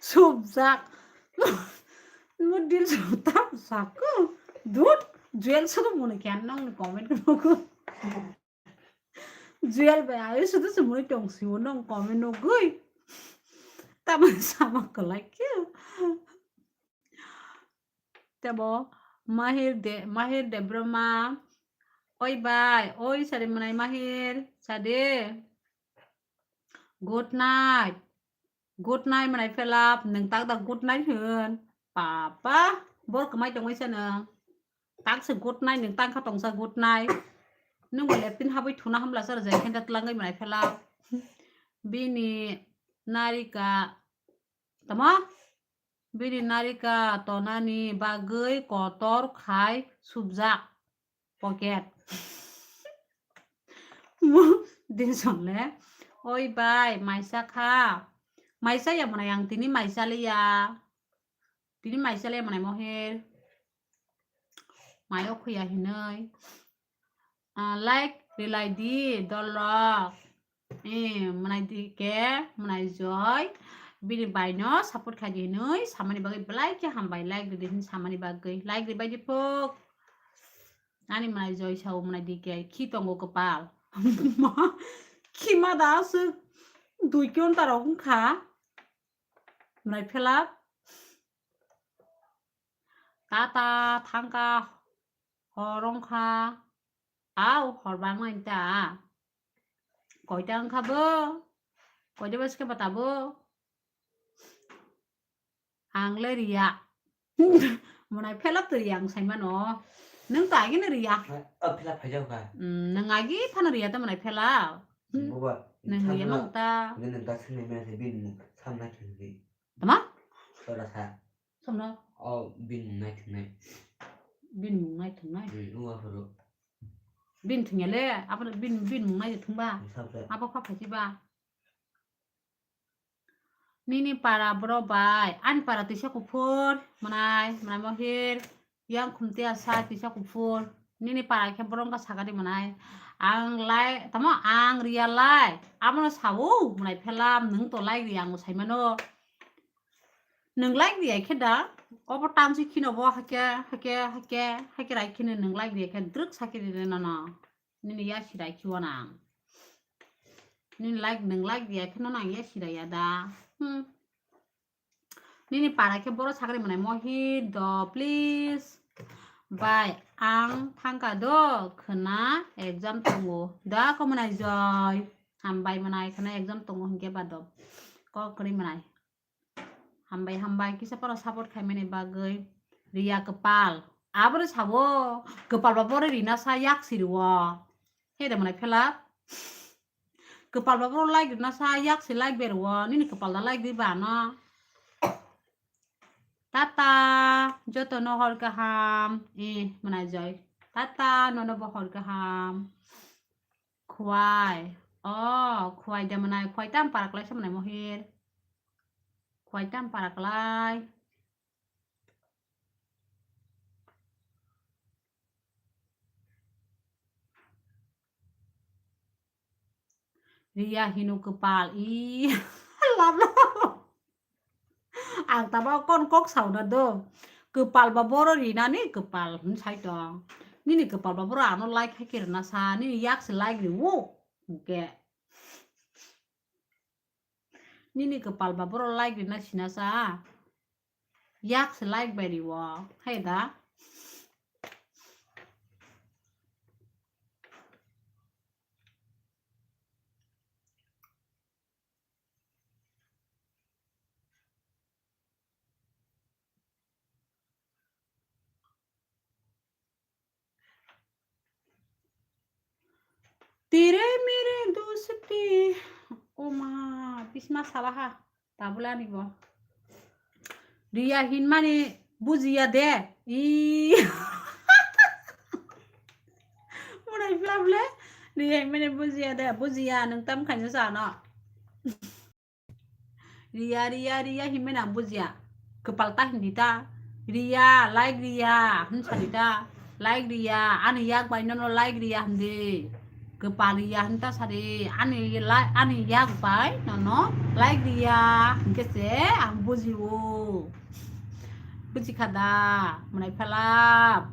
subjak. Mo Dilson tam sakku. Dut, Jewel sodo muni khe nongni comment ko. Jewel bai ayo sudu sumui tong siwo nong comment nugui. Tamo sama kwlai khe. Tebo Mahir de, Mahir Debbarma. Oi bai, oi sari mwnai Mahir, sade. Good night. Good night mwnai phelap, nwng tak da good night hwn. Papa, bor kwmai tongwi se nwng. Tak se good night, nwng tang kha tongsa good night. Nwng bo leptin habwi thuna hamla sar jai khen da tlangwi mwnai phelap. Bini narika, tamo? Bini narika tonani bagwi kotor khai subjak. Pocket. Mo Dilson le. Oi bai, maisa kha. Maisa ya mwnai ang tini maisa le ya. Tini maisa le mwnai Moher. Mayo khuya hinoi. Ah, like rilai di, dolrok. Eh, mwnai di ke, mwnai joy. Bini bai no support khai di hinoi, samani bagwi belai khe hambai, like ridi hin samani bagwi. Like ribai di phok. Ani mwnai joy sao mwnai di ke, khi tongo kwpal. Khi ma da aswk dui kilometer rok wngkha. Mwnai phelak. Tata thangkha hor wngkha. Au hor bangmani ta. Koita wngkha bo? Koita bwskhe bata bo? Ang le riya. Mwnai phelap to riya ang sai mano. Nwng to agi no riya. O phela phaijak kha. Hmm, nwng agi phano riya to mwnai phela. Hmm. Boba, nwng riya no ta. Nwng ta swngnai maya sai bini mung samna thwngwi. Tama? Sora sa. Somno? O bini mung nai thwngnai. Bini mung nai thwngnai? Hmm, o aphuru. Bini thwngya le, abo bini, bini mung nai thwngba. Sabsa. Abo kha phaisiba. Nini para bro bai, ani para tisa kuphur, mwnai, mwnai mohir, yang khumtia sa tisa kuphur, nini para khe borong ka sakari mwnai, ang lai, tamo ang riya lai, abono sao, mwnai phelam, nwng to lai ri ang sai mano, nwng lai ri khe da, obo tansi khino bo hake, hake, hake, hake rai khino nwng lai ri khe drwk sakiri re nono. Nini ya sirai khiwa nang. Nini like, nwng like diya kheno nang ya sirai ya da. Hmm. Nini para khe boro sakri mwnai mohir do, please. Bai, ang thangka do, khwna exam tongo. Da ko mwnai joy. Hambai mwnai khwna exam tongo hinkhe ba do. Kok kwrwi mwnai. Hambai, hambai, kisa phano support khaimani bagwi. Riya kwpal. Aboni sabo, kwpal ba boro rina sa yak siriwo. He de mwnai phela. Kwpal ba boro like rina sa yak si like berwo. Nini kwpal da like di ba no. Tata, joto no hor kaham. Eh, mwnai joy. Tata, nono bo hor kaham. Khwai. Oh, khwai de mwnai, khwai tam para klai sa mwnai mohir. Khwai tam para klai. Riya hino kwpal, i, lab lab. Ang tamo kon kok sauna do. Kwpal ba boro rinani kwpal, hmm, sai tong. Nini kwpal ba boro ano like hai khe rwna sa, nini yak se like ri wo. Hwnkhe. Nini kwpal ba boro like rina sina sa. Yak se like bai riwo. Hai da. Tere mere dosti. O ma, bisma salaha. Tabulani bo. Riya hinmani bujiya de. I. Mwnai phlap le. Riya hinmani bujiya de. Bujiya, nwng tam khaina sano. Riya, riya, riya, hinmani ang bujiya. Kwpal ta hindi ta. Riya, like riya, hwn sadi ta. Like riya, ani yak bai nono like riya hindi. Kwpal riya hwn ta sadi. Ani la-, ani yak bai nono like riya. Hinkhe se ang bujiwo. Bujikha da, mwnai phalap.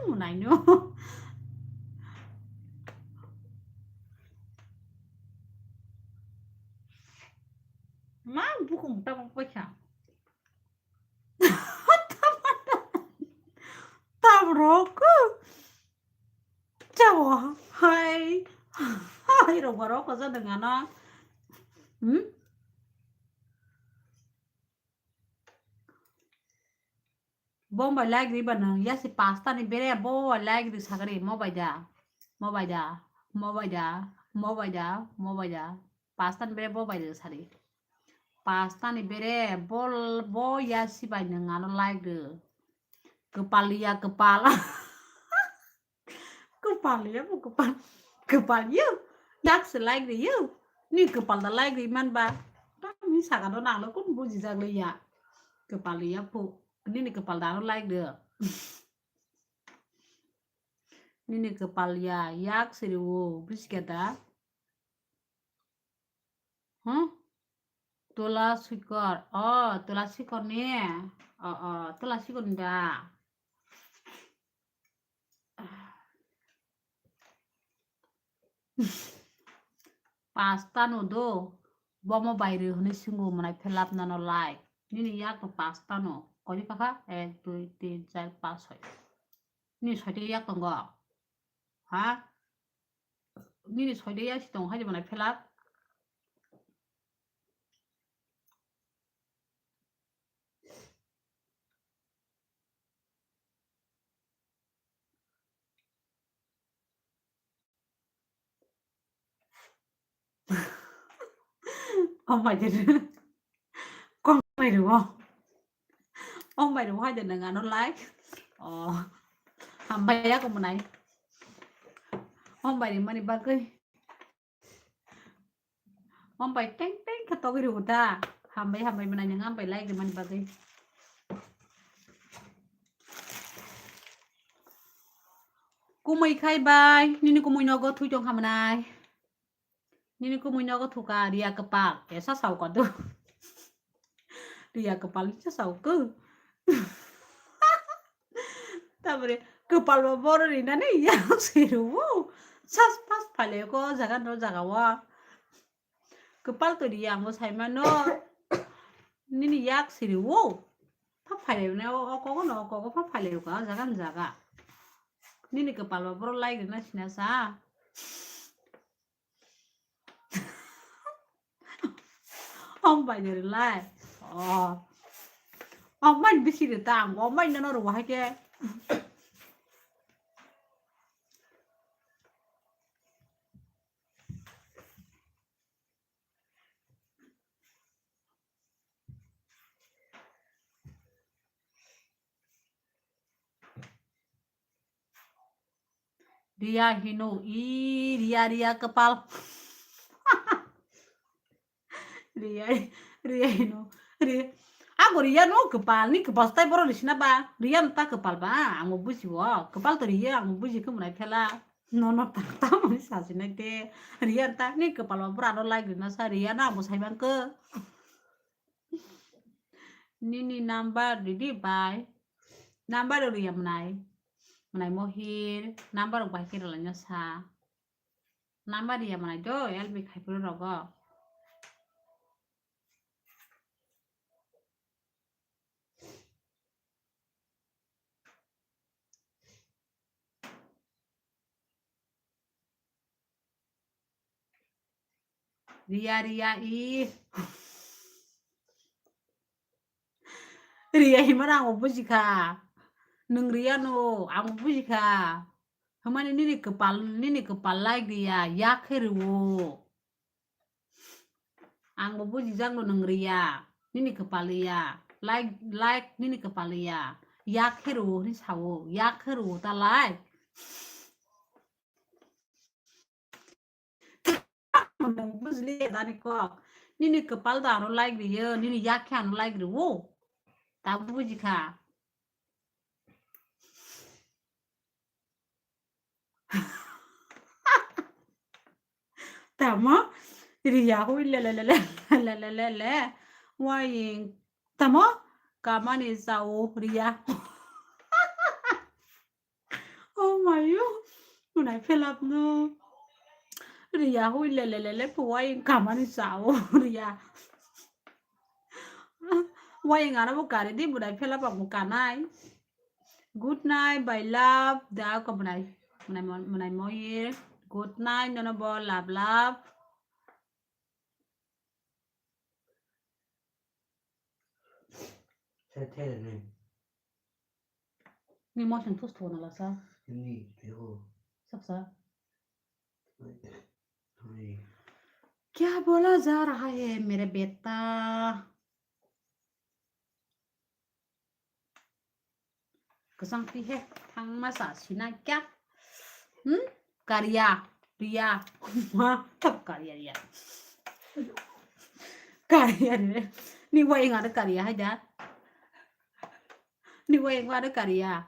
Mwnai no. Ma bukhung tabok paikha. Tabrok. Chao. Hai. Hai rok borok ko jadong ano. Hmm? Bo bai like riba nang, ya si pasta ni bere bo bai like ri sagari, mo bai da, mo bai da, mo bai da, mo bai da, mo bai da, pasta ni bere bo bai ri sari. Pasta ni bere bo, bo ya si bai nang ano like ri. Kwpal ya kwpal. Kwpal ya bo kwpal. Kwpal ya. Yak se like ri ya. Ni kwpal da like ri man ba. Ta ni saga do nang lo kun buji jak le ya. Kwpal ya phu. Nini kwpal da aro like de. Nini kwpal ya, yak siri o, buji khe da? Huh? Tula sikor. Oh, tula sikor ni. Oh, oh, tula sikor ni da. Pasta no do. Bomo bai rw hwnwi swngo mwnai phe lab nano lai. Nini yak to pasta no. Kori kakha? Ek, dui, tin, char, panch, soi. Nini soita yak tongo. Ha? nini soide ya si tong hai de manai phelak. Oh my god. Kok mai rwo. Oh mai rwo hai de nang ano like. Oh. Hambai ya ko manai. Oh mai mani bagwi. Hambai teng teng khe togwi rw ta. Hambai, hambai mwnai nwng hambai like rwmani bagwi. Kumui khai bai, nini kumui nogo thui tong kha mwnai. Nini kumui nogo thuka, Riya kwpal. Esa sao ka do. Riya kwpal ni sa sao ko. Tabore kwpal ba boro rinani ya se rwo. Sas pas phale ko jaga no jaga wa. Kwpal to Riya mo sai mano. Nini yak se rwo. Pha phale ne o ko no ko pha phale ko jaga jaga. Nini kwpal ba boro like na sina sa. Om bai de lai. Oh. Om bai bisi de ta, om bai no ro hai ke. Riya hino, i Riya, Riya kwpal. Riya, Riya hino, Riya. Ako Riya no kwpal, ni kwpal tai boro ni sina ba. Riya no ta kwpal ba, ang bo buji o. Kwpal to Riya, ang bo buji khe mwnai phela. No, no, ta, ta mani sa sinai te. Riya ta, ni kwpal ba bora no like rina sa, Riya no ang bo sai bang khe. Nini number ridi bai. Number rw ya mwnai. Mwnai mohir. Number rok bai khe rwlaina sa. Number rw ya mwnai do, L B khai phuru rogo. Riya, Riya, i. Riya himar ang bo buji kha. Nwng Riya no, ang bo buji kha. Himani nini kwpal, nini kwpal like Riya, yak khe rwo. Ang bo buji jak no nwng Riya, nini kwpal Riya. Like, like, nini kwpal Riya. Yak khe rwo hwnwi sao, yak khe rwo ta like. Nwng bujli dani kok. Nini kwpal da ano like riyo, nini yak khe ano like riwo. Ta buji kha. Tamo Riya hui le le le le le le le le. Waying tamo kamani sao Riya. Oh my yo. Mwnai phelap no. Riya hui le le le le phuwai kamani sao Riya. Waying ano bo kari di mwnai phelap ang bo kanai. Good night, bye love. Da ko mwnai, mwnai mo-, mwnai moye. Good night, nono bo love love. Ni mo sing thus thona lasa. Ni, yo. Saksa. Hai. Kya bola ja raha hai mere beta? Kwchang pi he, thangma sa sina kya? Hmm? Kariya, riya, ma, thap kariya, riya. Kariya, riya. Ni waying ada kariya hai da. Ni waying ada kariya.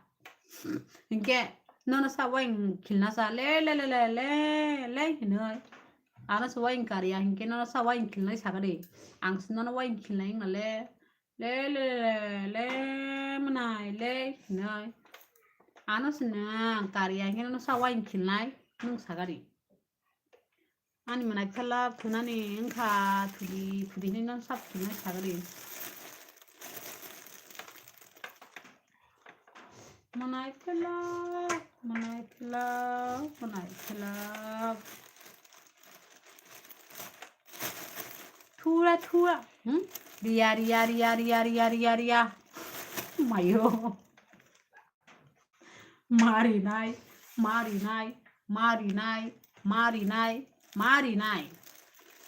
Hinkhe, nono sa waying khilna sa le, le, le, le, le, le, hinoi. Ano sa waying kariya, hinkhe nono sa waying khilnai sakadi. Ang si nono waying khilnai wngna le. Le, le, le, le, mwnai, le, hinoi. Ano se nwng kariya hingke no sa waying khilnai, nwng sagari. Ani mwnai phelap thunani wngkha, thudi, thudi hinui no sap khilnai sagari. Mwnai phelap, mwnai phelap, mwnai phelap. Thua, thua. Hmm? Ria, ria, ria, ria, ria, ria, ria. Mayo. Marinai, marinai, marinai, marinai, marinai.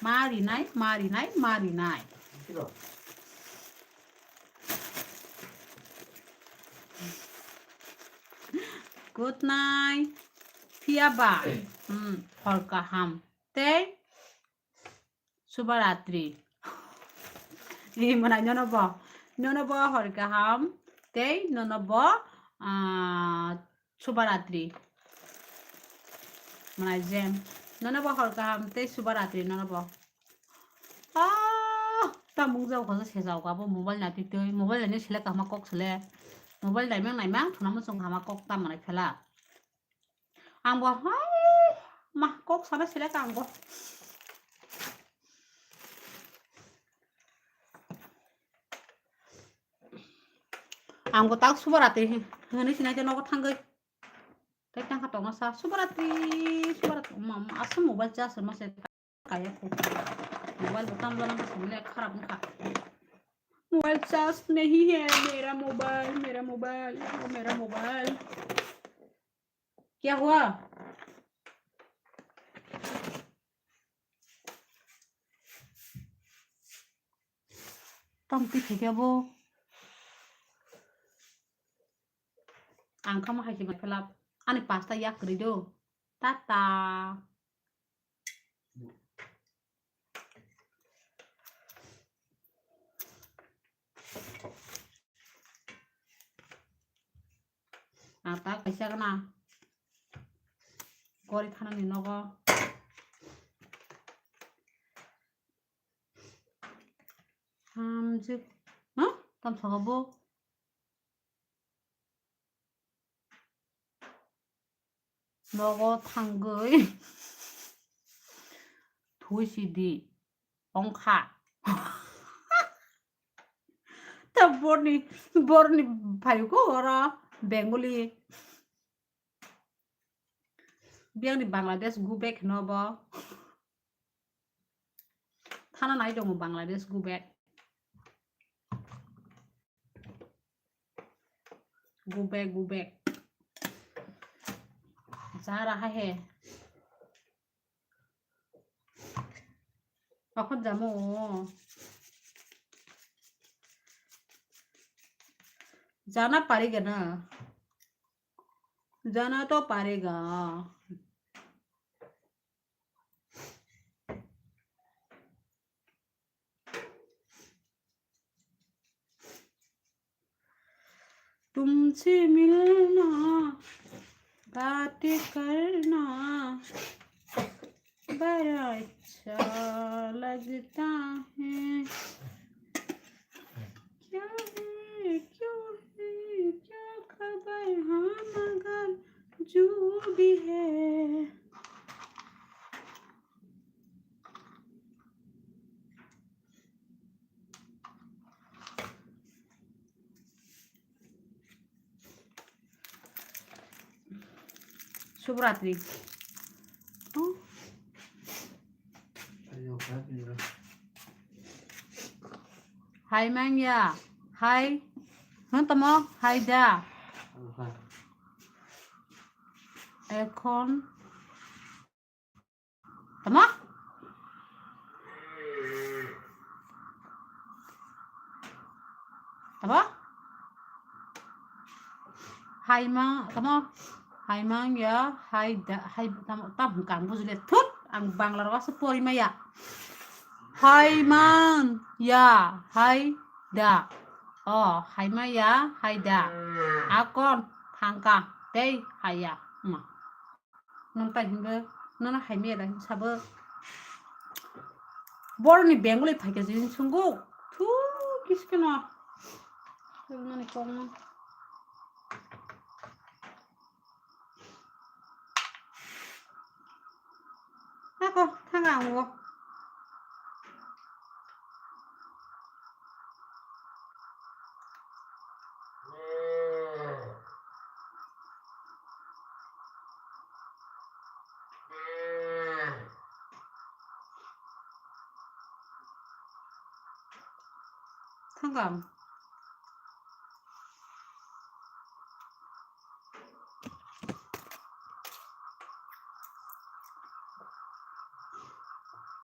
Marinai, marinai, marinai. Good night. Phiya ba? Hmm, hor kaham. Tei Subaratri. Ih, mwnai nono bo. Nono bo hor kaham. Tei nono bo, ah, Subaratri. Mwnai jem. Nono bo hor kaham tei Subaratri nono bo. Ah, ta mung jao kho se jao ka bo mobile na twi twi. Mobile na ni sele kaham kok sele. Mobile naimang naimang thuna muchung kaham kok ta mwnai phela. Ang bo hai ma kok sana sele ka ang bo. Ang bo tak Subaratri hwnwi sinai de nogo thangwi. Tei tangkha tongma sa Subaratri, Subaratri, ma, ma, asa mobile charge ma se kaya ko. Mobile bo tamjana bo se le kharap wngkha. Mobile charge nahi hai mera mobile, mera mobile, o mera mobile. Kya hua? Tong twi khaikhe bo. Ang kha ma hai se bai phalap. Ani pasta yak kwrwi do. Tata. Ang ta kaisa gana gori thanani nogo. Hamjwk. Ha? Tam saka bo? Nogo thangwi thwi sidi ongkha. Ta borni, borni phaiko oro Bengali. Biyangni Bangladesh go back hino bo. Thana nai tongo Bangladesh go back. Go back, go back. Jara hai he. Akhon jamo. Jana parega na. Jana to parega. तुमसे मिलना, बातें करना बड़ा अच्छा लगता है। क्या है, क्यों है, क्या खबर, हाँ मगर जो भी है। Shubhratri. Hai mangya. Hai. Hwn tamo. Hai da. Ekhon. Tamo? Tamo? Hai ma, tamo? Hai mangya, hai da, hai tamo, tam hwnkha ang bujile. Thut, ang Bangla rok asa pori maya. Hai mangya, hai da. Oh, hai maya, hai da. Akon, thangka, tei, haya. Ma. Nwng tai hinba, nono hai maya da hin sabo. Boroni Bengali phaikha jini swngo. Thu, kiskeno. Nani kongma. Ako, thanga ango. Thangkam.